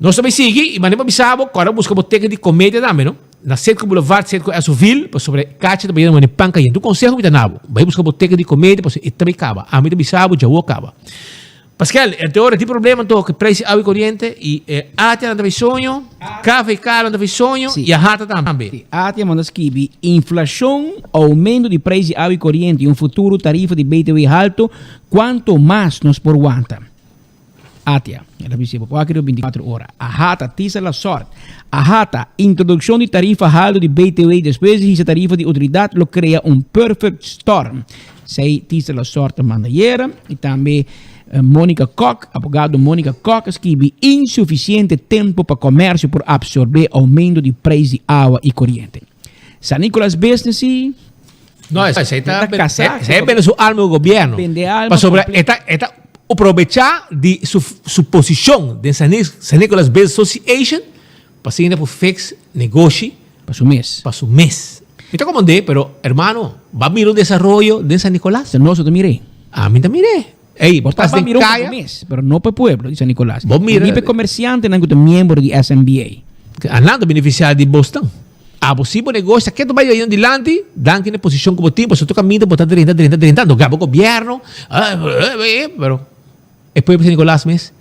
nos ta bai sigui i manda pa bisa bo, kòrda buska bo teken di komedia tambe no. Na Setco Boulevard, Setco Esoville, pasobra e kachi ta bai yena mane pan kayente. Un konseho mi ta na bo, bai buska bo teken di komedia pasobra e ta bai kaba. Ami ta bisa bo djawo kaba. Pascal, e te ora tin problema anto ku prijs di awa i koriente i e ATIA nan ta bay soño, KVK nan ta bay soño i AHATA tambe. Si, ATIA manda skibi, Inflashon, oumento di prijs di awa i koriente i un futuro tarifa di btw halto, kuanto mas nos por wanta? ATIA, el a bisa bo por aki riba bintikuater ora. AHATA, tisa la sòrt. AHATA, introdukshon di tarifa halto di btw despues di hisa tarifa di outoridat lo krea un perfect storm. Esei Tisa la sòrt a manda ayera. I tambe Monica Kok, abogado Monica Kok a skibi insufisiente tempo pa komersio por apsorbé oumento di preis di awa i koriente. San Nicolas business si. No, esei ta esei bende su alma ku gobierno. Bende alma Pasobra e ta e ta aprovechá di su su posishon den San San Nicolas Business Association pa asina por fix negoshi Pa su mes. Pa su mes. Mi ta komand'é, pero hermano, bo a mira un desaroyo den San Nicolas? Sa nos no ta mir'é. Ami ta mir'é. Ey, bo Bo pas ta den mira un pa kaya. bo mes, pero no pa e pueblo di San Nicolas. Bo mira. Ni pa e komersiantenan ku ta miembro di SNBA. Anan ta benefisiá di bosnan. Abo si bo negoshi ta ketu bai ayan dilanti, danki na e posishon ku bo tin, pasobra tur kaminda bo ta drenta, drenta, drenta, no gaba gobièrnu, pero e pueblo di San Nicolas mes,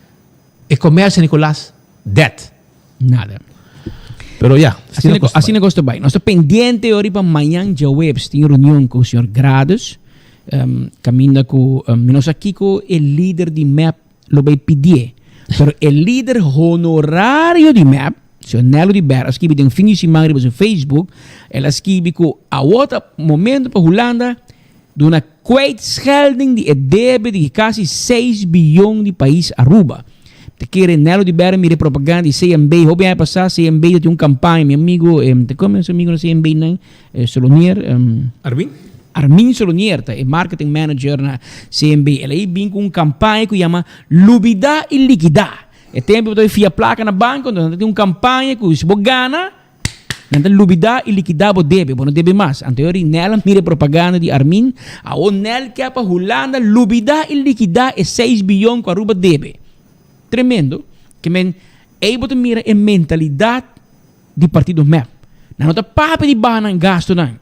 e komersio di San Nicolas, dead. Nada. Pero ya, asina kos ta bai. Asina kos ta bai. Nos ta pendiente ori pa mañan djaweps tin reunion ku señor Gradus, kaminda ku mi no sa kiko e lider di mep lo bai pidié. Pero e lider honorario di mep, señor Nello di Ber, a skibi den fin di siman riba su Facebook, el a skibi ku awor ta momento pa Hulanda duna kwijtschelding di e debe di kasi seis biyon di pais Aruba. Ta kere Nello di Ber a mira e propaganda di CMB hopi aña pasá, CMB ta tin un kampaña, mi amigo, ta kome nos amigo na CMB nan? Solonier, Armin? Armin Solonier ta e marketing manager na CMB. El a bin ku un kampaña ku yama Lubidá i Likidá. E tempu bo ta fia plaka na banko, entonces nan ta tin un kampaña ku si bo gana, nan ta lubidá i likidá bo debe, bo no debe mas. Anto yori Nel a mira e propaganda di Armin, awor Nel ke pa Hulanda lubidá i likidá e seis biyon ku Aruba debe. Tremendo. Ke men, ei bo ta mira e mentalidat di partido mep. Nan no ta papia di baha nan gastonan.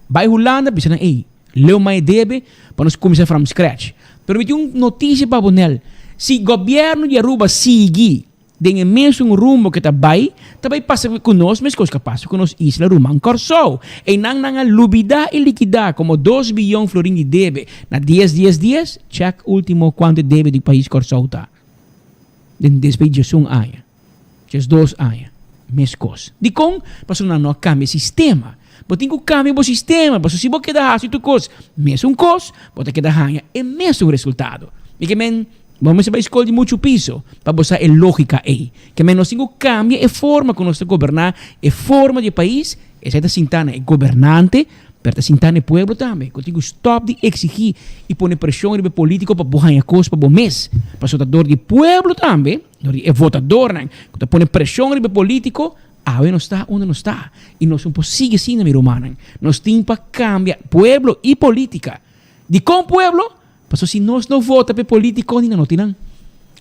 Bai Hulanda bisa nan ey, leu mai debe pa nos cuminsa from scratch. Pero mi tin un noticia pa bo Nel, si gobierno di Aruba sigui den e mesun rumbo ke ta bai, ta bai pasa cu nos mescos cu a pasa cu nos isla ruman Corsou. Eynan nan a lubida y likida como dos biyon florin di debe na dies dies dies, check ultimo cuanto e debe di pais Corsou ta den despues di diesun aña. Djes dos aña. Meskos. Dikon? Pasobra nan no a kambia e sistema. Bo tin ku kambia bo sistema, pasobra si bo keda hasi tur kos mesun kos, bo ta keda haña e mesun resultado. Mi ke men, bo mester bai skol di muchu piso pa bo sa e lógika ei. Ke men nos tin ku kambia e forma ku nos ta goberná, e forma di e pais, esei ta sintá na e gobernante, Pero ta sinta na e pueblo tambe ku tin ku stòp di eksigí i pone preshon riba e polítiko pa bo haña kos pa bo mes. Pasobra ta dor di e pueblo tambe, dor di e votadornan ku ta pone preshon riba e polítiko, awe nos ta unda nos ta. I nos no por sigui asina, mi rumannan. Nos tin pa kambia pueblo i polítika. Dikon pueblo? Pasobra si nos no vota pa e polítiko ni nan no tin nan.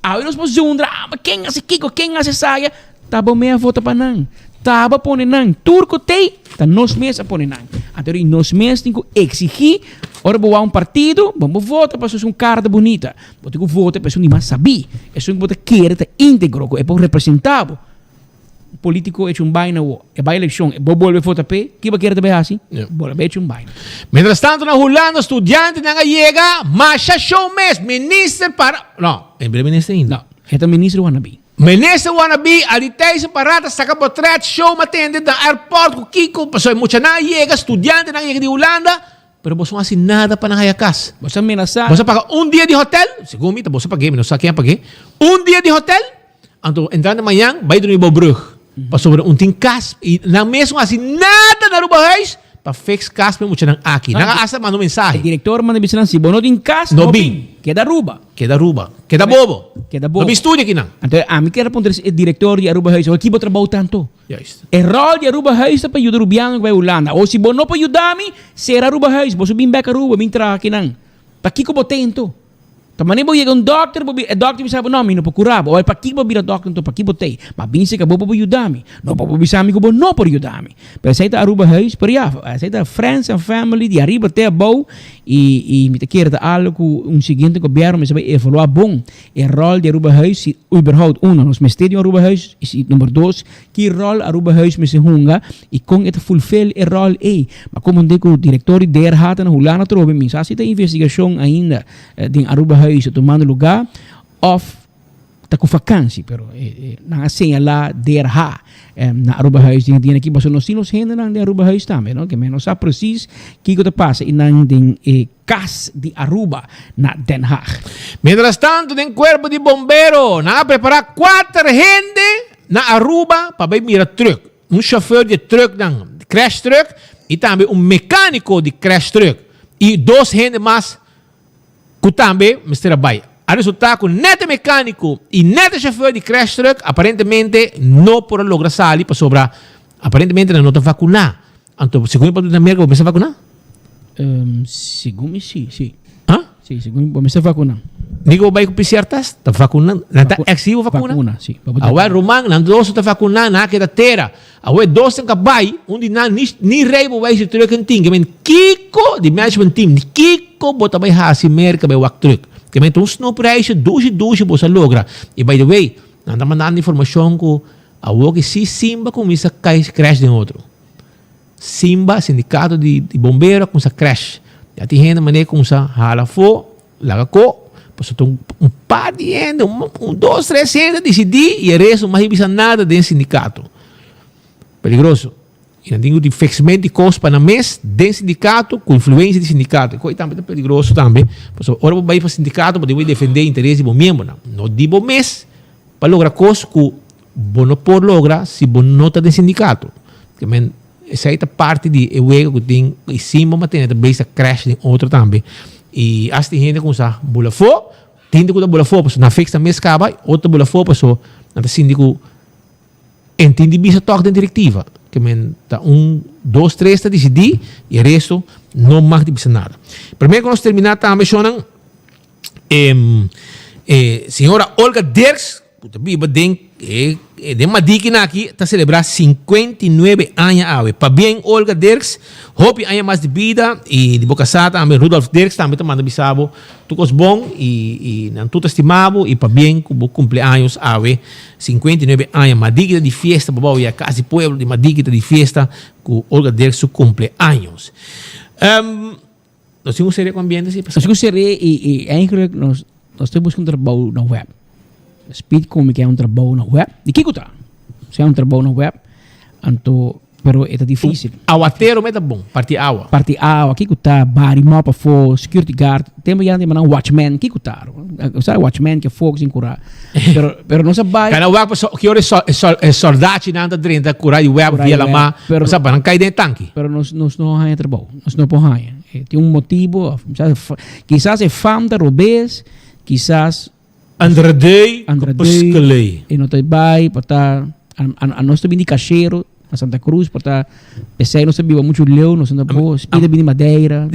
Awe nos por zundra, ah, ma ken hasi kiko, ken hasi esaya? Ta bo mes a vota pa nan. Ta bo a pone nan. Tur ku t'ei, ta nos mes a pone nan. Anto di nos mes tin ku eksigí, ora bo wak un partido, bo no por vota pasobra es un karta bunita. Bo tin ku vota pa esun di mas sabí, esun ku bo ta kere ta íntegro, ku e por representá bo. Politico echa un baina wo. E bai eleccion, bo bolbe vota p'e, ki bo kere ta bai haci? Bolbe echa un baina. Mientras tanto na Hulanda studiantenan a yega masha show mes, minister para, no, e bira minister ainda. No, e ta minister wannabe. Minister wannabe a di Thijssen Parata saca potret show ma tende na airport cu kico, pasobra e muchanan a yega, studiantenan a yega di Hulanda, pero boso no haci nada pa nan haya cas. Boso a menasa. Boso a paga un dia di hotel, segun mi ta boso a pag'e, mi no sa ken a pag'e, un dia di hotel. Anto entrante mañan bai drumi bo brug pasobra un tin kas y nan mes no hasi nada na Aruba Huis pa fix kas pa e muchanan aki. Nan a hasta manda un mensahe. E director manda bisa nan si bo no tin kas no bin. Keda Aruba. Keda Aruba. Keda bobo. Keda bobo. No bin studia aki nan. Anto ami kier a puntra e director di Aruba Huis awor ki bo trabou tanto? Juist. E rol di Aruba Huis ta pa yuda Rubiano ku bai Hulanda. Awor si bo no por yuda mi sera Aruba Huis. Boso bin bek Aruba bin traha aki nan. Pakiko bo tento? Ta manera bo yega un dòkter, bo bi, e dòkter bisa bo, no, mi no por kura bo. Oi, pakiko bo bira dòkter anto? Pakiko bo t'ei? Ma binse ku bo por yuda mi. No por bo bisa mi ku bo no por yuda mi. Pero esei ta Arubahuis, pero ya, esei ta friends and family di ariba te abou i, i mi ta kere ta algo ku un siguiente gobièrnu mester bai evaluá bon e ròl di Arubahuis, si überhaupt, uno, nos mester di un Arubahuis, i si, number dos, Ki ròl Arubahuis mester hunga i kon e ta fulfil e ròl ei? Ma komo de ku direktor di DRH ta na Hulanda atrobe, mi sa si ta investigashon ainda den Arubahuis ta tumando lugá òf ta ku fakansi, pero nan a señalá DRH na Arubahuis den e dia aki pasobra nos tin nos hendenan den Arubahuis tambe, no? Ke men no sa presis kiko ta pasa einan den e Kas di Aruba na Den Haag. Mientrastanto den kuerpo di bombero nan a prepará kuater hende Na Aruba pa bay mira truck, un chauffeur di e trucknan, crash truck, y tambe un mecanico di crash truck y dos hende mas cu tambe mester a bay. A resulta cu net e mecanico y net e chauffeur di crash truck aparentemente no por a logra sali pasobra aparentemente nan no ta vacuna. Anto segun e pa na Merca bo mester vacuna? Segun mi si, si. Ha? Si, segun bo mester vacuna. Ni ku bo bai ku PCR test, ta vacuna, nan ta exigi bo vacuna. Vacuna, si. Awel ruman, nan dos ta vacuna, nan a keda tera. Awel dos nan ka bai, un di nan ni ni rei bo bai si truck en tin. Ke men kiko di management team, kiko bo ta bai hasi Merca bai wak truck. Ke men ta un snoepreisje dushi dushi bo sa logra. I by the way, nan ta mandando informacion ku awor ki si Simba kuminsa kai crash den otro. Simba, sindikato di di bombero a kumsa crash. Ya tin hende manera kumsa hala afó, laga ko, pasobra ta un un par di hende, un un dos tres hende a disidí i e resto no mas bisa nada den sindikato. Peligroso. I nan tin ku tin fixment di kos pa nan mes den sindikato ku influensia di sindikato. E kos ei tambe ta peligroso tambe, pasobra ora bo bai pa sindikato bo debe defendé interes di bo miembronan, no di bo mes pa logra kos ku Bo no por logra si bo no ta den sindikato. Ke men esei ta parti di e wega ku tin i sin bo matene ta bisa crash den otro tambe. I asta tin hende ku sa bula afó, tin hende ku ta bula afó pasobra nan fix nan mes kaba, otro ta bula afó pasobra nan ta sinti ku en tin di bisa tòg den direktiva. Ke men ta un, dos, tres ta disidí i e resto no mag di bisa nada. Promé ku nos terminá tambe shonnan, e señora Olga Dirks ku ta biba den e den Madikinan aki ta selebrá 59 aña awe. Pabien Olga Dirks, hopi aña mas di bida i di bo kasá tambe Rudolf Dirks tambe ta manda bisa bo tur kos bon i i nan tur ta stima bo i pabien ku bo kumpleaños awe 59 aña. Madiki ta di fiesta babou ya kas di pueblo di Madiki ta di fiesta ku Olga Dirks su kumpleaños. Nos tin un serie ku ambiente si. Nos tin un serie i i eigenlijk nos nos ta buska un trabou na web. Speed Comic e un trabou na web. Di kiko ta? Si un trabou na web, anto pero e ta dificil. Awatero me ta bon, parti awa. Parti awa, kiko ta? Bari mop afo, security guard. Tempo ya nan watchman, kiko ta? Sa watchman ke afo sin kura. Pero pero nos a bai. Kana wak paso ki ora e sol e soldachinan ta drenta kura di web via lama, Pero sa pa nan kai den e tanki. Pero nos nos no haña trabou. Nos no por haña. E tin un motibo of kisas e fam ta robes, kisas Andradei Andradei Paskelei. E no ta bai por ta a nos ta bini kashero na Santa Cruz por ta pesei nos ta biba muchu leu nos no ta por spita bini Madeira.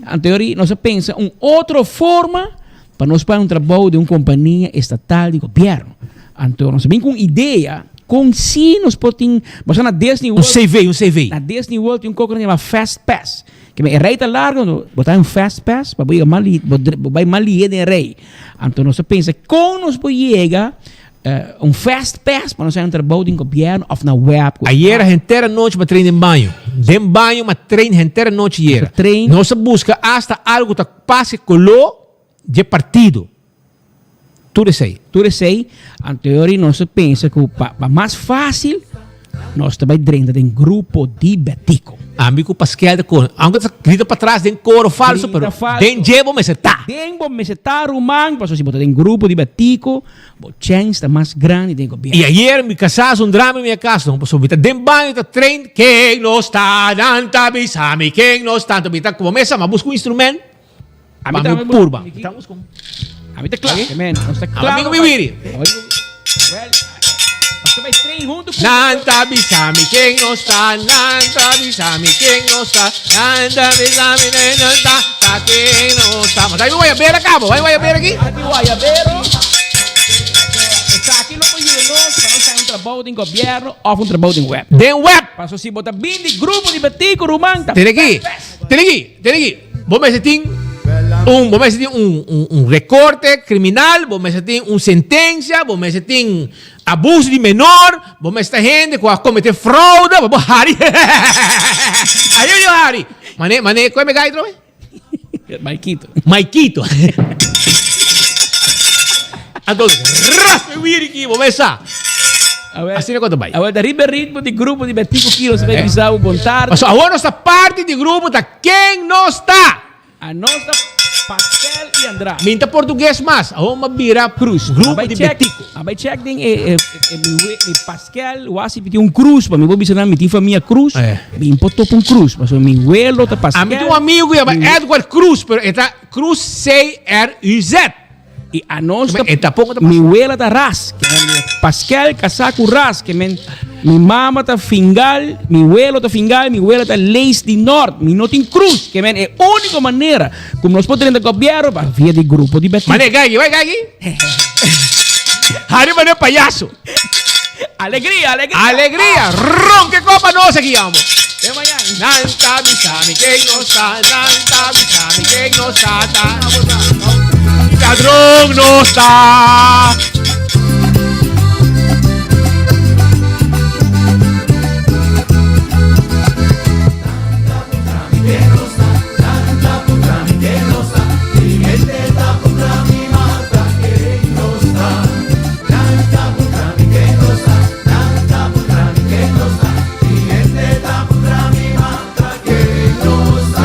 Anto nos a pensa un otro forma pa nos paga un trabou den un kompania estatal di gobièrnu. Anto nos a bin ku un idea kon si nos por tin, bo sa na Disney World. Un CV, un CV. Na Disney World tin un kos ku nan yama Fast Pass. Ke men e rei ta largu, anto bo ta un Fast Pass pa bo yega mas li, bo bo bai mas lihé den e rei. Anto nos a pensa kon nos por yega un Fast Pass pa nos haña un trabou den gobièrnu òf na web. Ayera henter anochi mi a train den baño. Den baño mi a train henter anochi ayera. Nos a buska asta algu ta pase koló dje partido. Tur esei. Tur esei, anto yori nos a pensa ku pa pa mas fásil nos ta bai drenta den grupo di Betico. Ami ku Paskel ta kore, aunke ta grita patras den koro falso, pero den dje bo mester ta. Den bo mester ta ruman, pasobra si bo ta den grupo di Betico, bo chèns ta mas grandi den gobièrnu. I ayer mi kasá a zundra mi mi a kas no, pasobra mi ta den baño ta train ken nos ta, nan ta bisa mi ken nos ta, anto mi ta komo mesa, mi a buska un instrument. Ami ta mi purba. Ami ta kla. Amen. Nos ta kla. Ami mi wiri. Nan ta bisa mi ken nos ta, nan ta bisa mi ken nos ta, nan ta bisa mi ken nos ta. ta, ken nos ta. Mas hay guayabera cabo, hay guayabera aki? Hay guayabero. Esaki lo por yuda nos pa nos haña un trabou den gobierno of un trabou den web. Den web! Paso si bo ta bin di grupo di Betico ruman ta Tene aki, tene aki, tene aki. Bo mester tin un, bo mester tin un, un, un recorte criminal, bo mester tin un sentencia, bo mester tin abuso di menor, bo mester ta hende cu a comete fraude, bo por hari. Ayo yo hari. Mane, mane, cu e me gai trobe? Maikito. Maikito. Anto, raspa e wiri ki, bo mester sa. Asina cu ta bay. Awel ta riba e ritmo di grupo di Betico Kilo sa bay bisa bo bon tardi. Pasobra awor nos ta parti di grupo ta ken nos ta. Anos ta Paskel y Andra. Mi ta portugues mas, awor mi a bira Cruz. Grupo di Betico. A bay check den e mi Paskel wasi mi tin un cruz pa mi por bisa nan mi tin famia Cruz. Mi por topa un cruz pasobra mi welo ta Paskel. Ami tin un amigo cu yama Edward Cruz pero e ta Cruz C-R-U-Z. I anos ta, e tampoko ta mi wela ta ras, ke men Paskel kasá ku ras, ke men mi mama ta fingal, mi welo ta fingal, mi wela ta leis di nort, mi no tin krus, ke men e úniko manera ku nos por drenta gobièrnu pa via di grupo di Betico. Mane gagi, bai gagi. Hari mane payaso. Alegria, alegria. Alegria, ronke kopa nos aki amo. Te mañan. Nan ta bisa mi ken nos ta, nan ta bisa mi ken nos ta, ta. Ladron nos ta.